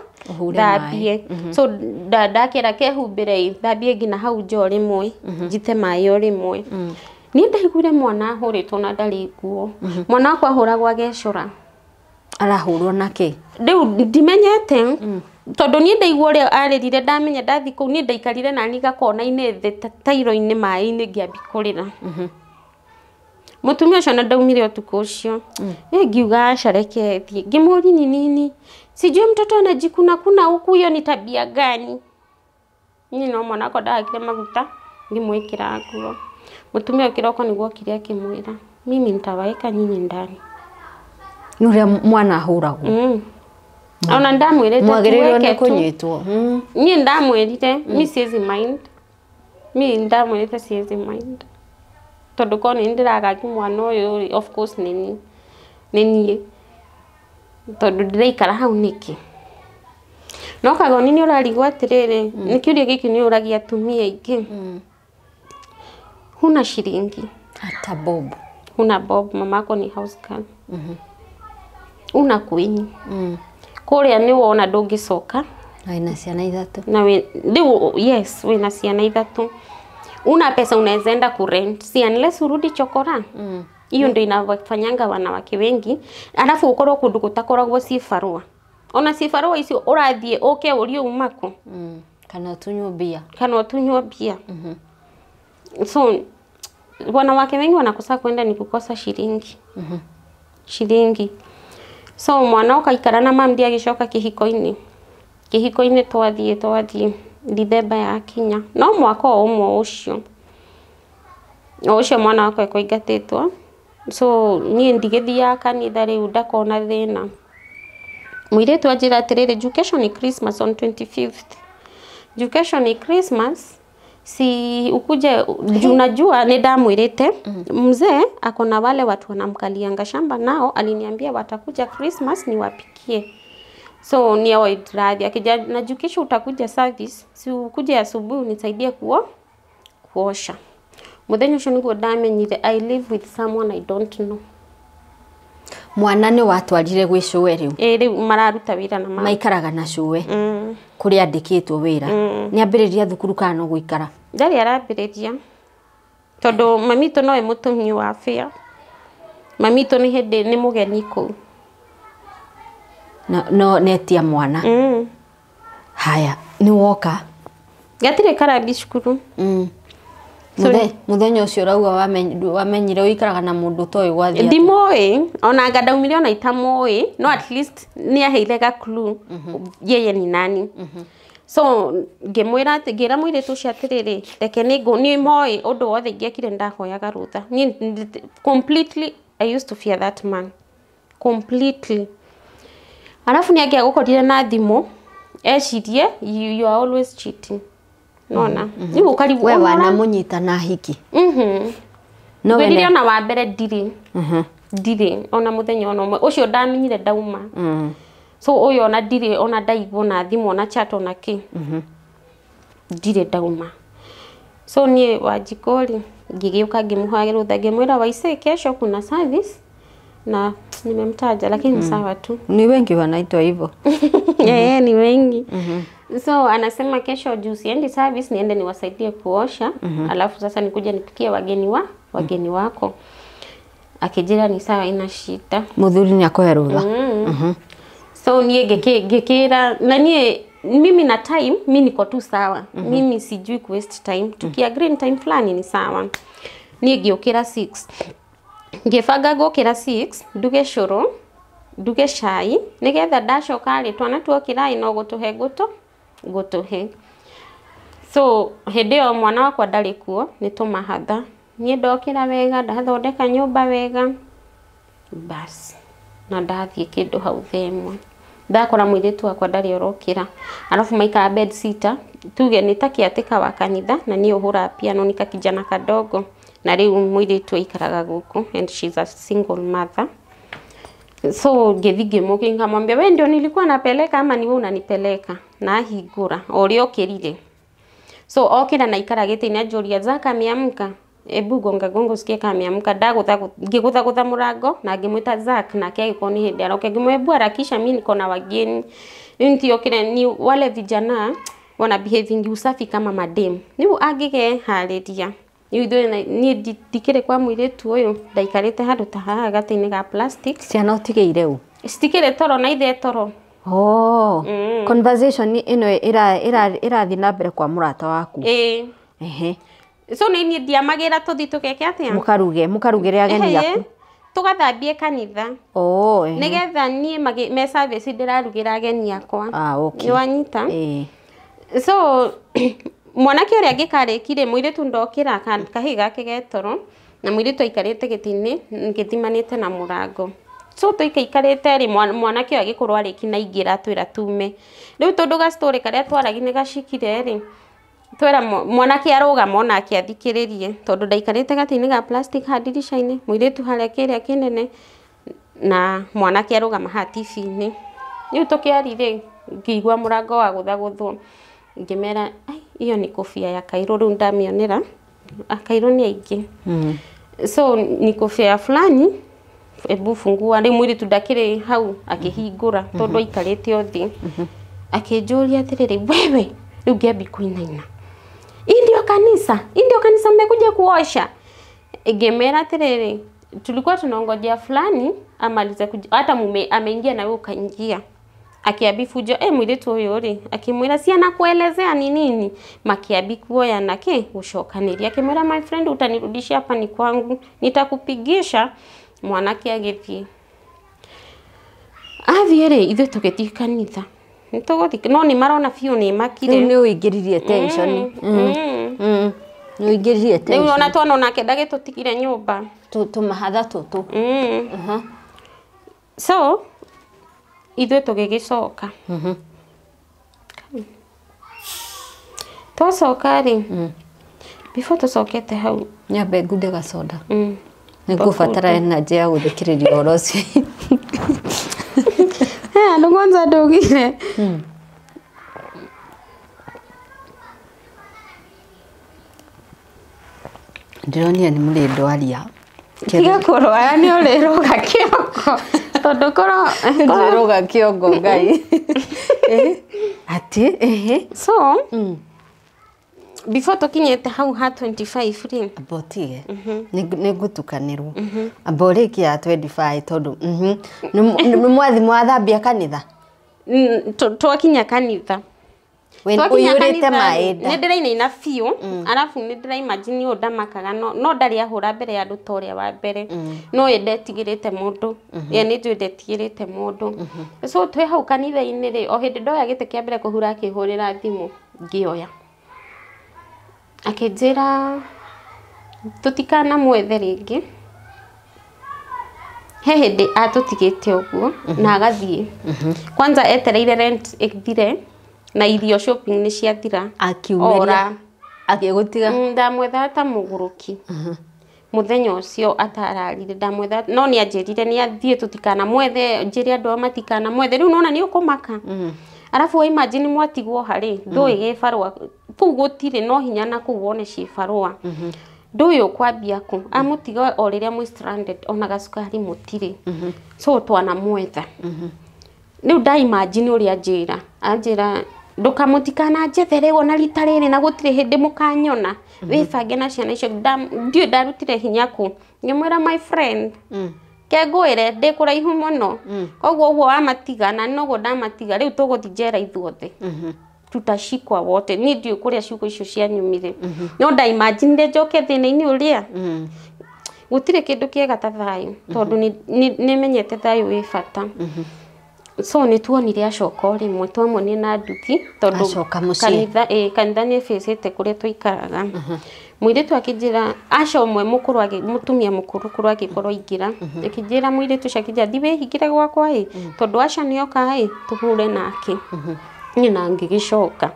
S2: thambie. So ndakĩra kehumbĩre thambie nginya hau nja o rĩmwe njite maĩ o rĩmwe. Niĩ ndaiguire mwana ahũrĩtwo na ndarĩ nguo. Mwana wakwa ahũragwo agecũra.
S1: Arahũrwo nakĩ?
S2: Rĩu ndimenyete tondũ niĩ ndaigua ũrĩa arĩrire ndamenya ndathi kũu niĩ ndaikarire nani gakona-inĩ thĩ tairo-inĩ maĩ-inĩ ngĩambi kũrĩra. Mũtumia ũcio na ndaumire ũtukũ ũcio. Ngiuga aca reke thiĩ. Ngĩmũũria ni nini? Sijui mtoto anajikuna kuna huku, hiyo ni tabia gani? Niĩ no mwana wakwa ndahakire maguta ngĩmwĩkĩra nguo. Mũtumia ũyũ kĩroko nĩguo okire akĩmwĩra, mimi nitawaeka nyinyi ndani.
S1: Nĩ ũrĩa mwana ahũragwo.
S2: Ona ndamwĩrĩte
S1: Mwagĩrĩirwo nĩ
S2: tuweke tu.
S1: kũnyitwo.
S2: Niĩ ndamwĩrire mi siwezi mind. Mi ndamwĩrĩte siwezi mind. Tondũ korwo nĩ ndĩragagi mwana ũyũ rĩ, of course nĩ niĩ. Tondũ ndĩraikara hau nĩkĩ? No Kagoni nĩ ũrarigwo atĩrĩrĩ, nĩ kĩũria gĩkĩ nĩ ũragia atumia aingĩ. Huna shilingi.
S1: Hata bob.
S2: Huna bob, mamako ni house girl. Una kwenyu. Kũrĩa nĩ wona ndũngĩcoka.
S1: Na wĩna ciana ithatũ.
S2: Na rĩu yes, wĩna ciana ithatũ. Una pesa unaweza enda kurent. Si unless urudi chokora. Hiyo ndio inafanyanga wanawake wengi. Alafu ukorwo kundu gutakoragwo cibarũa. Ona cibarũa icio ũrathiĩ ũke ũrie umako.
S1: Kana ũtunywo mbia.
S2: Kana ũtunywo mbia. So wanawake wengi wanakosa kwenda ni kukosa shilingi. Shilingi. So mwana ũkaikara na mam ndiagĩcoka kĩhiko-inĩ. Kĩhiko-inĩ twathiĩ Dithemba yakinya. No mwaka o ũmwe ũcio. O ũcio mwana wakwa ekũingatĩtwo. So niĩ ndigĩthiaga kanitha rĩu ndakona thĩna. Mũirĩtu anjĩra atĩrĩrĩ, juu kesho ni Christmas on 25th. Juu kesho ni Christmas, si ukuje juu najua nĩ ndamwĩrĩte mzee ako na wale watu wanamkalianga shamba nao aliniambia watakuja Christmas niwapikie. So ni oĩ ndĩrathiĩ akĩnjĩra na juu kesho utakuja service, si ukuje asubuhi unisaidie kuosha. Mũthenya ũcio nĩguo ndamenyire I live with someone I don't know.
S1: Mwana nĩ watwarire gwĩ cũwe rĩu?
S2: Ĩĩ rĩu mararuta wĩra na mama.
S1: Maikaraga na cũwe kũrĩa andĩkĩtwo wĩra. Nĩ ambĩrĩria thukuru kana no gũikara?
S2: Ndarĩ arambĩrĩria tondũ mamitũ nowe mũtumia wa bĩa. Mamitũ nĩ hĩndĩ nĩ mũgeni kũu.
S1: No netia mwana. Haya, nĩ woka?
S2: Gatirĩ karambi cukuru.
S1: Mũthenya ũcio ũrauga wamenyire ũikaraga na mũndũ ũtoĩ gwathiĩ atĩa?
S2: Ndimũĩ, ona anga ndaumire ona itamũĩ, no at least nĩ aheire ga clue yeye ni nani. So ngĩmwĩra atĩ ngĩra mũirĩtu ũcio atĩrĩrĩ, reke nĩ moĩ ũndũ wothe ingĩekire ndahoyaga rũtha. Niĩ completely I used to fear that man. Completely. Alafu nĩ angĩagũkorire na thimũ ecirie you are always cheating. Nona. Rĩu ũkarigwo
S1: We wanamũnyita na hiki. No
S2: Ngwĩrire ona wa mbere ndirĩ. Ndirĩ ona mũthenya ona ũmwe. Ũcio ndamenyire ndauma. So ũyũ ona ndirĩ ona ndaigwo na thimũ ona chat ona kĩ. Ndirĩ ndauma. So niĩ Wanjikũ rĩ ngĩgĩũka ngĩmũhoya rũtha ngĩmwĩra waisee kesho kuna service na nimemtaja lakini sawa tu.
S1: Ni wengi wanaitwa hivyo.
S2: Ni wengi. So anasema kesho juu siendi service niende niwasaidie kuosha, alafu sasa nikuja nipikie wageni wako. Akijira ni sawa ina shida.
S1: Muthuri ni akohe rũtha.
S2: So niĩ ngĩkĩra na niĩ mimi na time mi niko tu sawa. Mimi sijui ku waste time. Tukia green time fulani ni sawa. Niĩ ngĩũkĩra 6. Ngĩbanga ngũkĩra 6 nduge cũrũ, nduge cai nĩgetha ndacoka rĩ twana tuokĩra no gũtũhe ngũtũhe. So hĩndĩ ĩyo mwana wakwa ndarĩ kuo nĩ tũmahatha. Niĩ ndokĩra wega ndathondeka nyũmba wega bas na ndathiĩ kĩndũ hau thaa ĩmwe. Ndakora mũirĩtu wakwa ndarĩ orokĩra. Alafu maikara bed sitter tuge nĩ ta kĩatĩka wa kanitha na niĩ ũhũraga piano nĩ kakijana kadogo. Na rĩu mũirĩtu aikaraga gũkũ and she's a single mother. So ngĩthiĩ ngĩmũkĩ ngamwambia we ndio nilikuwa napeleka ama ni wewe unanipeleka? Na ahingũra o ũrĩa okĩrire. So okĩra na ikara gĩtĩ-inĩ anjũria Zaka ameamka? Ebu gonga gongo usikie kama ameamka. Ngĩgũthagũtha mũrango na ngĩmwĩta Zak nake agĩkorwo nĩ hĩndĩ aroka. Ngĩmwĩra ebu harakisha mimi niko na wageni. Rĩu ntiokĩre ni wale vijana wana behaving usafi kama madem. Rĩu angĩgeharĩria niĩ ndikĩrĩ kwa mũirĩtu ũyũ ndaikarĩte handũ ta haha gatĩ-inĩ ga plastic.
S1: Ciana ũtigĩire ũ?
S2: Citikĩrĩ toro na ithe toro.
S1: Oh, conversation ĩno ĩrathiĩ na mbere kwa mũrata waku.
S2: Ĩĩ.
S1: Ehe.
S2: So nĩ niĩ ndiamagĩra tũthiĩ tũgeke atĩa?
S1: Mũkarugĩre ageni aku.
S2: Tũgathambie kanitha.
S1: Oh, ehe.
S2: Nĩgetha niĩ me service ndĩrarugĩra ageni akwa.
S1: Ah, okay.
S2: Nĩwanyita?
S1: Ĩĩ.
S2: So Mwanake ũrĩa angĩkarĩkire mũirĩtu ndokĩra kahĩ gake getoro na mũirĩtu aikarĩte gĩtĩ-inĩ gĩthimanĩte na mũrango. So tũikaikarĩte rĩ mwanake ũyũ agĩkorwo arĩki na aingĩra atwĩra tume. Rĩu tondũ gastory karĩa twaragia nĩ gacikire rĩ twera mwanake arũgama onake athikĩrĩrie tondũ ndaikarĩte gatĩ-inĩ ga plastic ha ndirica-inĩ mũirĩtu harĩa kĩrĩa kĩnene na mwanake arũgama haha TV-inĩ. Rĩu tũkĩaria rĩ ngĩigua mũrango wa gũthagũthwo ngĩmera ai hiyo ni kofia ya Kairũ rĩu ndamĩonera Kairũ nĩ aingĩ. So ni kofia ya fulani ebu fungua. Rĩu mũirĩtu ndakĩrĩ hau akĩhingũra tondũ aikarĩte o thĩ. Akĩnjũria atĩrĩrĩ wewe rĩu ngĩambia kũinaina. Hii ndio kanisa, hii ndio kanisa mmekuja kuosha. Ngĩmera atĩrĩrĩ tulikuwa tunaongojea fulani amalize hata mume ameingia na wewe ukaingia. Akiambi fujo mũirĩtu ũyũ rĩ akĩmwĩra si anakuelezea ni nini makiambi kuoya nake gũcokanĩria akĩmwĩra my friend utanirudishia hapa ni kwangu nitakupigisha. Mwanake agĩthiĩ athiĩ rĩ ithuĩ tũgĩthiĩ kanitha nĩtũgũthiĩ no nĩ marona biũ nĩ makire.
S1: Rĩu nĩ ũingĩririe tension. Nĩ ũingĩririe tension.
S2: Rĩu ona twana onake ndagĩtũtigire nyũmba
S1: tũmahatha tũtũ.
S2: So ithuĩ tũgĩgĩcoka. Twacoka rĩ before tũcokete hau
S1: nyambe ngunde gacoda. Nĩngũbatara energy ya gũthikĩrĩria ũhoro ũcio.
S2: Andũ kwanza ndugire.
S1: Ndĩronire nĩ mũrĩ ndwaria.
S2: Tiga kũrwara nĩ ũrĩrũga kĩongo tondũ korwo
S1: ndĩrũga kĩongo Ngai. Atĩ
S2: so before tũkinyĩte hau ha 25 rĩ
S1: amba ũtige nĩ ngũtukanĩrwo amba ũrĩkie ya 25 tondũ nĩ mwathi mwathambia kanitha
S2: twakinya kanitha
S1: ũiyũrĩte maĩ nda
S2: nĩ ndĩrainaina biũ arabu nĩ ndĩraimagine ũũ ndamakaga no ndarĩ ahũra mbere ya andũ ta ũrĩa wa mbere no ĩ ndetigĩrĩte mũndũ ye nĩ njũĩ ndetigĩrĩte mũndũ. So twĩ hau kanitha-inĩ rĩ o hĩndĩ ndoya gĩtĩ kĩa mbere kũhura akĩhũrĩra thimũ ngĩoya akĩnjĩra tũtikanamwethe rĩngĩ. He hĩndĩ atũtigĩte ũguo na agathiĩ kwanza etereire rent ĩthire na irio shopping nĩ ciathira
S1: akiumĩria agĩgũtiga.
S2: Ndamwethaga ta mũgũrũki mũthenya ũcio atararire ndamwetha no nĩ anjĩrire nĩ athiĩ tũtikanamwethe njĩre andũ ao matikanamwethe. Rĩu nona nĩ ũkũmaka arabu wa imagine mwatigwo harĩ ndũĩ gĩbarũa kũu gũtirĩ no hinya na kũu wone ciĩbarũa ndũĩ ũkwambia kũ amũtiga o rĩrĩa mwĩ stranded ona gacukari mũtirĩ. So twanamwetha rĩu nda imagine ũrĩa anjĩra anjĩra ndũkamũtikana njethe rĩu ona rita rĩrĩ na gũtirĩ hĩndĩ mũkanyona wĩbange na ciana icio. Ndiũĩ ndarutire hinya kũ ngĩmwĩra my friend kengwĩre ndĩ kũraihu mũno koguo ũguo wamatiga na noguo ndamatiga rĩu tũgũthiĩ njera ithuothe tutashikwa wote. Niĩ ndiũĩ kũrĩa ciugo icio cianyumire no ndaimaginire njoke thĩna-inĩ ũrĩa gũtirĩ kĩndũ kĩega ta thayũ tondũ nĩmenyete thayũ wĩ bata. So nĩ tuonire acoka o rĩmwe twamuonire na nduthi tondũ kanitha kanitha nĩ ĩbĩcĩte kũrĩa tũikaraga. Mũirĩtu akĩnjĩra aca ũmwe mũkũrũ mũtumia mũkũrũ kũrũ agĩkorwo aingĩra akĩnjĩra mũirĩtu ũcio akĩnjĩra thiĩ wĩhingĩre gwakwa ĩ tondũ aca nĩoka ĩ tũhũre nake. Niĩ na ngĩgĩcoka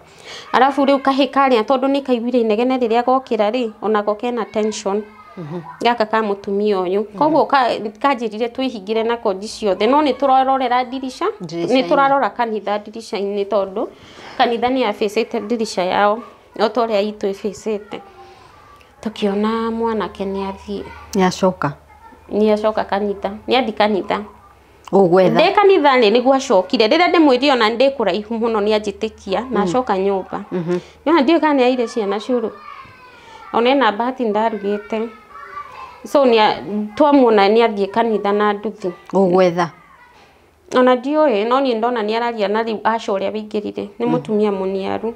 S2: arabu rĩu kahĩ karĩa tondũ nĩ kaiguire inegene rĩrĩa gokĩra rĩ onako kena tension gaka ka mũtumia ũyũ koguo kanjĩrire twĩhingĩre na konji ciothe no nĩ tũrarorera ndirica nĩ tũrarora kanitha ndirica-inĩ tondũ kanitha nĩ yabĩcĩte ndirica yao o ta ũrĩa itũ ĩbĩcĩte. Tũkĩona mwanake nĩ athiĩ nĩ acoka kanitha nĩ athiĩ kanitha
S1: ũgwetha
S2: ndĩ kanitha rĩ nĩguo acokire rĩrĩa ndĩmwĩrire ona ndĩ kũraihu mũno nĩ anjĩtĩkia na acoka nyũmba. Nĩona ndiũĩ kana nĩ aire ciana cũrũ ona ena bahati ndarugĩte. So twamuona nĩ athiĩ kanitha na nduthi
S1: ũgwetha
S2: ona ndiũĩ no niĩ ndona nĩ araria na rĩu aca ũrĩa wĩingĩrire nĩ mũtumia mũniaru.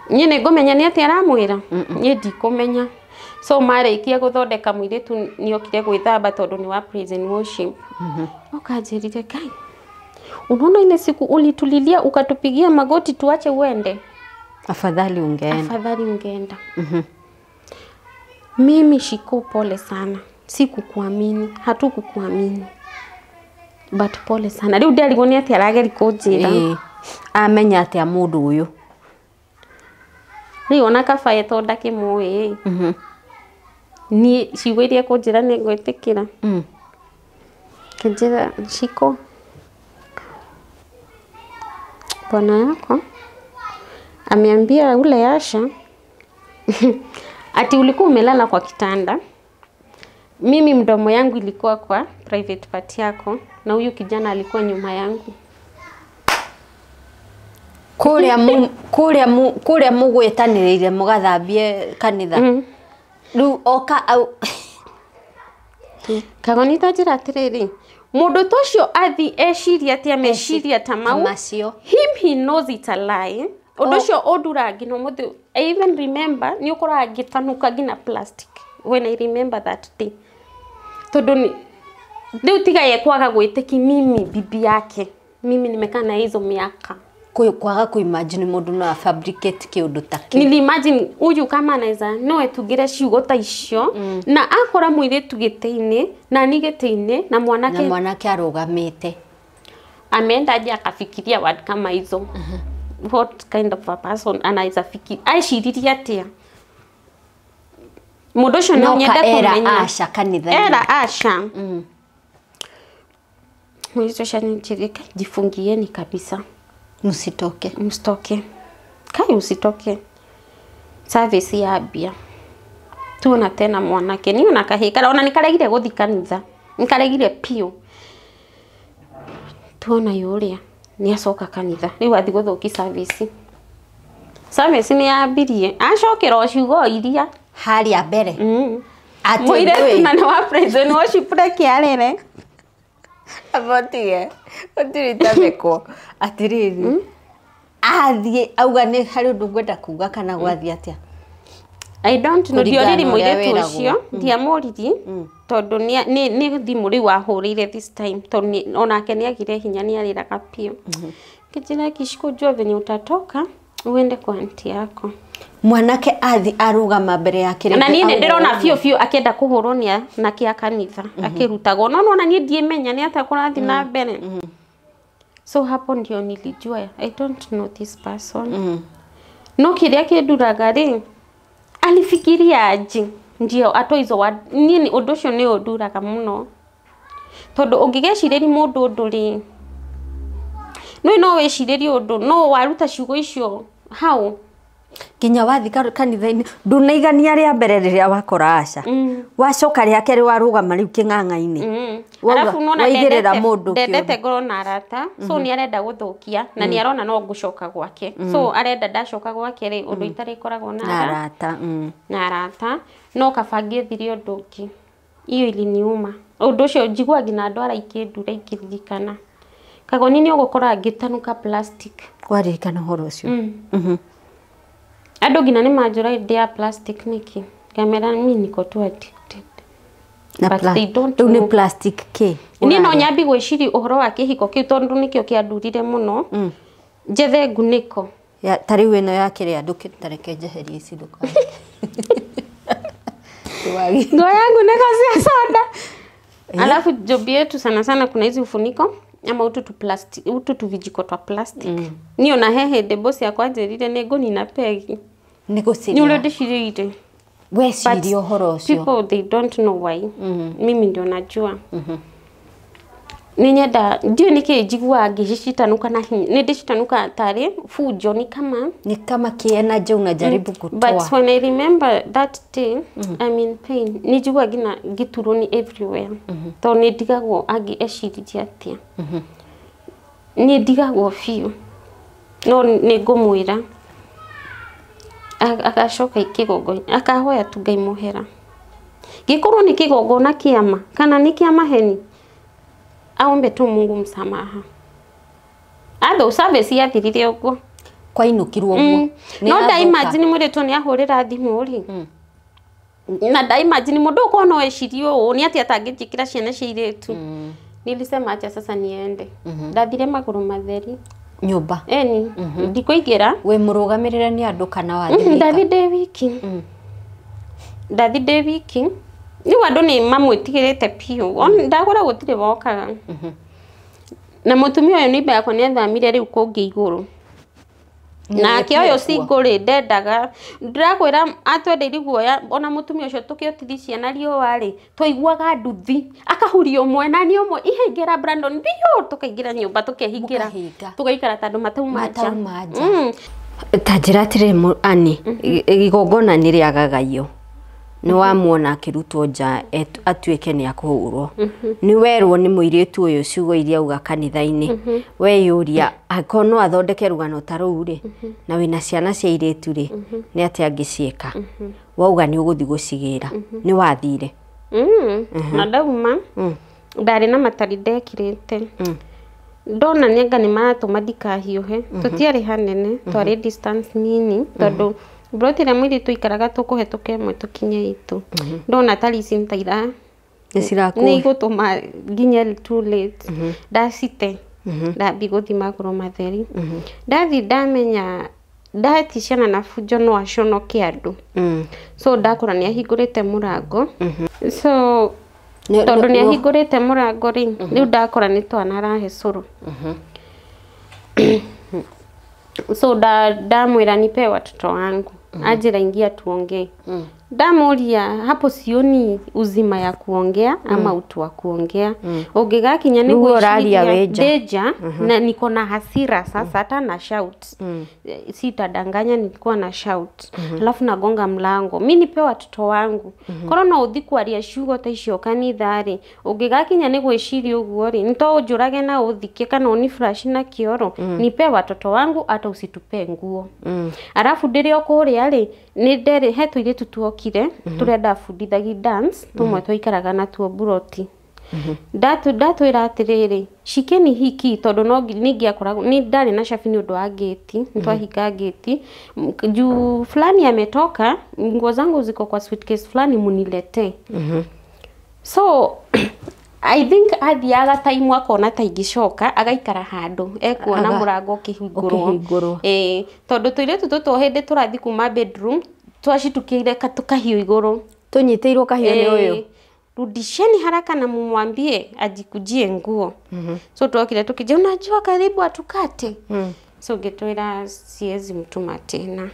S2: Niĩ nĩ ngũmenya nĩ atĩa aramwĩra niĩ ndikũmenya. So marĩkia gũthondeka mũirĩtu nĩokire gwĩthamba tondũ nĩ wa prison worship. Okanjĩrire Ngai unaona ile siku ulitulilia ukatupigia magoti tuache uende.
S1: Afadhali ungeenda.
S2: Afadhali ungeenda. Mimi Shiko, pole sana, sikukuamini, hatukukuamini, but pole sana. Rĩu nderigwo nĩ atĩa arageri kũnjĩra.
S1: Amenya atĩa mũndũ ũyũ?
S2: Rĩu ona kaba ye tondũ ndakĩmũĩ. Niĩ ciugo iria ekũnjĩra nĩ ngwĩtĩkĩra. Kĩnjĩra, Shiko, bwana yako ameambia ule Asha ati ulikuwa umelala kwa kitanda, mimi mdomo yangu ilikuwa kwa private part yako, na huyu kijana alikuwa nyuma yangu.
S1: Kuria mugwitaniriire mugathambie kanitha. Riu oka au
S2: Kagoni ta njĩra atĩrĩrĩ, mũndũ ta ũcio athi eciria atĩa meciria ta mau,
S1: macio.
S2: Him, he knows it's a lie. Ũndũ ũcio ũnduraga nginya ũmũthĩ. I even remember nĩ ũkoraga ngĩtanuka nginya plastic when I remember that day, tondũ rĩu tiga ye kwaga gwĩtĩki mimi bibi yake, mimi nimekaa na hizo miaka.
S1: Kwaga kuimagine mũndũ no fabricate kĩũndũ ta kĩu.
S2: Nili imagine huyu kama anaweza no etugire ciugo ta icio, na akora mũirĩtu gĩtĩ-inĩ na ni gĩtĩ-inĩ na mwanake,
S1: na mwanake arũgamĩte.
S2: Ameenda aje akafikiria word kama hizo? What kind of a person anaweza fikiri, aiciririe atia mũndũ ũcio? No nyende kũmenya.
S1: Asha kanitha.
S2: Era Asha. Mũirĩtu ũcio anjĩrire, jifungieni kabisa,
S1: msitoke.
S2: Msitoke kai, usitoke. Service yambia, tuona tena mwanake ni ona kahĩ ona nĩkaregire gũthi kanitha, nĩkaregire piũ. Tuona yũrĩa nĩ acoka kanitha rĩu athi gũthũki service. Service nĩ yambirie acokera o ciugo iria
S1: harĩa mbere.
S2: Mũirĩtu na nĩ wa praise and worship, reke arere.
S1: Abotige gũtirĩ itathekwo atĩrĩrĩ, athiĩ auga nĩ harĩ ũndũ ngwenda kuga kana gwathiĩ atĩa?
S2: I don't know.
S1: Kũringana
S2: Ndioririe
S1: na ũrĩa
S2: mũirĩtu
S1: wĩragwo.
S2: Ũcio ndiamũririe tondũ nĩ thimũ rĩu ahũrĩire this time, tondũ onake nĩ agire hinya, nĩ arĩraga piũ. Kĩnjĩra, Kishiko, jua venye utatoka uende kwa aunti yako.
S1: Mwanake athi arũgama mbere ya kĩrĩndĩ.
S2: Na niĩ nĩ
S1: auga
S2: ndĩrona
S1: ũguo.
S2: Biũ biũ akĩenda kũhũrwo nĩ anake a kanitha akĩrutagwo, no nona niĩ ndiĩmenya nĩ atĩa kũrathiĩ na mbere. So hapo ndio nilijua I don't know this person. No kĩrĩa kĩnduraga rĩ, alifikiria aje ndio atoe hizo word? Niĩ ũndũ ũcio nĩ ũnduraga mũno, tondũ ũngĩgecirĩria mũndũ ũndũ rĩ, no wĩcirĩrie ũndũ no waruta ciugo icio hau.
S1: Nginya wathi kanitha-inĩ ndũnaigania rĩa mbere rĩrĩa wakora Asha, wacoka rĩa kerĩ warũgama rĩu kĩng'ang'a-inĩ. Wauga-
S2: Arabu nona
S1: waigĩrĩra
S2: ndendete
S1: mũndũ
S2: ndendete ngorwo na arata, so nĩ arenda gũthũkia na nĩ arona no ngũcoka gwake, so arenda ndacoka gwake rĩ, ũndũ itarĩkoragwo na
S1: na arata.
S2: Na arata, no kaba ngĩethire ũndũ ũngĩ. Iyo iliniuma ũndũ ũcio, njigua nginya ndwara ikĩndura ikĩririkana. Kagoni, nĩ ũgũkora ngĩtanuka plastic.
S1: Waririkana ũhoro ũcio.
S2: Andũ nginya nĩ manjũra ndĩ ya plastic nĩkĩ, ngamera mi niko tu addicted.
S1: Na
S2: But they don't
S1: rĩu nĩ
S2: know.
S1: Plastic kĩ?
S2: Niĩ no
S1: Ũrarĩa?
S2: nyambi gwĩciria ũhoro wa kĩhiko kĩu tondũ nĩkĩo kĩandurire mũno, njethe ngunĩko.
S1: Ya, ta rĩu ĩno ya kĩrĩa ndũkĩtareke njeherie ici
S2: Ngoya ngunĩko cia soda. Alafu job yetu sana sana kuna hizi ufuniko ama utu tu plastic, utu tu vijiko twa plastic. Niĩ ona he hĩndĩ boss yakwa anjĩrire nĩ ngũnina pegi.
S1: Nĩ
S2: Nĩ ũrĩa
S1: gũciria
S2: ndĩcirĩire.
S1: weciria ũhoro ũcio.
S2: People, they don't know why. Mimi ndio najua. Nĩ nyenda ndiũĩ nĩkĩ njiguaga ngĩcitanuka na hinya, nĩ ndĩcitanuka tarĩ fujo, ni kama
S1: Ni kama kienergy unajaribu kutoa.
S2: But when I remember that day, I'm in pain. Nĩ njiguaga nginya ngĩturwo nĩ everywhere, tondũ nĩ ndigagwo angĩ eciririe atĩa. Nĩ ndigagwo biũ, no nĩ ngũmwĩra agacoka kĩgongona akahoya tu Ngai mũhera, gĩkorwo nĩ kĩgongona kĩama kana nĩ kĩa maheni, aombe tu Mungu msamaha. Atho service yathirire ũguo.
S1: Kwainũkirwo ũguo. Nĩ
S2: No
S1: yathũka.
S2: Ndaimagine mũirĩtu nĩ ahũrĩra thimũ rĩ, na ndaimagine mũndũ ũkorwo no ecirie ũũ nĩ atĩa atangĩnjĩkĩra ciana cia irĩtu. Nilisema acha sasa niende. Ndathire magũrũ matheri.
S1: Nyũmba.
S2: Eni ndikũingĩra.
S1: Wĩ mũrũgamĩrĩre nĩ andũ kana wathiĩ?
S2: Ndathi ndĩ wiki. Ndathi ndĩ wiki. Rĩu andũ nĩ mamwĩtigĩrĩte biũ. Ndagũra gũtirĩ wokaga. Na mũtumia ũyũ neighbor yakwa nĩ athamire rĩu kũngĩ igũrũ. Nake ũyũ single rĩ, ndendaga. Ndĩrakwĩra atwendeire guoya. Ona mũtumia ũcio tũkĩotithia ciana riũa rĩ, twaiguaga nduthi akahuria ũmwe na niĩ ũmwe ihaingĩra Brandon biũ, tũkaingĩra nyũmba tũkehingĩra, tũgaikara ta andũ matauma nja.
S1: Ta njĩra atĩrĩrĩ Annie, igongona nĩ rĩagagaio, nĩ wamuona akĩrutwo nja atuĩke nĩ akũhũrwo, nĩ werwo nĩ mũirĩtu ũyũ ciugo iria auga kanitha-inĩ, weyũria angĩkorwo no athondeke rũgano ta rũu rĩ, na wĩna ciana cia airĩtu rĩ, nĩ atĩa angĩciĩka? Wauga nĩ ũgũthiĩ gũcigĩra, nĩ wathire?
S2: Na ndauma ndarĩ na matari ndekĩrĩte, ndona nĩ anga nĩ maratũma ndikahiũhe. Tũtiarĩ hanene, twarĩ distance nini, tondũ mburoti ĩrĩa mũirĩtu aikaraga tũkũhetũka ĩmwe tũkinye itũ. Ndona tari ici nĩ ta ira nĩ igũtũma nginye too late, ndacite ndambi gũthiĩ magũrũ matheri. Ndathiĩ ndamenya ndati ciana na bunjo no aconoke andũ. So ndakora nĩ ahingũrĩte mũrango. So tondũ nĩ ahingũrĩte mũrango rĩ, rĩu ndakora nĩ twana arahe cũrũ. So ndamwĩra nipe watoto wangu. Anjĩra ingia tuongee. Ndamuria hapo sioni uzima ya kuongea ama utu wa kuongea. Ũngĩgakinya nĩ gwĩciria ndeja na niko na hasira sasa, hata na shout. Sitadanganya, nilikuwa na shout. Alafu nagonga mlango. Mi nipe watoto wangu. Korwo no ũthi kwaria ciugo ta icio kanitha rĩ, ũngĩgakinya nĩ gwĩciria ũguo rĩ, nĩ to ũnjũrage na ũthikie kana ũni flash na kĩoro. Nipe watoto wangu hata usitupe nguo. Alafu ndĩrĩ o kũrĩa rĩ, nĩ nderĩ he tũirĩtu tuokire tũrĩa ndabundithagia dance, tũmwe twaikaraga natuo mburoti. Ndatwĩra atĩrĩrĩ, shikeni hiki, tondũ no ningĩakoragwo nĩ ndarĩ na cabi nĩ ũndũ wa gate, nĩtwahinga gate. Juu fulani ametoka, nguo zangu ziko kwa suitcase fulani, muniletee. So I think athiaga time akona ta ingĩcoka agaikara handũ ekuona mũrango ũkĩhingũrwo. Tondũ tũirĩtu tũtũ hĩndĩ tũrathiĩ kuma bedroom twacitũkĩire tũkahiũ igũrũ,
S1: tũnyitĩirwo kahiũ nĩ ũyũ.
S2: Rudisheni haraka na mumwambie ajikujie nguo. So tuokire tukija, unajua karibu atukate. So ngĩtwĩra siwezi mtuma tena.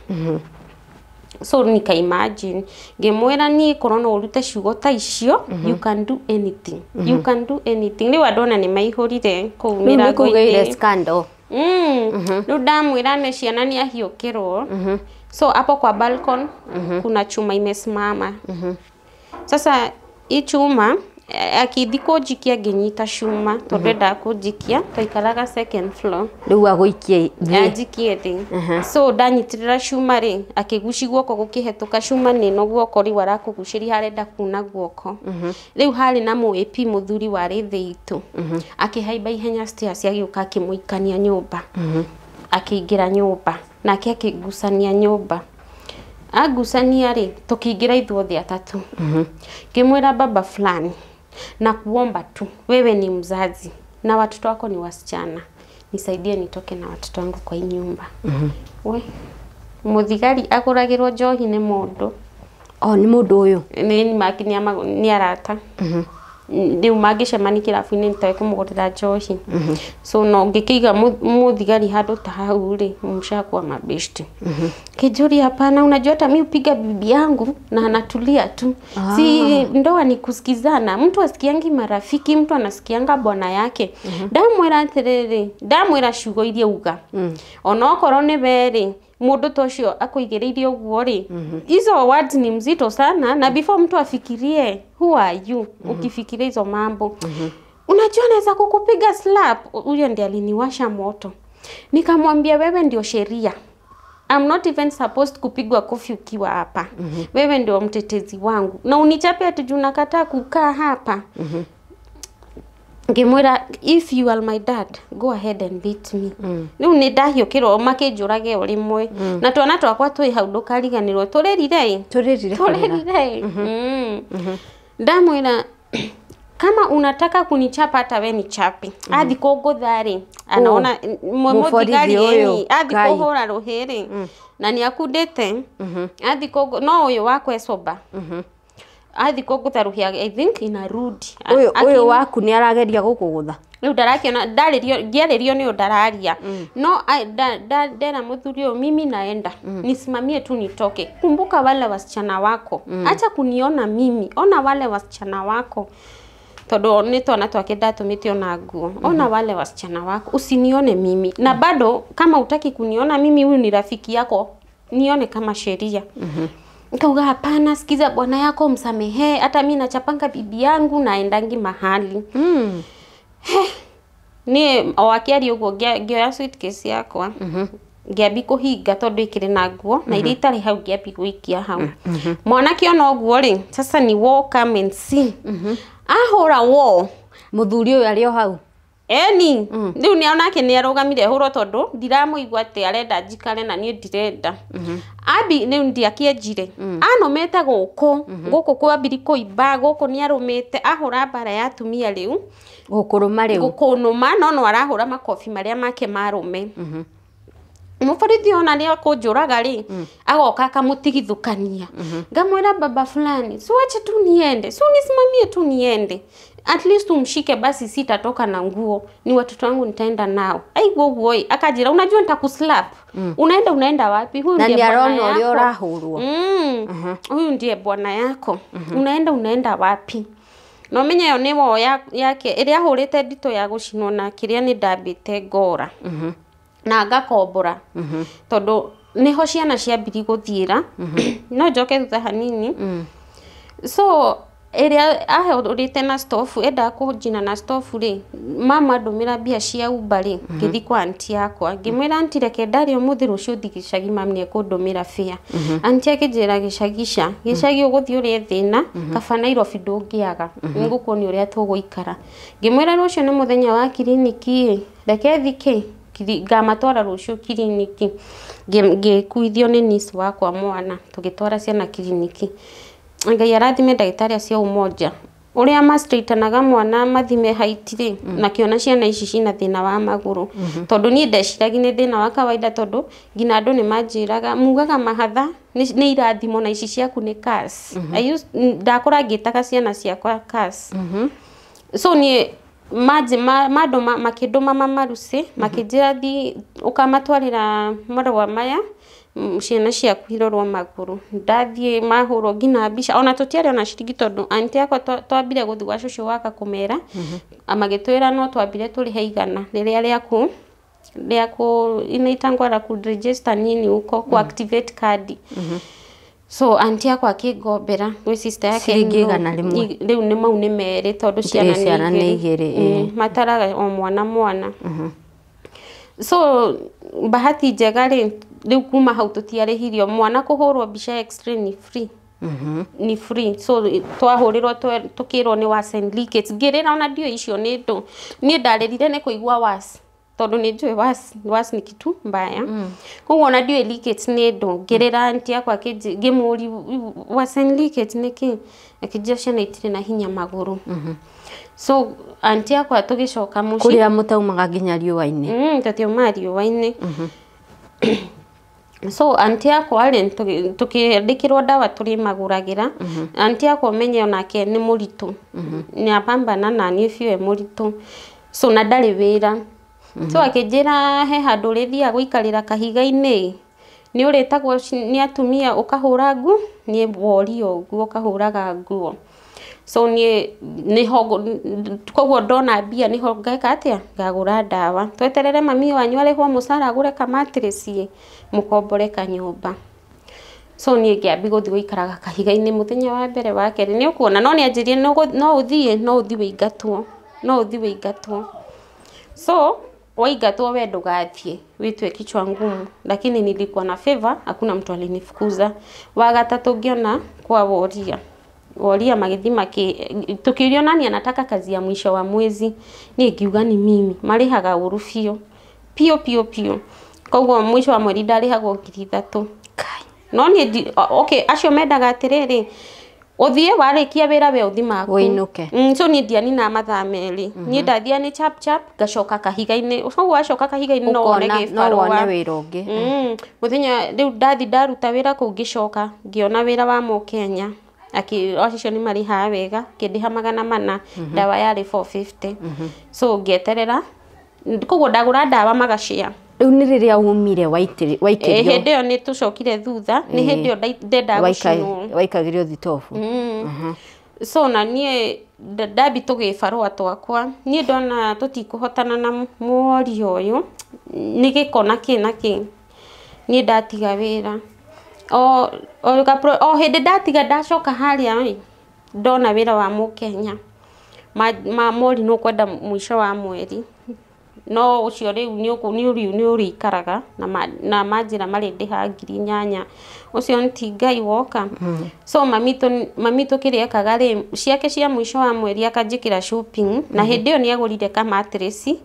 S2: So nika imagine ngĩmwĩra niĩ korwo no ũrute ciugo ta icio, you can do anything. You can do anything. Rĩu andũ ona nĩ maihũrire kũu mĩrango-inĩ.
S1: Scandal.
S2: Rĩu ndamwĩra nĩ ciana nĩ ahiũkĩrwo. So hapo kwa balcony kuna chuma imesimama. Sasa hii chuma akithi kũnjikia ngĩnyita cuma tondũ endaga kũnjikia, twaikaraga second floor.
S1: Rĩu agũikie thĩ.
S2: Anjikie thĩ. So ndanyitĩrĩra cuma rĩ, akĩguci guoko gũkĩhetũka cuma nĩ ĩno guoko rĩu arakũgucĩria arenda kuna guoko. Rĩu harĩ na mũ AP mũthuri warĩ thĩ itũ. Akĩhaimba ihenya stairs agĩũka akĩmũikania nyũmba. Akĩingĩra nyũmba nake akĩgucania nyũmba. Agucania rĩ, tũkĩingĩra ithuothe atatũ. Ngĩmwĩra baba fulani, na kuomba tu, wewe ni mzazi na watoto wako ni wasichana, nisaidie nitoke na watoto wangu kwa hii nyumba. We mũthigari agũragĩrwo njohi nĩ mũndũ.
S1: O nĩ mũndũ ũyũ?
S2: Nĩ arata. Rĩu mangĩcemania kĩrabu-inĩ nĩtoĩ kũmũgũrĩra njohi. So no ngĩkĩiga mũthigari handũ ta hau rĩ, mshakuwa mabeshte. Kijuri hapana, unajua hata mimi upiga bibi yangu na anatulia tu. Si ndoa ni kusikizana. Mtu asikiangi marafiki, mtu anasikianga bwana yake. Ndamwĩra atĩrĩrĩ, ndamwĩra ciugo iria uga. Onokorwo nĩ we rĩ, mũndũ ta ũcio akũigĩrĩirie ũguo rĩ, hizo words ni mzito sana, na before mtu afikirie who are you, ukifikiria hizo mambo. Unajua naweza kukupiga slap. Huyo ndiye aliniwasha moto. Nikamwambia wewe ndio sheria. I'm not even supposed kupigwa kofi ukiwa hapa. Wewe ndio mtetezi wangu. Na unichape ati juu nakataa kukaa hapa. Ngĩmwĩra if you are my dad, go ahead and beat me. Rĩu nĩ ndahiũkĩrwo makĩnjũrage o rĩmwe. Na twana twakwa twĩ hau ndũkariganĩrwo. Tũrĩrire. Tũrĩrire. Ndamwĩra Kama unataka kunichapa hata we nichape. Athi kũngũtha rĩ, anaona mũthigari ĩni athi kũhũra rũhĩ rĩ, na nĩ akundĩte. Athi kũngũ no ũyũ wakwa ecoba. Athi kũngũtha rũhĩ, I think inarudi.
S1: Ũyũ waku nĩ arageria gũkũgũtha.
S2: Rĩu ndarakiona ndarĩrio ngĩarĩrio nĩ ndararia. No ndera mũthuri ũyũ, mimi naenda. Nisimamie tu nitoke. Kumbuka wale wasichana wako. Acha kuniona mimi, ona wale wasichana wako. Tondu nĩ twana twake ndatũmĩte ona nguo. Ona wale wasichana wako, usinione mimi. Na bado kama utaki kuniona mimi, huyu ni rafiki yako, nione kama sheria. Nikauga hapana, sikiza bwana yako msamehe, hata mimi nachapanga bibi yangu naendangi mahali. Ni o akĩaria ũguo ngĩoya suitcase yakwa, ngĩambi kũhinga tondũ ĩkĩrĩ na nguo na iria itarĩ hau ngĩambi gũikia hau. Mwanake ona ũguo rĩ, sasa ni war, come and see. Ahũra war.
S1: Mũthuri ũyũ arĩ o hau.
S2: Eni, rĩu nĩ onake nĩ arũgamire hũrwo tondũ ndiramũigua atĩ arenda njikare na niĩ ndirenda. Ambi rĩu ndiakĩenjire. Anũmĩte gũkũ, gũkũ kwambiri kũimba, gũkũ nĩ arũmĩte, ahũra mbara ya atumia rĩu.
S1: Gũkũrũma rĩu.
S2: Gũkũnũma, no no arahũra makobi marĩa make marũme. Mũborithi ona nĩ akũnjũraga rĩ, agoka akamũtigithũkania. Ngamwĩra baba fulani, si wache tu niende, si unisimamie tu niende. At least umshike basi, sitatoka na nguo, ni watoto wangu nitaenda nao. Aigua ũguo ĩ, akanjĩra unajua nitakuslap. Unaenda unaenda wapi? Huyu ndiye bwana yako. Huyu ndiye bwana yako. Unaenda unaenda wapi? No menye ĩyo nĩ wo yake ĩrĩa ahũrĩte nditũ ya gũcinwo na kĩrĩa nĩ ndambĩte ngora. Na ngakombora. Tondũ nĩho ciana ciambiri gũthiĩra. No njoke thutha hanini. So ĩrĩa ahũrĩte na stofu, endaga kũnjina na stofu rĩ, mama ndũmĩra mbia cia Uber rĩ, ngĩthiĩ kwa anti yakwa. Ngĩmwĩra anti reke ndarĩa ũmũthĩ rũciũ thiĩ gĩcagi mami nĩekũndũmĩra fare. Anti akĩnjĩra gĩcagica, gĩcagi ũgũthiĩ ũrĩe thĩna, kaba Nairobi ndũngĩaga, nĩngũkuonia ũrĩa tũgũikara. Ngĩmwĩra rũciũ nĩ mũthenya wa kiriniki ĩ, reke thiĩ kĩ, ngamatwara rũciũ kiriniki. Ngĩkuithio nĩ niece wakwa mwana, tũgĩtwara ciana kiriniki. Ngai arathime ndagĩtarĩ acio Umoja. Ũrĩa mastraightanaga mwana mathime height rĩ, makĩona ciana ici cina thĩna wa magũrũ. Tondũ niĩ ndeciragia nĩ thĩna wa kawaida tondũ nginya andũ nĩ manjĩraga mugaga mahatha nĩ irathimo na ici ciaku nĩ curse. Ndakũra ngĩtaga ciana ciakwa curse. So niĩ mandũ makĩndũma mamaruci, makĩnjĩra thiĩ ũkamatwarĩra marũa maya, ciana ciaku irorwo magũrũ. Ndathiĩ mahũrwo nginya mbica, ona tũtiarĩ ona ciringi tondũ anti yakwa twambire gũthiĩ gwa cũcũ waka kũmera, magĩtwĩra no twambire tũrĩhe 100 rĩrĩa rĩaku inaitangwa la kuregister nini huko, ku activate card. So anti yakwa akĩngombera gwĩ sister yake
S1: ciringi 100.
S2: Rĩu nĩ mau nĩ merĩ tondũ ciana nĩ
S1: igĩrĩ.
S2: Mataraga o mwana mwana. So bahati njega rĩ, rĩu kuma hau tũtiarĩhirio mwana kũhũrwo mbica x-ray ni free. Ni free. So twahũrĩrwo tũkĩrwo nĩ was and leakage. Ngĩrĩra ona ndiũĩ icio nĩ ndũ. Niĩ ndarĩrire nĩ kũigua was tondũ nĩ njũĩ was, was ni kitu mbaya. Koguo ona ndiũĩ leakage nĩ ndũ. Ngĩrĩra anti yakwa ngĩmũũria was and leakage nĩ kĩ? Akĩnjĩra ciana itirĩ na hinya magũrũ. So anti yakwa tũgĩcoka mũciĩ.
S1: Kũrĩa mũtaumaga nginya riũa-inĩ.
S2: Tũtiaumaga riũa-inĩ. So anti yakwa rĩ, tũkĩandĩkĩrwo ndawa tũrĩmagũragĩra. Anti yakwa ũmenye onake nĩ mũritũ. Nĩ apambana na niĩ biũ e mũritũ. So na ndarĩ wĩra. So akĩnjĩra he handũ ũrĩthiaga gũikarĩra kahiga-inĩ, nĩ ũrĩtagwo nĩ atumia ũkahũra nguo, niĩ worio ũguo ũkahũraga nguo. So niĩ nĩho koguo ndona mbia nĩho ngeka atĩa, ngagũra ndawa. Tweterere mami wanyu arĩhwo mũcara agũre kamatirĩci mũkombore kanyũmba. So niĩ ngĩambi gũthiĩ gũikaraga kahiga-inĩ mũthenya wa mbere wa kerĩ nĩ ũkuona, no nĩ anjĩrire no ũthiĩ, no ũthiĩ wĩingatwo, no ũthiĩ wĩingatwo. So waingatwo we ndũgathiĩ, wĩtue kichwa ngumu. Lakini nilikuwa na favor, hakuna mtu alinifukuza. Wa gatatũ ngĩona kwa woria. Woria magĩthiĩ tũkĩũrio nani anataka kazi ya mwisho wa mwezi, niĩ ngiuga ni mimi. Marĩhaga ũru biũ. Biũ biũ biũ. Koguo mwisho wa mweri ndarĩhagwo 3,000. No niĩ okay, acio mendaga atĩrĩrĩ, Uthie warikia wira we uthi maku
S1: Ũinũke.
S2: So ni ndianina mathaa merĩ. Niĩ ndathia nĩ chap chap ngacoka kahiga-inĩ. Ũguo wacoka kahiga-inĩ no wone
S1: Ũkona no
S2: gĩbarũa.
S1: wone wĩra ũngĩ.
S2: Mũthenya rĩu ndathi ndaruta wĩra kũu ngĩcoka ngĩona wĩra wa Mũkenya. Acio nĩ marĩhaga wega, kĩndĩha 400, ndawa yarĩ 450. So ngĩeterera koguo ndagũra ndawa magashare.
S1: Rĩu nĩ rĩrĩa umire waikĩrio.
S2: Hĩndĩ ĩyo nĩ tũcokire thutha, nĩ hĩndĩ ĩyo ndendaga gũcinwo.
S1: Waikagĩrio thitobu.
S2: So na niĩ ndambi tũgĩbarũa twakwa, niĩ ndona tũtikũhotana na mworia ũyũ, nĩ gĩko na kĩ na kĩ, niĩ ndatiga wĩra. O hĩndĩ ndatiga ndacoka harĩa ĩ, ndona wĩra wa Mũkenya. Mori nĩ ũkwenda mũico wa mweri. No ũcio rĩu nĩ ũrĩikaraga na manjĩra marĩndĩhaga 8,000. Ũcio nĩ ti Ngai woka. So mamitũ kĩrĩa ekaga rĩ, ciake cia mũico wa mweri akanjĩkĩra shopping, na hĩndĩ ĩyo nĩ agũrire kamatirĩci,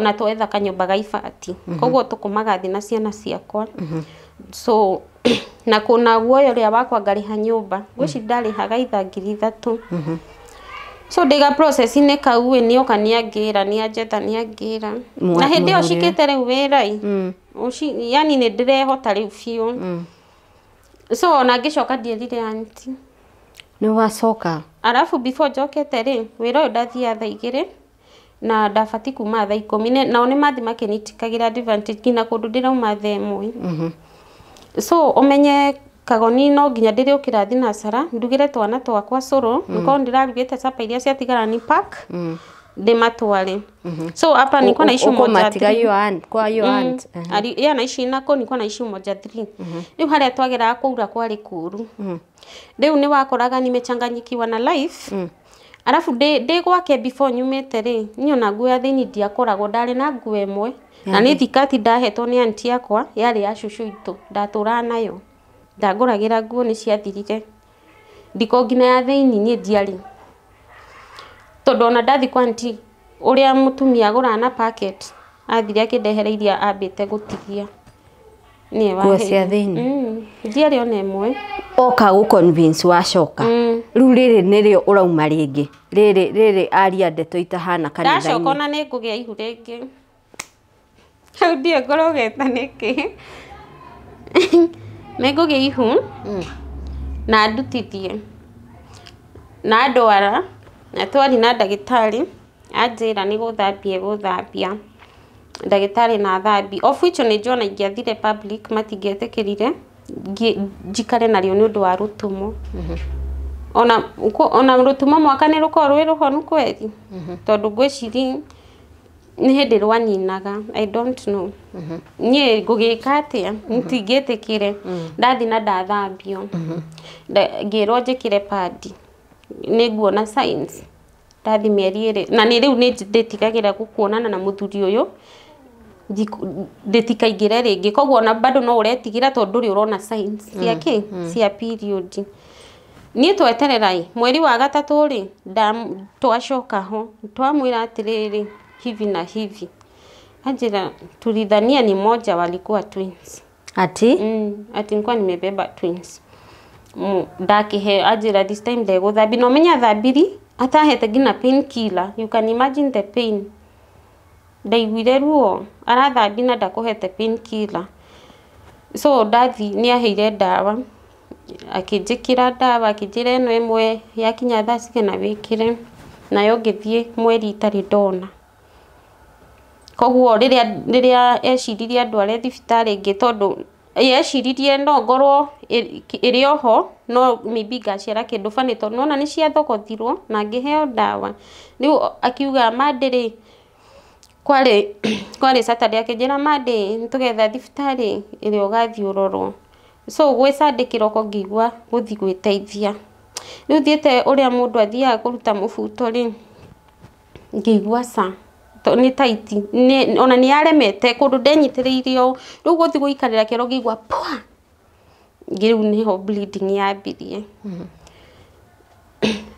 S2: na twetha kanyũmba ga ibati. Koguo tũkomaga thĩ na ciana ciakwa. So na kũna guoya ũrĩa wakwa ngarĩha nyũmba, ngwĩciria ndarĩhaga ithaa 3,000. So ndĩga process-inĩ kau ĩ, nĩoka nĩangĩra, nĩanjetha nĩangĩra. Na hĩndĩ ĩyo cikĩte rĩu wĩra ĩ, yani nĩ ndĩrehota rĩu biũ. So ona ngĩcoka ndierire aunty.
S1: Nĩ wacoka?
S2: Arabu before njokete rĩ, wĩra ũyũ ndathiaga thaa 2 na ndabatiĩ kuma thaa 10, nao nĩ mathi makĩnitĩkagĩra advantage nginya kũndũ ndĩrauma thaa 1. So ũmenye Kagoni no nginya ndĩrĩũkĩra thinacara ndugĩre twana twakwa cũrũ, nĩkorwo ndĩrarugĩte capa iria ciatigara ni pack ndĩmatware. So hapa nilikuwa naishi Umoja 3.
S1: Kwa your aunt.
S2: Yeye anaishi nako, nilikuwa naishi Umoja 3. Rĩu harĩa twageraga kũura kwarĩ kũũru. Rĩu nĩ wakoraga nimechanganyikiwa na life. Arabu ndĩ gwake before nyumĩte rĩ, niĩ ona nguo ya thĩinĩ ndiakoragwo, ndarĩ na nguo ĩmwe. Na nĩ thikati ndahetwo nĩ aunty yakwa, yarĩ ya cũcũ witũ, ndatũraga nayo. Ndangũragĩra nguo nĩ ciathirire. Ndiko nginya ya thĩinĩ niĩ ndiarĩ. Tondũ ona ndathi kwa aunty ũrĩa mũtumia agũraga na packet, athire akĩndehera iria ambĩte gũtigia. Nĩwe
S1: Nguo cia thĩinĩ?
S2: Ndiarĩ ona ĩmwe.
S1: Oka gũ convince wacoka. Rĩu rĩrĩ nĩrĩo ũrauma rĩngĩ. Rĩrĩ rĩrĩ aria ndeto itahana kanitha-inĩ.
S2: Ndacoka ona nĩ ngũgĩa ihu rĩngĩ. Hau ndiĩ ngũrogete nĩkĩ. Nĩ ngũgĩa ihu na ndutithie na ndwara na twari na ndagĩtarĩ anjĩra nĩ gũthambia gũthambia ndagĩtarĩ na thambi, of which nĩ njona ingĩathire public matingĩetĩkĩrire njikare narĩo nĩ ũndũ wa rũtumo. Ona rũtumo mwaka nĩ rũkoragwo rwĩ rũhonu kweri, tondũ ngwĩciria nĩ hĩndĩ rwaninaga, I don't know. Niĩ ngũgĩka atĩa, ntingĩtĩkĩre. Ndathi na ndathambio, ngĩrwo njĩkĩre padi, nĩ nguona signs. Ndathi mĩeri 2, na nĩ rĩu nĩ ndĩtigagĩra gũkuonana na mũthuri ũyũ, ndĩtikaingĩre rĩngĩ. Koguo ona bado no ũretigĩra tondũ ndũrĩ ũrona signs cia kĩ, cia period. Niĩ tweterera ĩ, mweri wa 3 rĩ, twacoka ho, twamwĩra atĩrĩrĩ, hivi na hivi. Anjĩra tulidhania ni moja walikuwa twins.
S1: Ati?
S2: Ati nilikuwa nimebeba twins. Ndakĩheo anjĩra this time ndegũthambia. Na ũmenye athambiri atahete nginya pain killer. You can imagine the pain. Ndaiguire ruo, arathambia na ndakũhete pain killer. So ndathi nĩ aheire ndawa, akĩnjĩkĩra ndawa, akĩnjĩra ĩno ĩmwe yakinya thaa cigana wĩkĩre, nayo ngĩthiĩ mweri itarĩ ndona. Koguo rĩrĩa eciririe andware thibitarĩ ĩngĩ, tondũ eciririe no ngorwo ĩrĩ oho, no maybe ngaciara kĩndũ funny, tondũ nĩwona nĩ ciathogothirwo na ngĩheo ndawa. Rĩu akiuga Monday rĩ, kwarĩ Saturday, akĩnjĩra Monday nĩtũgetha thibitarĩ ĩrĩa ũgathiĩ ũrorwo. So gwĩ Sunday kĩroko ngĩigua gũthiĩ gwĩteithia. Rĩu thiĩte ũrĩa mũndũ athiaga kũruta mũbuto rĩ, ngĩigua ca nĩ tight, ona nĩ yaremete kũndũ ndenyitĩrĩire ũũ. Rĩu gũthiĩ gũikarĩra kĩoro ngĩigua pwa, rĩu nĩho bleeding yambirie.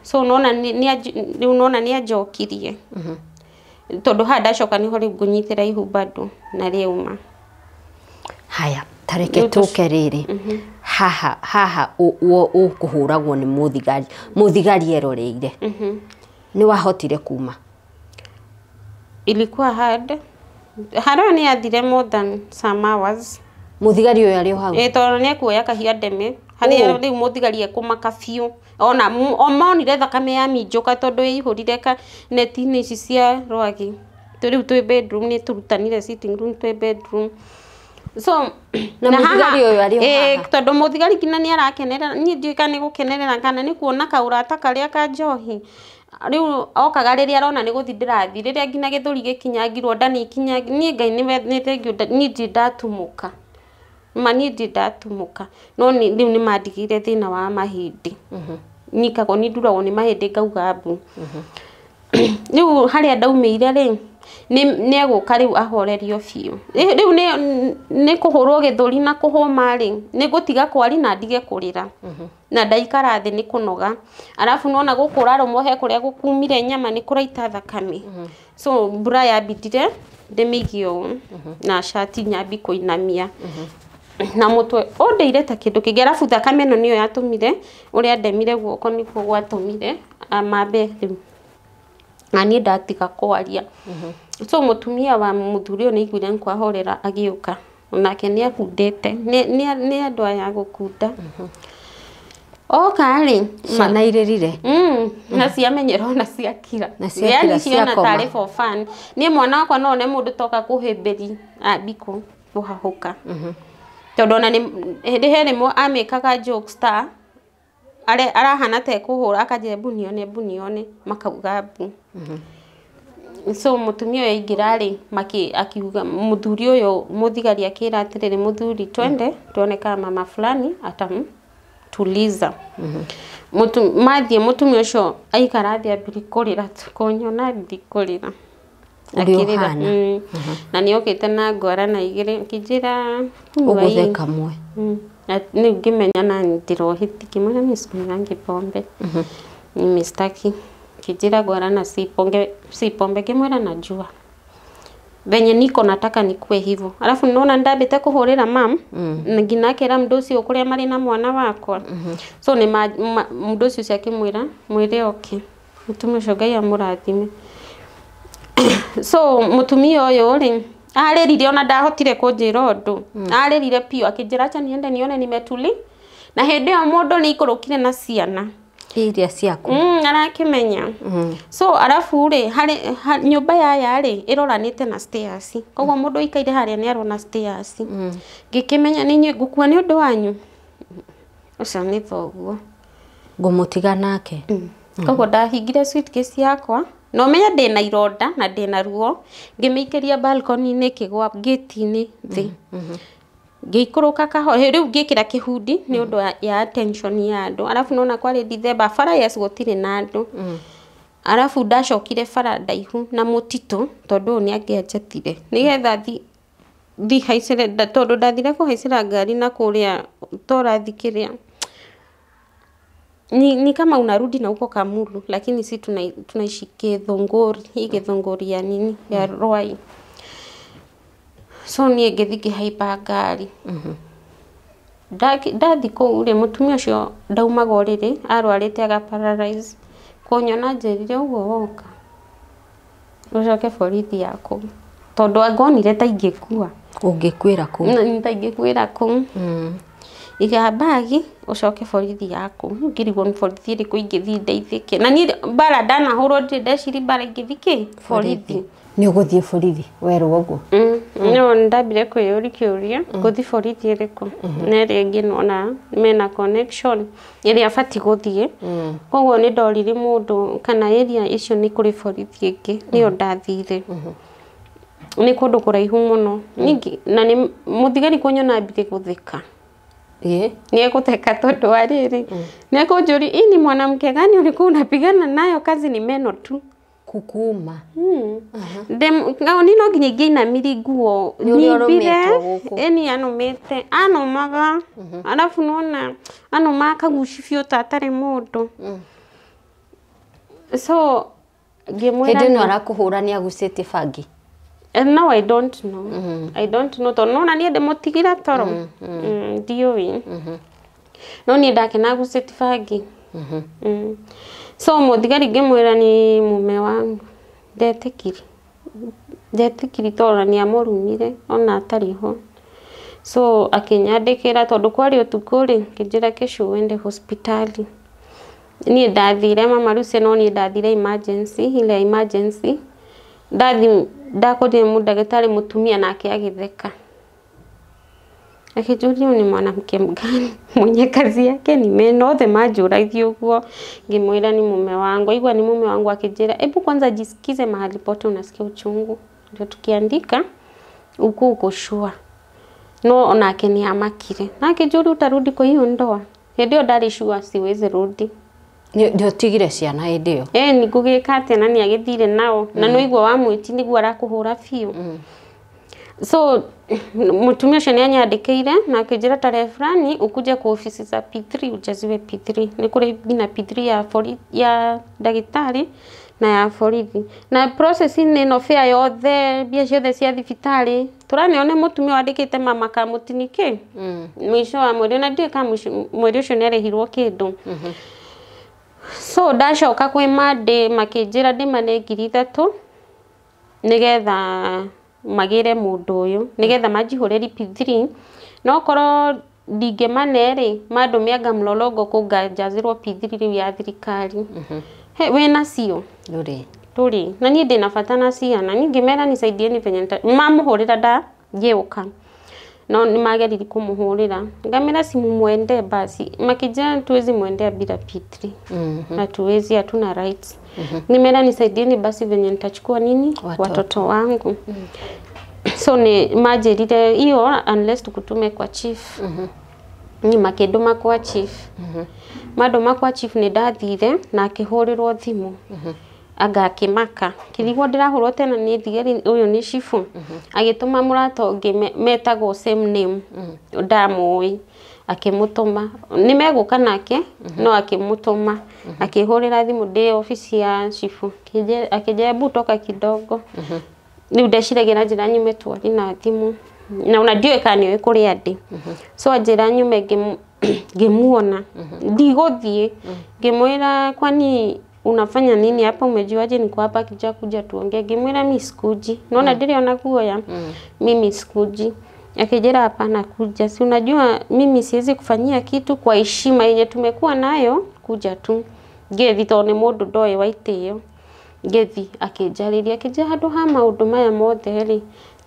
S2: So nona rĩu nona nĩ anjokirie. Tondũ haha ndacoka nĩho rĩu ngũnyitĩra ihu bado na rĩauma.
S1: Haya, tareke tũke rĩrĩ. Haha haha ũkũhũragwo nĩ mũthigari, mũthigari eroreire. Nĩ wahotire kuma?
S2: Ilikuwa hard. Harĩa nĩ athire more than some hours.
S1: Mũthigari ũyũ arĩ o hau?
S2: Ĩ, tondũ nĩ ekuoya kahiũ ndeme harĩa rĩu mũthigari ekũmaka biũ ona o monire thakame ya minjũka tondũ ĩihũrire ka neti-inĩ ici cia rwagĩ. Rĩu twĩ bedroom, nĩ tũrutanire sitting room, twĩ bedroom, so
S1: Na mũthigari ũyũ arĩ o haha?
S2: Tondũ mũthigari nginya nĩ arakenerera, niĩ ndiũĩ kana nĩ gũkenerera kana nĩ kuona kaũrata karĩa ka njohi. Rĩu okaga rĩrĩa arona nĩ gũthiĩ ndĩrathiĩ, rĩrĩa nginya gĩthũri gĩkinyangirwo, nda nĩ ikinyangi. Niĩ Ngai nĩwe nĩ thengiũ, niĩ ndirĩ ndatumũka ma, niĩ ndirĩ ndatumũka, no rĩu nĩ mandigĩire thĩna wa mahĩndĩ. Nyikagwo nĩ nduragwo nĩ mahĩndĩ, ngauga mbu. Rĩu harĩa ndaumĩire rĩ, nĩ egũka rĩu ahorerio biũ. Rĩu nĩ kũhũrwo gĩthũri na kũhũma rĩ, nĩ ngũtiga kwari na ndige kũrĩra na ndaikara thĩ nĩ kũnoga. Arabu nona gũkũ ũrarũmwo he kũrĩa gũkumire nyama nĩ kũraita thakame. So mbura yambindire ndĩmĩigie ũũ na cati nyambi kũinamia na mũtwe ũndĩire ta kĩndũ kĩngĩ. Arabu thakame ĩno nĩyo yatũmire ũrĩa ndemire guoko, nĩkuo gwatũmire mambe rĩu na niĩ ndatiga kwaria. So mũtumia wa mũthuri ũyũ nĩ aiguire nĩkwahorera, agĩũka onake nĩ akundĩte, nĩ andũ aya gũkunda oka rĩ.
S1: Ciana irĩrire?
S2: Na ciamenyera ona ciakira.
S1: Na ciakira,
S2: Yani ciona
S1: ciakoma.
S2: Tarĩ for fun. Niĩ mwana wakwa no one mũndũ toka kũhĩmbĩri ambi kũhahũka, tondũ ona nĩ hĩndĩ he rĩmwe amĩkaga jokes ta arahana ta ekũhũra, akanjĩra mbu nione, mbu nione, makauga mbu. So mũtumia ũyũ aingĩra rĩ, akiuga mũthuri ũyũ, mũthigari akĩra atĩrĩrĩ, mũthuri, twende tuone kama mama fulani atamtuliza. Mathiĩ, mũtumia ũcio aikara thĩ ambiri kũrĩra tu, kũnyona ambiri kũrĩra.
S1: Ũrĩa
S2: Akĩrĩra.
S1: ũhana.
S2: Na nĩ okĩte na ngwara na igĩrĩ, akĩnjĩra, "Kunywa hii."
S1: Ũgũthe kamwe.
S2: Na rĩu ngĩmenya na ndĩrohĩti, ngĩmwĩra mimi sikunywangi pombe, mimi sitaki. Kijira ngwara si pombe, si pombe. Ngĩmwĩra najua venye niko, nataka nikue hivyo. Alafu nona ndambĩte kũhũrĩra mam nginya akĩra mũndũ ũcio kũrĩa marĩ na mwana wakwa. So nĩ mũndũ ũcio ũcio akĩmwĩra mwĩre oke. Mũtumia ũcio Ngai amũrathime. So mũtumia ũyũ rĩ, arĩrire ona ndahotire kũnjĩra ũndũ. Arĩrire biũ, akĩnjĩra acha niende nione nimetuli. Na hĩndĩ ĩyo mũndũ nĩ ikũrũkire na ciana
S1: iria ciaku.
S2: Arakĩmenya. So arabu rĩ, harĩ nyũmba yaya rĩ, ĩroranĩte na stairs, koguo mũndũ ũikaire harĩa nĩ arona stairs. Ngĩkĩmenya nĩ inyuĩ ngũkua nĩ ũndũ wanyu, ũcio nĩ thoguo.
S1: Ngũmũtiga nake.
S2: Koguo ndahingire suitcase yakwa na ũmenye ndĩna ironda na ndĩna ruo, ngĩmĩikĩria balcony-inĩ, ĩkĩgwa gate-inĩ thĩ, ngĩikũrũka kahora. Rĩu ngĩkĩra kĩhundi nĩ ũndũ ya attention ya andũ. Arabu nona kwarĩ Dithemba, bara yes gũtirĩ na andũ. Arabu ndacokire bara ndaihu na mũtitũ, tondũ ũyũ nĩ angĩanjetire nĩgetha thi haicĩre tondũ ndathire kũhaicĩra ngari na kũrĩa torathi kĩrĩa ni kama unarudi na huko Kamulu, lakini si tunaishi Githunguri, hii Githunguri ya nini ya Ruai. So niĩ ngĩthiĩ ngĩhaimba ngari. Ndathi kũu rĩ, mũtumia ũcio ndaumaga ũrĩrĩ, arwarĩte aga paralyze. Kũnyona njĩrire ũguo woka ũcoke borithi yaku, tondũ angonire ta ingĩkua.
S1: Ũngĩkuĩra kũu.
S2: Ta ingĩkuĩra kũu. Iga mbagi ũcoke borithi yaku. Rĩu ngĩrigwo nĩ borithi ĩrĩkũ ingĩthiĩ ndeithĩke, na niĩ mbara ndanahũrwo ndirĩ ndeciri mbara ingĩthiĩ kĩ borithi.
S1: Nĩ ũgũthiĩ borithi werwo ũguo?
S2: No ndambire kwĩyũria kĩũria, ngũthiĩ borithi ĩrĩkũ na ĩrĩa ĩngĩ nona mena connection ĩrĩa batiĩ gũthiĩ. Koguo nĩ ndoririe mũndũ kana area icio nĩ kũrĩ borithi ĩngĩ, nĩyo ndathire. Nĩ kũndũ kũraihu mũno. Ningĩ na nĩ mũthigari kũnyona ambire gũtheka.
S1: Ĩ.
S2: Nĩ egũtheka tondũ wa rĩrĩ, nĩ ekũnjũria, hii ni mwanamke gani ulikuwa unapigana nayo, kazi ni meno tu.
S1: Kukuma.
S2: Ngao ni no nginya ingĩinamiri nguo
S1: Nĩ ũrĩa
S2: nyimbire.
S1: ũrũmĩtwo gũkũ.
S2: Ĩni anũmĩte anũmaga, arabu nona anũmaga kaguci biũ ta atarĩ mũndũ. So ngĩmwĩra
S1: Hĩndĩ ĩno arakũhũra nĩ agucĩtie bangi?
S2: No, I don't know. I don't know tondũ nona niĩ ndĩmũtigire toro. Ndiũĩ. No niĩ ndakena gucĩti bangi. So mũthigari ngĩmwĩra ni mume wangu, ndetĩkiri tondũ nĩ amũrumire ona atarĩ ho. So akĩnyandĩkĩra tondũ kwarĩ ũtukũ rĩ, akĩnjĩra kesho uende hospitali. Niĩ ndathire mama Lucy, no niĩ ndathire emergency, ile emergency ndathi ndakorire mũndagĩtarĩ mũtumia nake agĩtheka. Akĩnjũria ũyũ nĩ mwanamke mgani mwenye kazi yake ni meno, othe manjũragia ũguo. Ngĩmwĩra ni mume wangu, aigua ni mume wangu akĩnjĩra hebu kwanza jisikize mahali pote unasikia uchungu, ndio tukiandika uku uko sure. No onake nĩ amakire na akĩnjũria utarudi kwa hiyo ndoa. Hĩndĩ ĩyo ndarĩ sure siwezi rudi.
S1: Nĩ ũtigire ciana hĩndĩ ĩyo?
S2: Nĩ ngũgĩka atĩa na nĩ agĩthire nao na nĩ ũigua wa mwĩti nĩguo arakũhũra biũ. So mũtumia ũcio nĩ anyandĩkĩire na akĩnjĩra tarehe fulani ukuje kwa ofisi za P3 ujaziwe P3. Nĩ kũrĩ nginya P3 ya ya ndagĩtarĩ na ya borithi. Na process-inĩ ĩno fare yothe, mbia ciothe cia thibitarĩ tũraneone mũtumia wandĩkĩte mama kamũtini kĩ mũico wa mweri, na ndiũĩ kana mweri ũcio nĩ arĩhirwo kĩndũ. So ndacoka kwĩ Monday makĩnjĩra ndĩmane 3,000 nĩgetha magĩre mũndũ ũyũ, nĩgetha manjihũrĩri P3. No korwo ndingĩmane rĩ, mandũme anga mlolongo kũ nganjazĩrwo P3 rĩu ya thirikari. He wĩna cio? Ndũrĩ. Na niĩ ndĩna bata na ciana, niĩ ngĩmera nisaidieni venye mamũhũrĩra ndangĩũka. No nĩ mageririe kũmũhũrĩra, ngamera simumwende basi, makĩnjĩra tuwezi mwendea bila P3. Hatuwezi, hatuna rights. Nimera nisaidieni basi venye nitachukua nini watoto wangu. So ni manjĩrire hiyo unless tukutume kwa chief. Ni makĩndũma kwa chief. Mandũma kwa chief nĩ ndathire na akĩhũrĩrwo thimũ. Anga akĩmaka kĩrigwo ndĩrahũrwo tena nĩ thigari ũyũ nĩ cibu. Agĩtũma mũrata ũngĩ metagwo same name ndamũĩ, akĩmũtũma nĩ megũka nake no akĩmũtũma akĩhũrĩra thimũ ndĩ obici ya cibu, akĩnjĩra hebu toka kidogo. Rĩu ndeciragia na njĩra nyume twari na thimũ na ona ndiũĩ kana nĩũĩ kũrĩa ndĩ. So anjĩra nyume ngĩmuona ndigũthiĩ, ngĩmwĩra kwani unafanya nini hapa, umejuaje niko hapa, akija kuja tuongee. Ngĩmwĩra mimi sikuji, naona ndĩrĩ ona guoya, mimi sikuji. Akijera hapana kuja, si unajua mimi siwezi kufanyia kitu kwa heshima yenye tumekuwa nayo, kuja tu. Ngĩthi tondũ nĩ mũndũ ndoĩ wa itĩo. Ngĩthi akĩnjarĩria, akĩnjĩra handũ ha maũndũ maya mothe rĩ,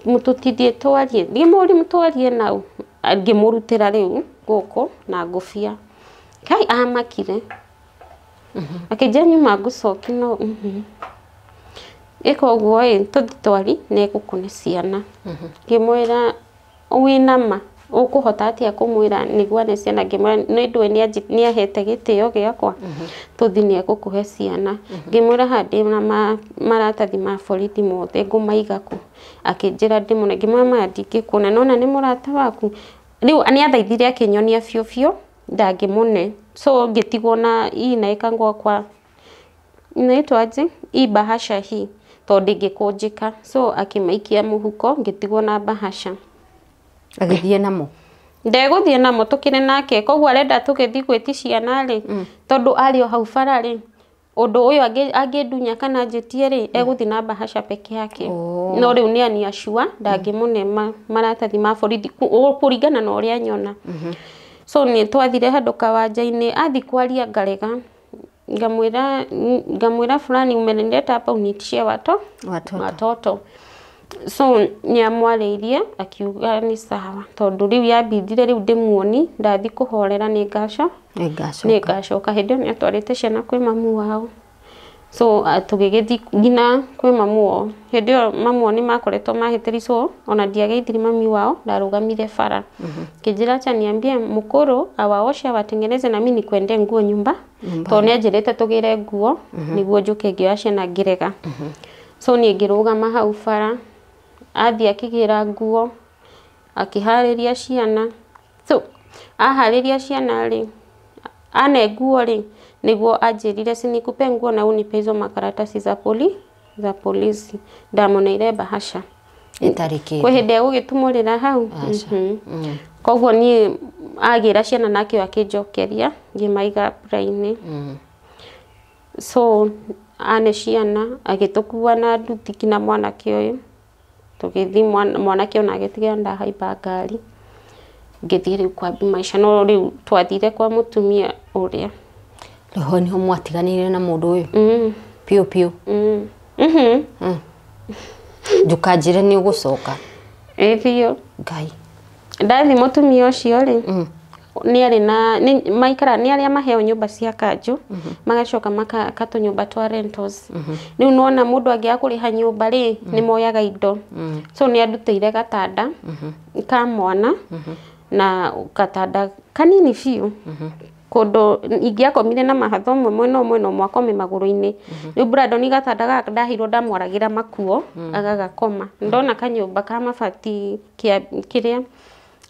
S2: tũtithiĩ twarie. Ngĩmũria mũtwarie nau, ngĩmũrutĩra rĩu gũkũ na ngũbia. Kai amakire. Akĩnjĩra nyuma ngũcoki no ĩka ũguo ĩ, tũthiĩ twari nĩ egũkũne ciana. Ngĩmwĩra wĩna ma ũkũhota atĩa kũmwĩra nĩguo ane ciana? Ngĩmwĩra nĩ ndũĩ nĩ ahete gĩtĩo gĩakwa, tũthiĩ nĩ egũkũhe ciana. Ngĩmwĩra haha ndĩna maratathi ma borithi mothe ngũmaiga kũ? Akĩnjĩra ndĩmũne. Ngĩmwĩra maya ndingĩkuona, nona nĩ mũrata waku. Rĩu nĩ athaithire akĩnyonia biũ biũ ndangĩmũne. So ngĩtigwo na hii naĩkangwo kwa inaitwa aje hii bahasha hii tondũ ndĩngĩkũnjĩka. So akĩmaikia mũhuko ngĩtigwo na bahasha.
S1: Agĩthiĩ namo?
S2: Ndegũthiĩ namo tũkĩrĩ nake, koguo arenda tũgĩthiĩ gwĩti ciana rĩ, tondũ arĩ o hau bara rĩ, ũndũ ũyũ angĩndunya kana anjĩtie rĩ, egũthiĩ na bahasha peke yake. No rĩu nĩ aniacua ndangĩmũne maratathi ma borithi kũringana na ũrĩa nyona. So nĩ twathire handũ kawanja-inĩ, athi kwaria ngarega, ngamwĩra fulani umenileta hapa unitishie watoto. So nĩ amwarĩirie akiuga nĩ sawa, tondũ rĩu yambindire rĩu ndĩmuoni, ndathi kũhorera nĩ ngacoka. Hĩndĩ ĩyo nĩ atwarĩte ciana kwĩ mamu wao. So tũgĩgĩthiĩ nginya kwĩ mamu wao. Hĩndĩ ĩyo mamu wao nĩ makoretwo mahĩtĩri, so ona ndiageithirie mami wao, ndarũgamire bara. Kĩnjĩra acha niambie mũkũrũ awaoshe awatengeneze na mimi nikwende nguo nyumba, tondũ nĩ anjĩrĩte tũgĩre nguo nĩguo njũke ngĩoya ciana ngĩrega. So niĩ ngĩrũgama hau bara, athiĩ akĩgĩra nguo, akĩharĩria ciana. So aharĩria ciana rĩ, ane nguo rĩ, nĩguo anjĩrire si nikupe nguo na unipe hizo makaratasi za polisi. Ndamuneire bahasha.
S1: Ĩtarĩ kĩndũ.
S2: Kwĩ hĩndĩ egũgĩtumũrĩra hau. Koguo niĩ agĩra ciana nake akĩnjokeria ngĩmaiga mbura-inĩ. So ane ciana agĩtũkua na nduthi nginya mwanake ũyũ tũgĩthiĩ mwanake ona agĩtigĩra ndahaimba ngari ngĩthiĩ rĩu kwambia maica no rĩu twathire kwa mũtumia ũrĩa.
S1: Rĩu nĩho mwatiganire na mũndũ ũyũ? Piũ piũ. Ndũkanjĩre nĩ ũgũcoka.
S2: Ĩ biũ.
S1: Ngai.
S2: Ndathi mũtumia ũcio rĩ nĩ arĩ na maikara nĩ arĩa maheo nyũmba cia kanjũ magacoka makaka tũnyũmba twa rentals. Rĩu nĩwona mũndũ angĩaga kũrĩha nyũmba rĩ nĩ moyaga indo. So nĩ andutĩire gatanda ka mwana na gatanda kanini biũ kũndũ ingĩakomire na mahatha ũmwe mwena ũmwe na ũmwe akome magũrũ-inĩ. Rĩu Brandon gatanda gaka ndaheirwo ndamwaragĩra makuo agagakoma. Ndona kanyũmba ka mabati kĩrĩa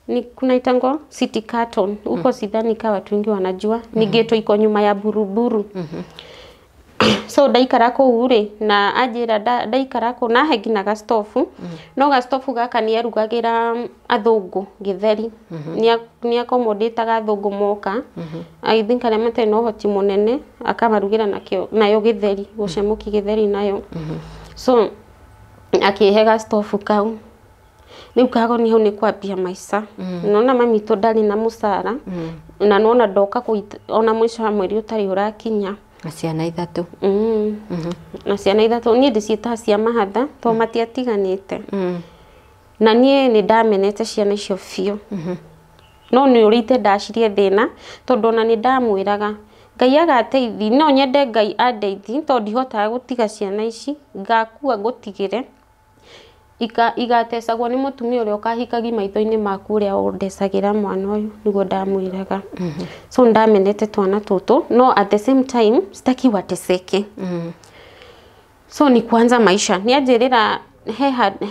S2: ni kunaitangwa City Carton huko. Sidhani kama watu wengi wanajua ni ghetto iko nyuma ya Buruburu. So ndaikara kũu rĩ na anjĩra ndaikara kũu na he nginya gastofu. No gastofu gaka nĩ arugagĩra athũngũ gĩtheri. Nĩ akomodĩtaga athũngũ moka. I think arĩa matarĩ na ũhoti mũnene akamarugĩra nakĩo nayo gĩtheri gũcemũki gĩtheri nayo. So akĩhe gastofu kau. Rĩu kagoni hau nĩ kwambia maica. Nona mami witũ ndarĩ na mũcara na nona ndoka ona mũico wa mweri ũtarĩ ũrakinya.
S1: Na ciana ithatũ.
S2: Na ciana ithatũ niĩ ndĩciĩtaga cia mahatha tondũ matiatiganĩte. Na niĩ nĩ ndamenete ciana icio biũ. No nĩ ũrĩte ndacirie thĩna tondũ ona nĩ ndamwĩraga Ngai agateithia no nyende Ngai andeithie tondũ ndihotaga gũtiga ciana ici ngakua ngũtigĩre igatecagwo nĩ mũtumia ũrĩa ũkahikagia maitho-inĩ maku ũrĩa ũndecagĩra mwana ũyũ nĩguo ndamwĩraga. So ndamenete twana tũtũ no at the same time sitaki wateseke. So ni kuanza maisha. Nĩ anjĩrĩra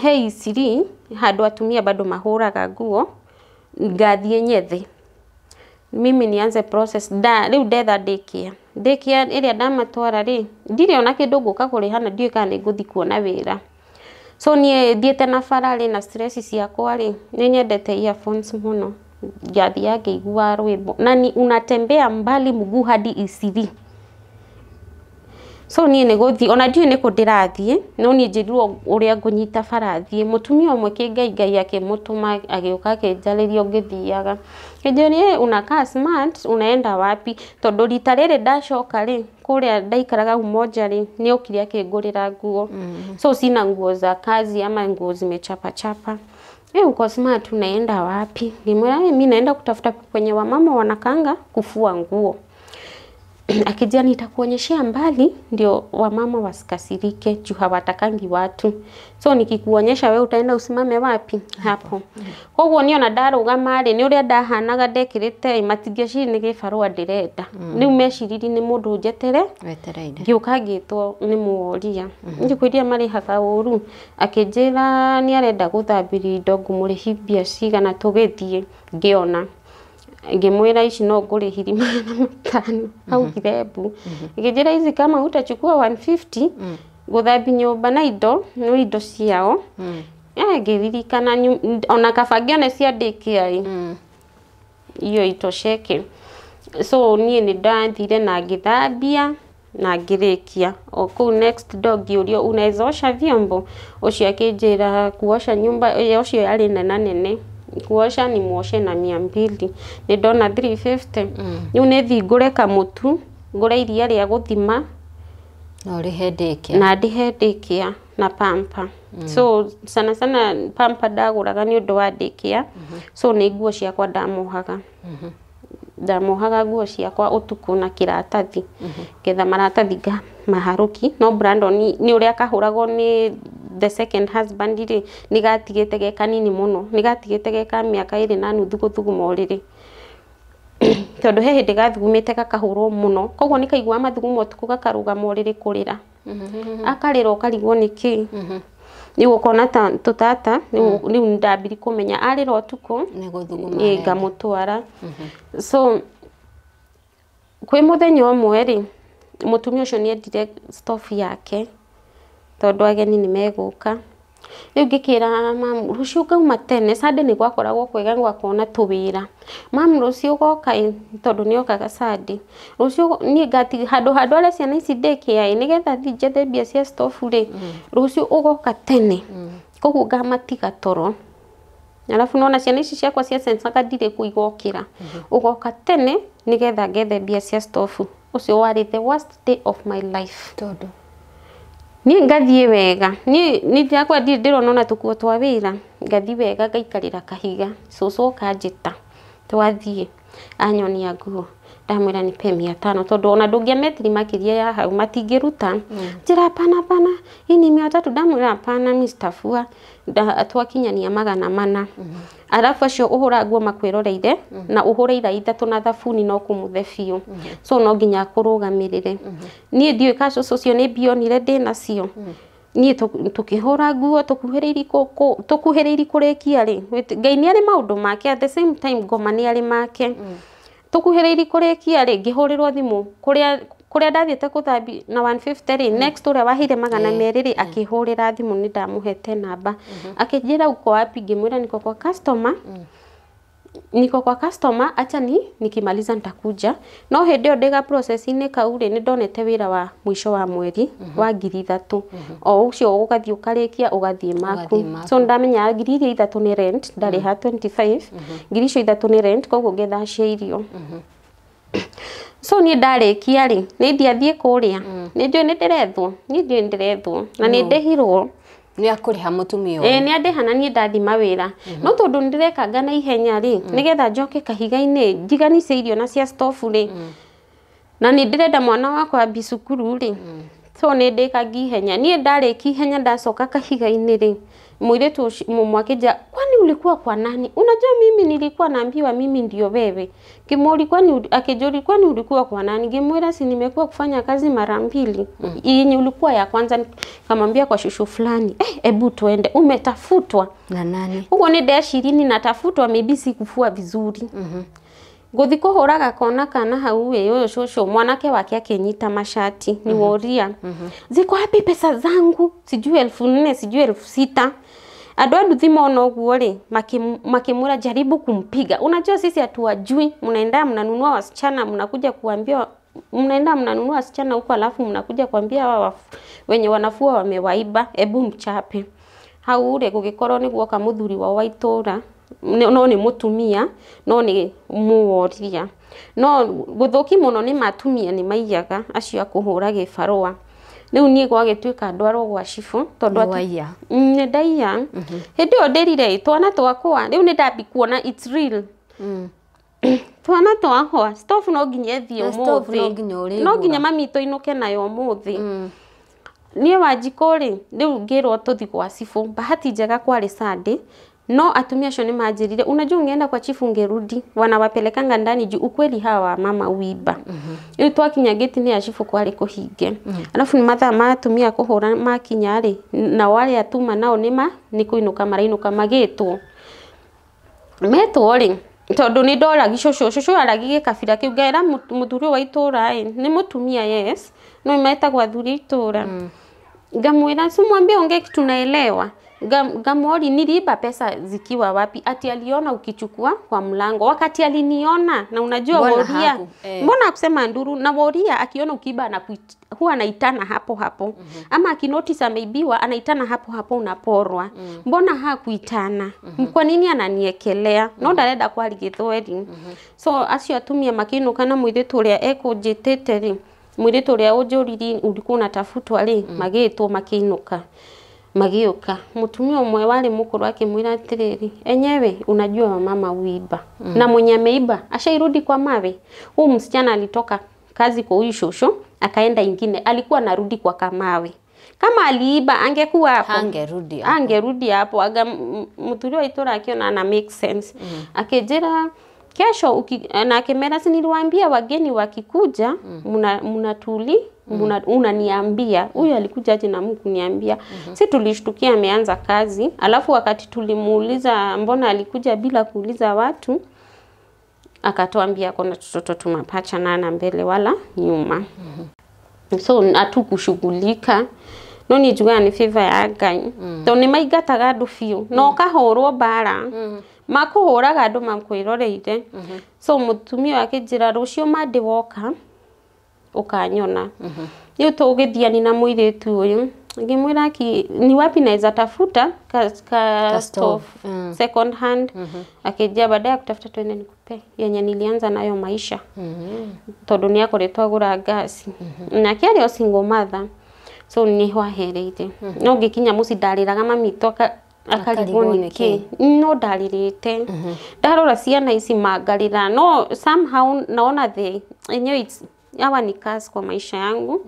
S2: he Isiri handũ atumia bado mahũraga nguo ngathiĩ nyethe. Mimi nianze process rĩu ndetha daycare. Daycare ĩrĩa ndamatwara rĩ ndirĩ ona kĩndũ ngũka kũrĩha na ndiũĩ kana nĩ ngũthiĩ kuona wĩra. So niĩ thiĩte na bara rĩ na stress ciakwa rĩ nĩ nyendete earphones mũno. Ngathiaga ngĩiguaga rwĩmbo na ni unatembea mbali mguu hadi Isiri. So niĩ nĩ gũthiĩ ona ndiũĩ nĩkũ ndĩrathiĩ no niĩ njĩrirwo ũrĩa ngũnyita bara thiĩ. Mũtumia ũmwe kĩngai Ngai akĩmũtũma agĩũka akĩnjarĩria ngĩthiaga. Akĩnjĩra unakaa smart unaenda wapi tondũ rita rĩrĩ ndacoka rĩ kũrĩa ndaikaraga Umoja rĩ nĩ okire akĩngũrĩra nguo. So sina nguo za kazi ama nguo zimechapachapa. Uko smart unaenda wapi? Ngĩmwĩra mimi naenda kutafuta kwenye wamama wanakanga kufua nguo. Akijia nitakuonyeshea mbali ndio wamama wasikasirike juu hawatakangi watu. So nikikuonyesha we utaenda usimame wapi? Hapo. Koguo niĩ ona ndarũgama rĩ nĩ ũrĩa ndahanaga ndekĩrĩte matingĩeciria nĩ gĩbarũa ndĩrenda. Rĩu meciririe nĩ mũndũ njetere
S1: Wetereire.
S2: ngĩũka ngĩtwo nĩ mũoria. Thikũ iria marĩhaga ũru akĩnjĩra nĩ arenda gũthambĩria indo ngũmũrĩhi mbia cigana tũgĩthiĩ ngĩona. Ngĩmwĩra ici no ngũrĩhiri 500 augire mbu. Ngĩnjĩra ici kama utachukua 150 gũthambia nyũmba na indo no indo ciao. Ngĩririkana ona kaba ngĩone cia daycare ĩ iyo itosheke. So niĩ nĩ ndathire na ngĩthambia na ngĩrĩkia. O kũu next door ngĩũrio unaweza osha vyombo ũcio akĩnjĩra kuosha nyumba ũcio yarĩ nena nene. Kuosha ni muoshe na 200 nĩ ndona 350. Rĩu nĩ thiĩ ngũre kamũtu ngũre iria rĩa gũthima
S1: na ũrĩhe daycare
S2: na ndĩhe daycare na pamper. So sana sana pamper ndagũraga nĩ ũndũ wa daycare. So nĩ nguo ciakwa ndamohaga. Ndamohaga nguo ciakwa ũtukũ na kĩratathi getha maratathi maharũki. No Brandon nĩ ũrĩa kahũragwo nĩ the second husband rĩ nĩ gatigĩte ge kanini mũno nĩ gatigĩte ge ka mĩaka 2.5 gũthuguma ũrĩrĩ tondũ he hĩndĩ gathugumĩte gakahũrwo mũno koguo nĩ kaiguaga mathugumo ũtukũ gakarũgama ũrĩrĩ kũrĩra. Akarĩra ũkarigwo nĩkĩ. Rĩu ũkona ta tũtata rĩu nĩ ndambiri kũmenya arĩra ũtukũ
S1: nĩ gũthuguma
S2: ngamũtwara. So kwĩ mũthenya ũmwe rĩ mũtumia ũcio nĩ endire stove yake tondũ ageni nĩ megũka. Rĩu ngĩkĩra mamu rũciũ ngauma tene Sunday nĩ gwakoragwo kwega gwakorwo na tũwĩra. Mamu rũciũ ũgoka ĩ tondũ nĩ okaga Sunday. Rũciũ niĩ ngati handũ handware ciana ici daycare ĩ nĩgetha thiĩ njethe mbia cia stofu rĩ rũciũ ũgoka tene. Koguo ngamatiga toro. Arabu nona ciana ici ciakwa cia sensaga ndirĩ kuo igokĩra. Ũgoka tene nĩgetha ngethe mbia cia stofu. Ũcio warĩ the worst day of my life.
S1: Tondũ
S2: Niĩ ngathiĩ wega niĩ ndakwa ndirĩ ndĩrona ona tũkuo twa wĩra ngathiĩ wega ngaikarĩra kahiga cũcũ oka anjĩta twathiĩ anyonia nguo ndamwĩra nipe 500 tondũ ona ndũngĩametiri makĩria ya hau matingĩruta. Njĩra hapana hapana hii ni 300 ndamwĩra hapana mi sitafua twakinyania 400. Arabu acio ũhũra nguo makwĩroreire na ũhũre ira ithatũ na thabuni no kũmũthe biũ so no nginya akũrũgamĩrĩre. Niĩ ndiũĩ ka cũcũ ũcio nĩ mbionire ndĩnacio. Niĩ tũkĩhũra nguo tũkuhĩrĩirie kũrĩkia rĩ Ngai nĩ arĩ maũndũ make at the same time ngoma nĩ arĩ make. Tũkuhĩrĩirie kũrĩkia rĩ ngĩhũrĩrwo thimũ kũrĩa kũrĩa ndathiĩte kũthambi na 150 rĩ next ũrĩa waheire 200 rĩ akĩhũrĩra thimũ nĩ ndamũhete namba akĩnjĩra uko wapi ngĩmwĩra niko kwa customer niko kwa customer acha ni nikimaliza nitakuja. No hĩndĩ ĩyo ndĩga process-inĩ kau rĩ nĩ ndonete wĩra wa mũico wa mweri wa 3,000 o ũcio ũgathiĩ ũkarĩkia ũgathiĩ maku. So ndamenya 3,000 nĩ rent ndarĩha 25 ngiri icio ithatũ nĩ rent koguo ngetha cia irio. So niĩ ndarĩkia rĩ nĩ ndiathiĩ kũrĩa nĩ njũĩ nĩ ndĩrethwo niĩ ndiũĩ nĩ ndĩrethwo na nĩ ndĩhirwo.
S1: Nĩ akũrĩha mũtumia ũyũ.
S2: Nĩ andĩha na niĩ ndathi mawĩra no tondũ nĩ ndĩrekanga na ihenya rĩ nĩgetha njoke kahiga-inĩ njiganice irio na cia stofu rĩ na nĩ ndĩrenda mwana wakwa ambie cukuru rĩ so nĩ ndĩkangi ihenya. Niĩ ndarĩkia ihenya ndacoka kahiga-inĩ rĩ mũirĩtu ũcio akĩnjĩra kwani ulikuwa kwa nani? Unajua mimi nilikuwa naambiwa mimi ndio wewe. Ngĩmũria kwani akĩnjũria kwani ulikuwa kwa nani? Ngĩmwĩra si nimekuwa kufanya kazi mara mbili. Yenye ulikuwa ya kwanza nikamwambia kwa shushu fulani. Ebu tuende umetafutwa.
S1: Na nani?
S2: Uguo nĩ ndeciria natafutwa maybe sikufua vizuri. Ngũthi kũhũra gakona kana hau ĩ ũyũ cũcũ mwanake wake akĩnyita mashati ni woria ziko wapi pesa zangu sijui 4,000 sijui 6,000. Andũ a nduthi mona ũguo rĩ makĩmwĩra jaribu kumpiga. Unajua sisi hatuwajui, mnaenda mnanunua wasichana mnakuja kuambia mnaenda mnanunua wasichana huko alafu mnakuja kuambia hawa wenye wanafua wamewaiba ebu mchape. Hau rĩ gũgĩkorwo nĩ guoka mũthuri wao wa itũra no nĩ mũtumia no nĩ mũworia no gũthũki mũno nĩ matumia nĩ maiyaga acio a kũhũra gĩbarũa. Rĩu niĩ gwagĩtuĩka ndwarwo gwa cibũ tondũ nĩ ndaiya. Hĩndĩ ĩyo ndĩrire twana twakwa rĩu nĩ ndambi kuona it's real. Twana twakwa stove no nginya ĩthiĩ ũmũthĩ no nginya mami tũinũke nayo ũmũthĩ. Niĩ Wanjikũ rĩ rĩu ngĩrwo tũthiĩ gwa cibũ bahati njega kwarĩ Sunday no atumia acio nĩ manjĩrire unajua ungeenda kwa chifu ungerudi wanawapelekanga ndani juu ukweli hawa mama uiba. Rĩu twakinya gate-inĩ ya chifu kwarĩ kũhinge. Alafu nĩ mathaa ma atumia kũhũra makinya rĩ na wale atuma nao nĩ nĩ kũinũka marainũka magĩtwo metwo rĩ tondũ nĩ ndoragi cũcũ cũcũ aragi gĩkabira kĩu ngaĩra mũthuri wa itũra ĩ nĩ mũtumia yes no metagwo athuri a itũra. Ngamwĩra simwambie ongee kitu naelewa. Ngamwori niliiba pesa zikiwa wapi? Ati aliona ukichukua kwa mlango wakati aliniona. Na unajua woria mbona akusema nduru na woria akiona ukiiba na huwa anaitana hapo hapo. Ama akinotice ameibiwa anaitana hapo hapo unaporwa. Mbona hakuitana? Kwa nini ananiekelea? No ndarenda kwari gĩthweri. So acio atumia makiinũka na mũirĩtu ũrĩa ekũnjĩtĩte rĩ mũirĩtu ũrĩa ũnjũririe ulikuwa unatafutwa rĩ magĩtwo makĩinũka magĩũka. Mũtumia ũmwe warĩ mũkũrũ akĩmwĩra atĩrĩrĩ enyewe unajua mama uiba na mwenye ameiba ashairudi kwa mawe. Huyu msichana alitoka kazi kwa huyu shosho akaenda ingine alikuwa anarudi kwa kamawe. Kama aliiba angekuwa hapo angerudi hapo. Aga mũthuri wa itũra akiona ana make sense akĩnjĩra kesho na akimera si niliwaambia wageni wakikuja mnatuli unaniambia huyu alikuja aje na mkuniambia. Si tulishtukia ameanza kazi alafu wakati tulimuuliza mbona alikuja bila kuuliza watu akatuambia kuna tutoto tumapacha na mbele wala nyuma. So hatukushughulika. No niĩ njugaga nĩ favor ya Ngai. Tondũ nĩ maingataga andũ biũ na ũkahũrwo mbara. Makũhũraga andũ makwĩroreire. So mũtumia ũyũ akĩnjĩra rũciũ Monday woka ũkanyona. Rĩu tũgĩthiani na mũirĩtu ũyũ ngĩmwĩra aki ni wapi naweza tafuta ka
S1: stove.
S2: Stove second hand. Akĩnjia baada ya kutafuta twende nikupe yenye nilianza nayo maisha, tondũ nĩ akoretwo agũra ngasi nake arĩ o single mother. So nĩho ahereire no ngĩkinya mũciĩ ndarĩraga mami witũ akarigwo
S1: akarigwo
S2: nĩkĩ no ndarĩrĩte ndarora ciana ici mangarĩra no somehow naona the enyewe it's hawa ni curse kwa maisha yangu.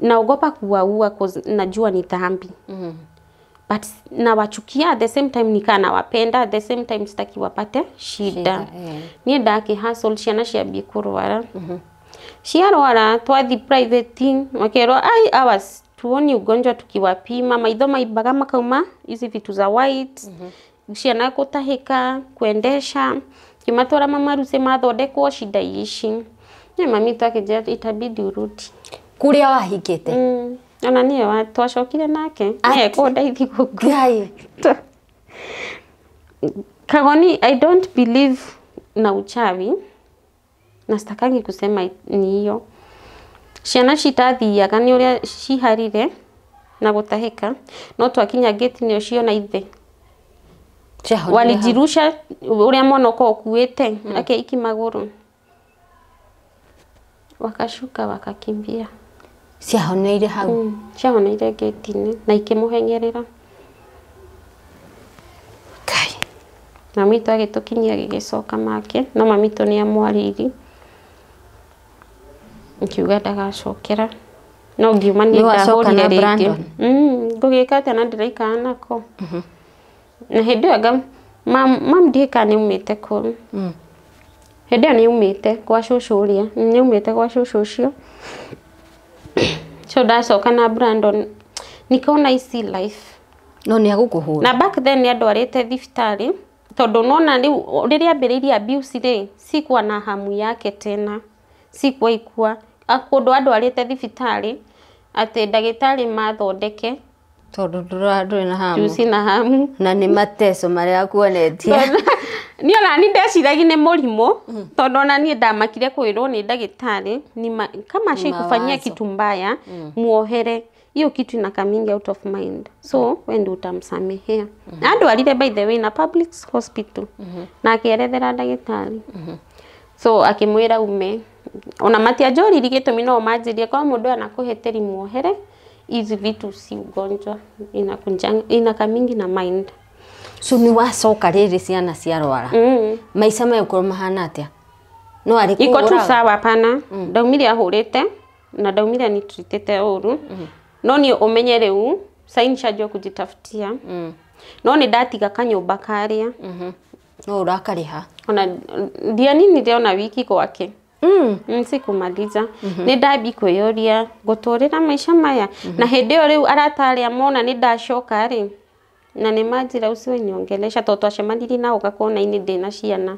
S2: Naogopa kuwaua 'cause najua ni dhambi, but nawachukia at the same time, nikaa nawapenda at the same time, sitaki wapate shida.
S1: Shida, eh.
S2: Niĩ ndakĩ hustle ciana ciambie kũrwara, ciarwara twathi private makerwo ai ours tuoni ugonjwa, tukiwapima maitho maimbaga makauma hizi vitu za white, ciana gũtahĩka kuendesha kimatwara mamarucĩ mathondekwo shida ici nĩ mami twakĩnjĩra itabidi urudi.
S1: Kũrĩa wahikĩte?
S2: Ona niĩ twacokire nake
S1: Ati-
S2: nĩwe kũndeithia gũkũ.
S1: Ngai.
S2: Kagoni, I don't believe na uchawi na sitakangi kusema ni hiyo. Ciana citathiaga nĩ ũrĩa ciharire na gũtahĩka no twakinya gate-inĩ ũciona ithe
S1: Ciahonire hau.
S2: Walijirusha ũrĩa mwana ũkoragwo ũkuĩte akeiki magũrũ wakashuka wakakimbia.
S1: Ciahoneire hau?
S2: Ciahoneire gate-inĩ na ikĩmũhengerera.
S1: Ngai.
S2: Mami witũ agĩtũkinyia agĩgĩcoka make no mami witũ nĩ amwarĩirie nkiuga ndagacokera no ngiuma niĩ
S1: Nĩ wacoka
S2: ndahũrire
S1: na
S2: rĩngĩ.
S1: Brandon?
S2: Ngũgĩka atĩa na ndĩraikara nako na hĩndĩ ĩyo anga mam ndiũĩ kana nĩ aumĩte kũu. Hĩndĩ ĩyo nĩ aumĩte kwa cũcũ ũrĩa nĩ aumĩte kwa cũcũ ũcio. So ndacoka na Brandon nikaona ici life.
S1: No nĩ agũkũhũra?
S2: Na back then nĩ andwarĩte thibitarĩ tondũ nona rĩu rĩrĩa ambĩrĩirie abuse rĩ sikuwa na hamu yake tena, sikuwa ikua kũndũ andwarĩte thibitarĩ atĩ ndagĩtarĩ mathondeke.
S1: Tondũ ndũrĩ na hamu.
S2: Juu sina hamu.
S1: Na nĩ mateso marĩa akuonetie.
S2: Niĩ ona ni ndeciragia nĩ mũrimũ tondũ ona niĩ ndamakire kwĩrwo nĩ ndagĩtarĩ kama ashaikufanyia
S1: Mawazo.
S2: Kitu mbaya muohere hiyo kitu inakamingi out of mind, so we ndio utamsamehea. Andwarire by the way na public hospital na akĩerethera ndagĩtarĩ so akĩmwĩra ume ona matianjũririe gĩtũmi no manjĩrie kwa mũndũ anakũhĩtĩri muohere hizi vitu si ugonjwa inakunjanga inakamingi na mind.
S1: So nĩ wacoka rĩrĩ ciana ciarwara maica megũkorwo mahana atĩa no arĩ
S2: Iko tu
S1: kũhũraga?
S2: sawa pana ndaumire ahũrĩte na ndaumire anitreatĩte ũru no niĩ ũmenye rĩu sai nishajua kujitafutia no nĩ ndatiga kanyũmba karĩa.
S1: No ũrakarĩha?
S2: Ona ndianinire ona wiki gwake. Sikumaliza nĩ ndambi kwĩyũria ngũtũrĩra maica maya na hĩndĩ ĩyo rĩu arata arĩa mona nĩ ndacoka rĩ na nĩ manjĩra usiwe niongelesha tondũ twacemanirie nao gakona-inĩ ndĩna ciana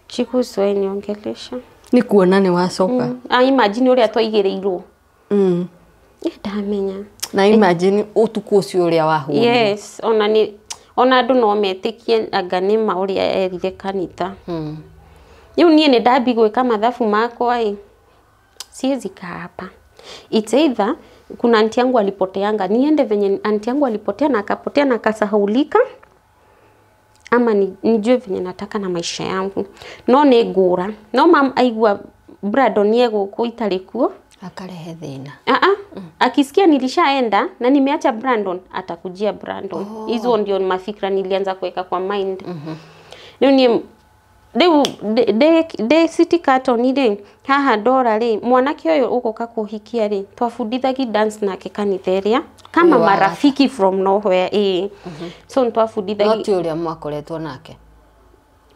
S2: ciku usiwe niongelesha.
S1: Nĩ kuona nĩ wacoka.
S2: Ah, imagine ũrĩa twaigĩrĩirwo. Ĩ, ndamenya.
S1: Na imagine ũtukũ ũcio ũrĩa wahũrirwo.
S2: Yes, ona nĩ ona andũ no metĩkie anga nĩ ma ũrĩa erire kanitha. Rĩu niĩ nĩ ndambi gwĩka mathabu makwa ĩ siwezi kaa hapa. It's either kuna anti yangu alipoteanga niende venye anti yangu alipotea na akapotea na akasahaulika ama nijue venye nataka na maisha yangu no nĩ ngũra no mam aigua Brandon egũkũ itarĩ kuo
S1: Akarehe thĩna.
S2: Ah, akisikia nilishaenda na nimeacha Brandon atakujia Brandon. Hizo ndio mafikra nilianza kuweka kwa mind. Rĩu niĩ rĩu ndĩ City Carton rĩ haha ndora rĩ mwanake ũyũ ũgũka kũhikia rĩ twabundithagi dance nake kanitha ĩrĩa kama
S1: Ũyũ wa
S2: marafiki from nowhere ĩ so
S1: No
S2: nĩtwabundithagi.
S1: ti ũrĩa mwakoretwo nake?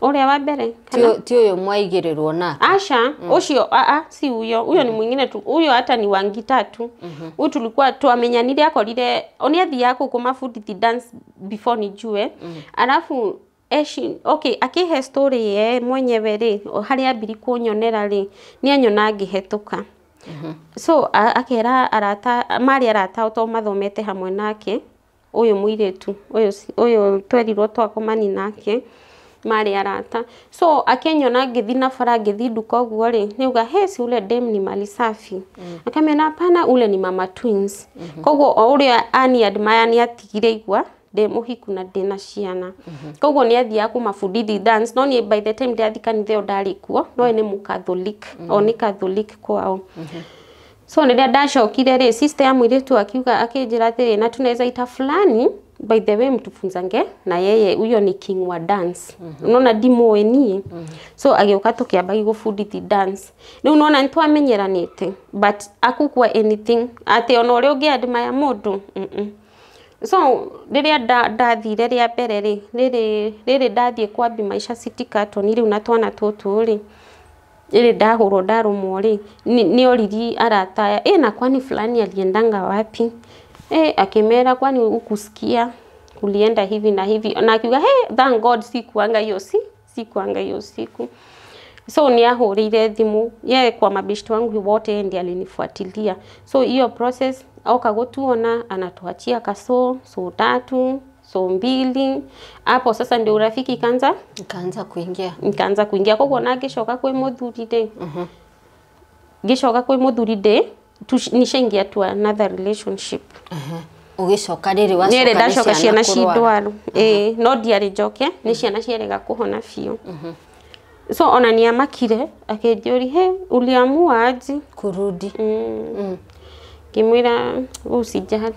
S2: Ũrĩa wa mbere kana
S1: Ti ũyũ mwaigĩrĩrwo nake?
S2: Asha, ucio a si huyo. Huyo ni mwingine tu. Huyo hata ni wangi tatu. Huyu tulikuwa twamenyanire akorire oni athiaga kũu kũmabundithia dance before nijue. Alafu eshi okay akihe story ye mwenyewe rĩ harĩa ambiri kũnyonera rĩ nĩ anyona ngĩhetũka. So akera arata marĩ arata to mathomete hamwe nake ũyũ mũirĩtu ũyũ twerirwo twakomani nake marĩ arata. So akĩnyona ngĩthi na bara ngĩthi nduka ũguo rĩ, nĩuga he si ule dem ni mali safi. Akamena hapana ule ni mama twins. Koguo o ũrĩa ani admire nĩ atigire igua ndĩ mũhiku na ndĩ na ciana. Koguo nĩ athiaga kũmafundithi dance, no niĩ by the time ndĩrathiĩ kanitha ĩyo ndarĩ kuo, no ye nĩ mũkatholic, o nĩ Catholic kwao. So rĩrĩa ndacokire rĩ, sister ya mũirĩtu akiuga akĩnjĩra atĩrĩ, na tunaweza ita fulani by the way mtufunzange na yeye huyo ni king wa dance. Unaona ndimũĩ niĩ. So agĩũka tũkĩamba gũbundithi dance. Rĩu nona nĩtwamenyeranĩte but akukua anything atĩ ona ũrĩa ũngĩ admire mũndũ. So rĩrĩa ndathire rĩa mbere rĩ, rĩrĩ ndathiĩ kwambi Maisha City Carton rĩu na twana tũtũ rĩ, rĩrĩ ndahũrwo ndarũmwo rĩ, nĩ oririe arata aya, na kwani fulani aliendanga wapi? Akimera kwani ukusikia kulienda hivi na hivi, na akiuga hey, thank God sikuanga hiyo sikuanga hiyo siku. So niahũrĩire thimũ ye kwa mabeshte wangu wote ndiye alinifuatilia. So hiyo process auka gutuona anatuachia kaso so 3 so 2 hapo sasa ndio urafiki ikaanza
S1: kuingia.
S2: Ikaanza kuingia koguo na ngicoka kwĩ mũthuri ndĩ. Ngicoka kwĩ mũthuri ndĩ nishaingia to another relationship.
S1: Ugicoka rĩrĩ wacoka
S2: ndacoka ciana cindwaru. No ndiarĩ njoke nĩ ciana ciarega kũhona biũ. So ona niamakire akĩnjũria he uliamua aje
S1: kurudi?
S2: Ngĩmwĩra usijali.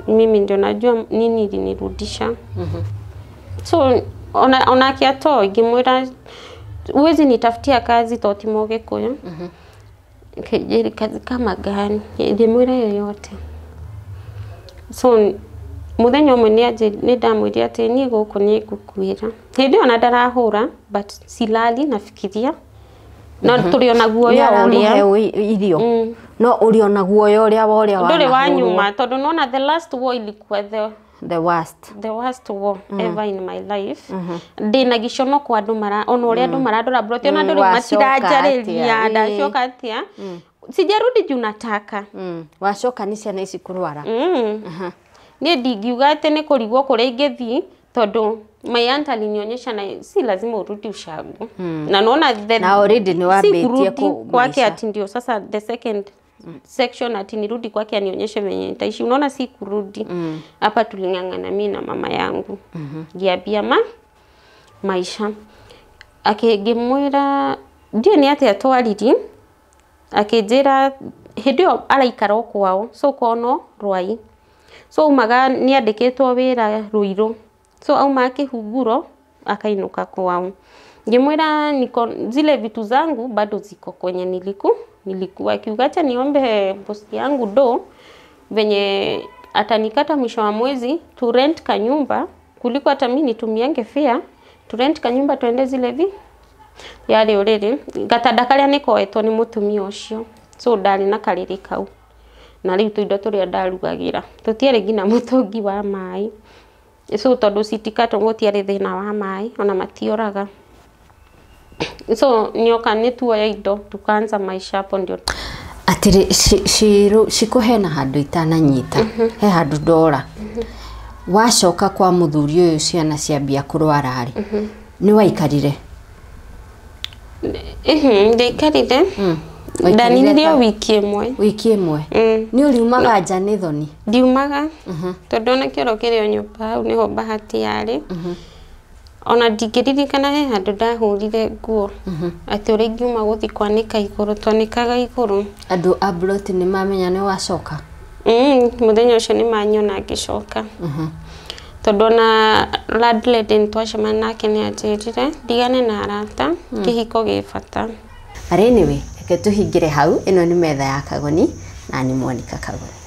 S2: Mimi ndio najua nini ilinirudisha. So ona akiato ngĩmwĩra uwezi nitafutia kazi to ti Mũgĩkũyũ. Kejeri kazi kama gani? Ngĩmwĩra yoyote. So muthenya ũmwe nĩ ndamwĩrire atĩ niĩ gũkũ nĩ ngũkuĩra. Hĩndĩ ĩyo ona ndarahũra but silali nafikiria. No tũrĩ ona guoya ũrĩa
S1: irio. No ũrĩ ona guoya ũrĩa wa ũrĩa
S2: ndũrĩ wa nyuma tondũ nona the last war ilikuwa
S1: the worst.
S2: The worst war ever in my life. Ndĩ na gĩconoko andũ mara ona ũrĩa andũ marandora broti ona andũ rĩu matiranjarĩria ndacoka atĩa. Sijarudi juu nataka.
S1: Wacoka nĩ ciana ici kũrwara.
S2: Niĩ ndingiuga atĩ nĩ kũrigwo kũrĩa ingĩthiĩ tondũ my aunt alinionyesha na si lazima urudi ushago. Na naona
S1: na already ni wambetie
S2: kwake ati ndio sasa the second section ati nirudi kwake anionyeshe venye nitaishi. Unaona si kurudi. Hapa tuling'ang'ana mimi na mama yangu. Ngiambia ma maisha. Akĩngĩmwĩra ndiũ nĩ atĩa twariri akĩnjĩra hĩndĩ ĩyo araikara o kwao so kwao no Rwai. So umaga nĩ andĩkĩtwo wĩra Ruiru. So auma akĩhunguro akainuka kwao. Ngĩmwĩra niko zile vitu zangu bado ziko kwenye nilikuwa. Akiuga acha niombe bosi yangu do venye atanikata mwisho wa mwezi tu rent kanyumba kuliko hata mimi nitumiange fare tu rent kanyumba tuende zile vi yale uriri gatanda karia nikoetwo ni mutumia ucio. So ndari na kariri kau na riu tuindo turia ndarugagira tutiarĩ nginya mũtũngi wa maĩ. So tondu City Carton gũtiarĩ thĩna wa maĩ ona matioraga. So nyoka nĩ tuoya indo tukaanza maisha hapo ndio.
S1: Atĩrĩ ciko hena handũ itananyita he handũ ndora. Wacoka kwa mũthuri ũyũ ciana ciambia kũrwara rĩ, nĩ waikarire?
S2: Ndaikarire. Ndaninire wiki ĩmwe.
S1: Wiki ĩmwe? Nĩ ũriumaga nja nĩ thoni?
S2: Ndiumaga tondũ ona kĩoro kĩrĩ o nyũmba hau nĩho bahati yarĩ. Ona ndingĩririkana he handũ ndahũrire nguo atĩ ũrĩa ingiuma gũthiĩ kwanĩka igũrũ twanĩkaga igũrũ.
S1: Andũ a broti nĩ mamenya nĩ wacoka?
S2: Mũthenya ũcio nĩ manyona ngĩcoka. Tondũ ona landlady nĩ twacemania nake nĩ anjĩrire ndigane na arata kĩhiko gĩ bata.
S1: Anyway, reke tũhingĩre hau. Ĩno nĩ metha ya Kagoni na nĩ Monica Kagoni.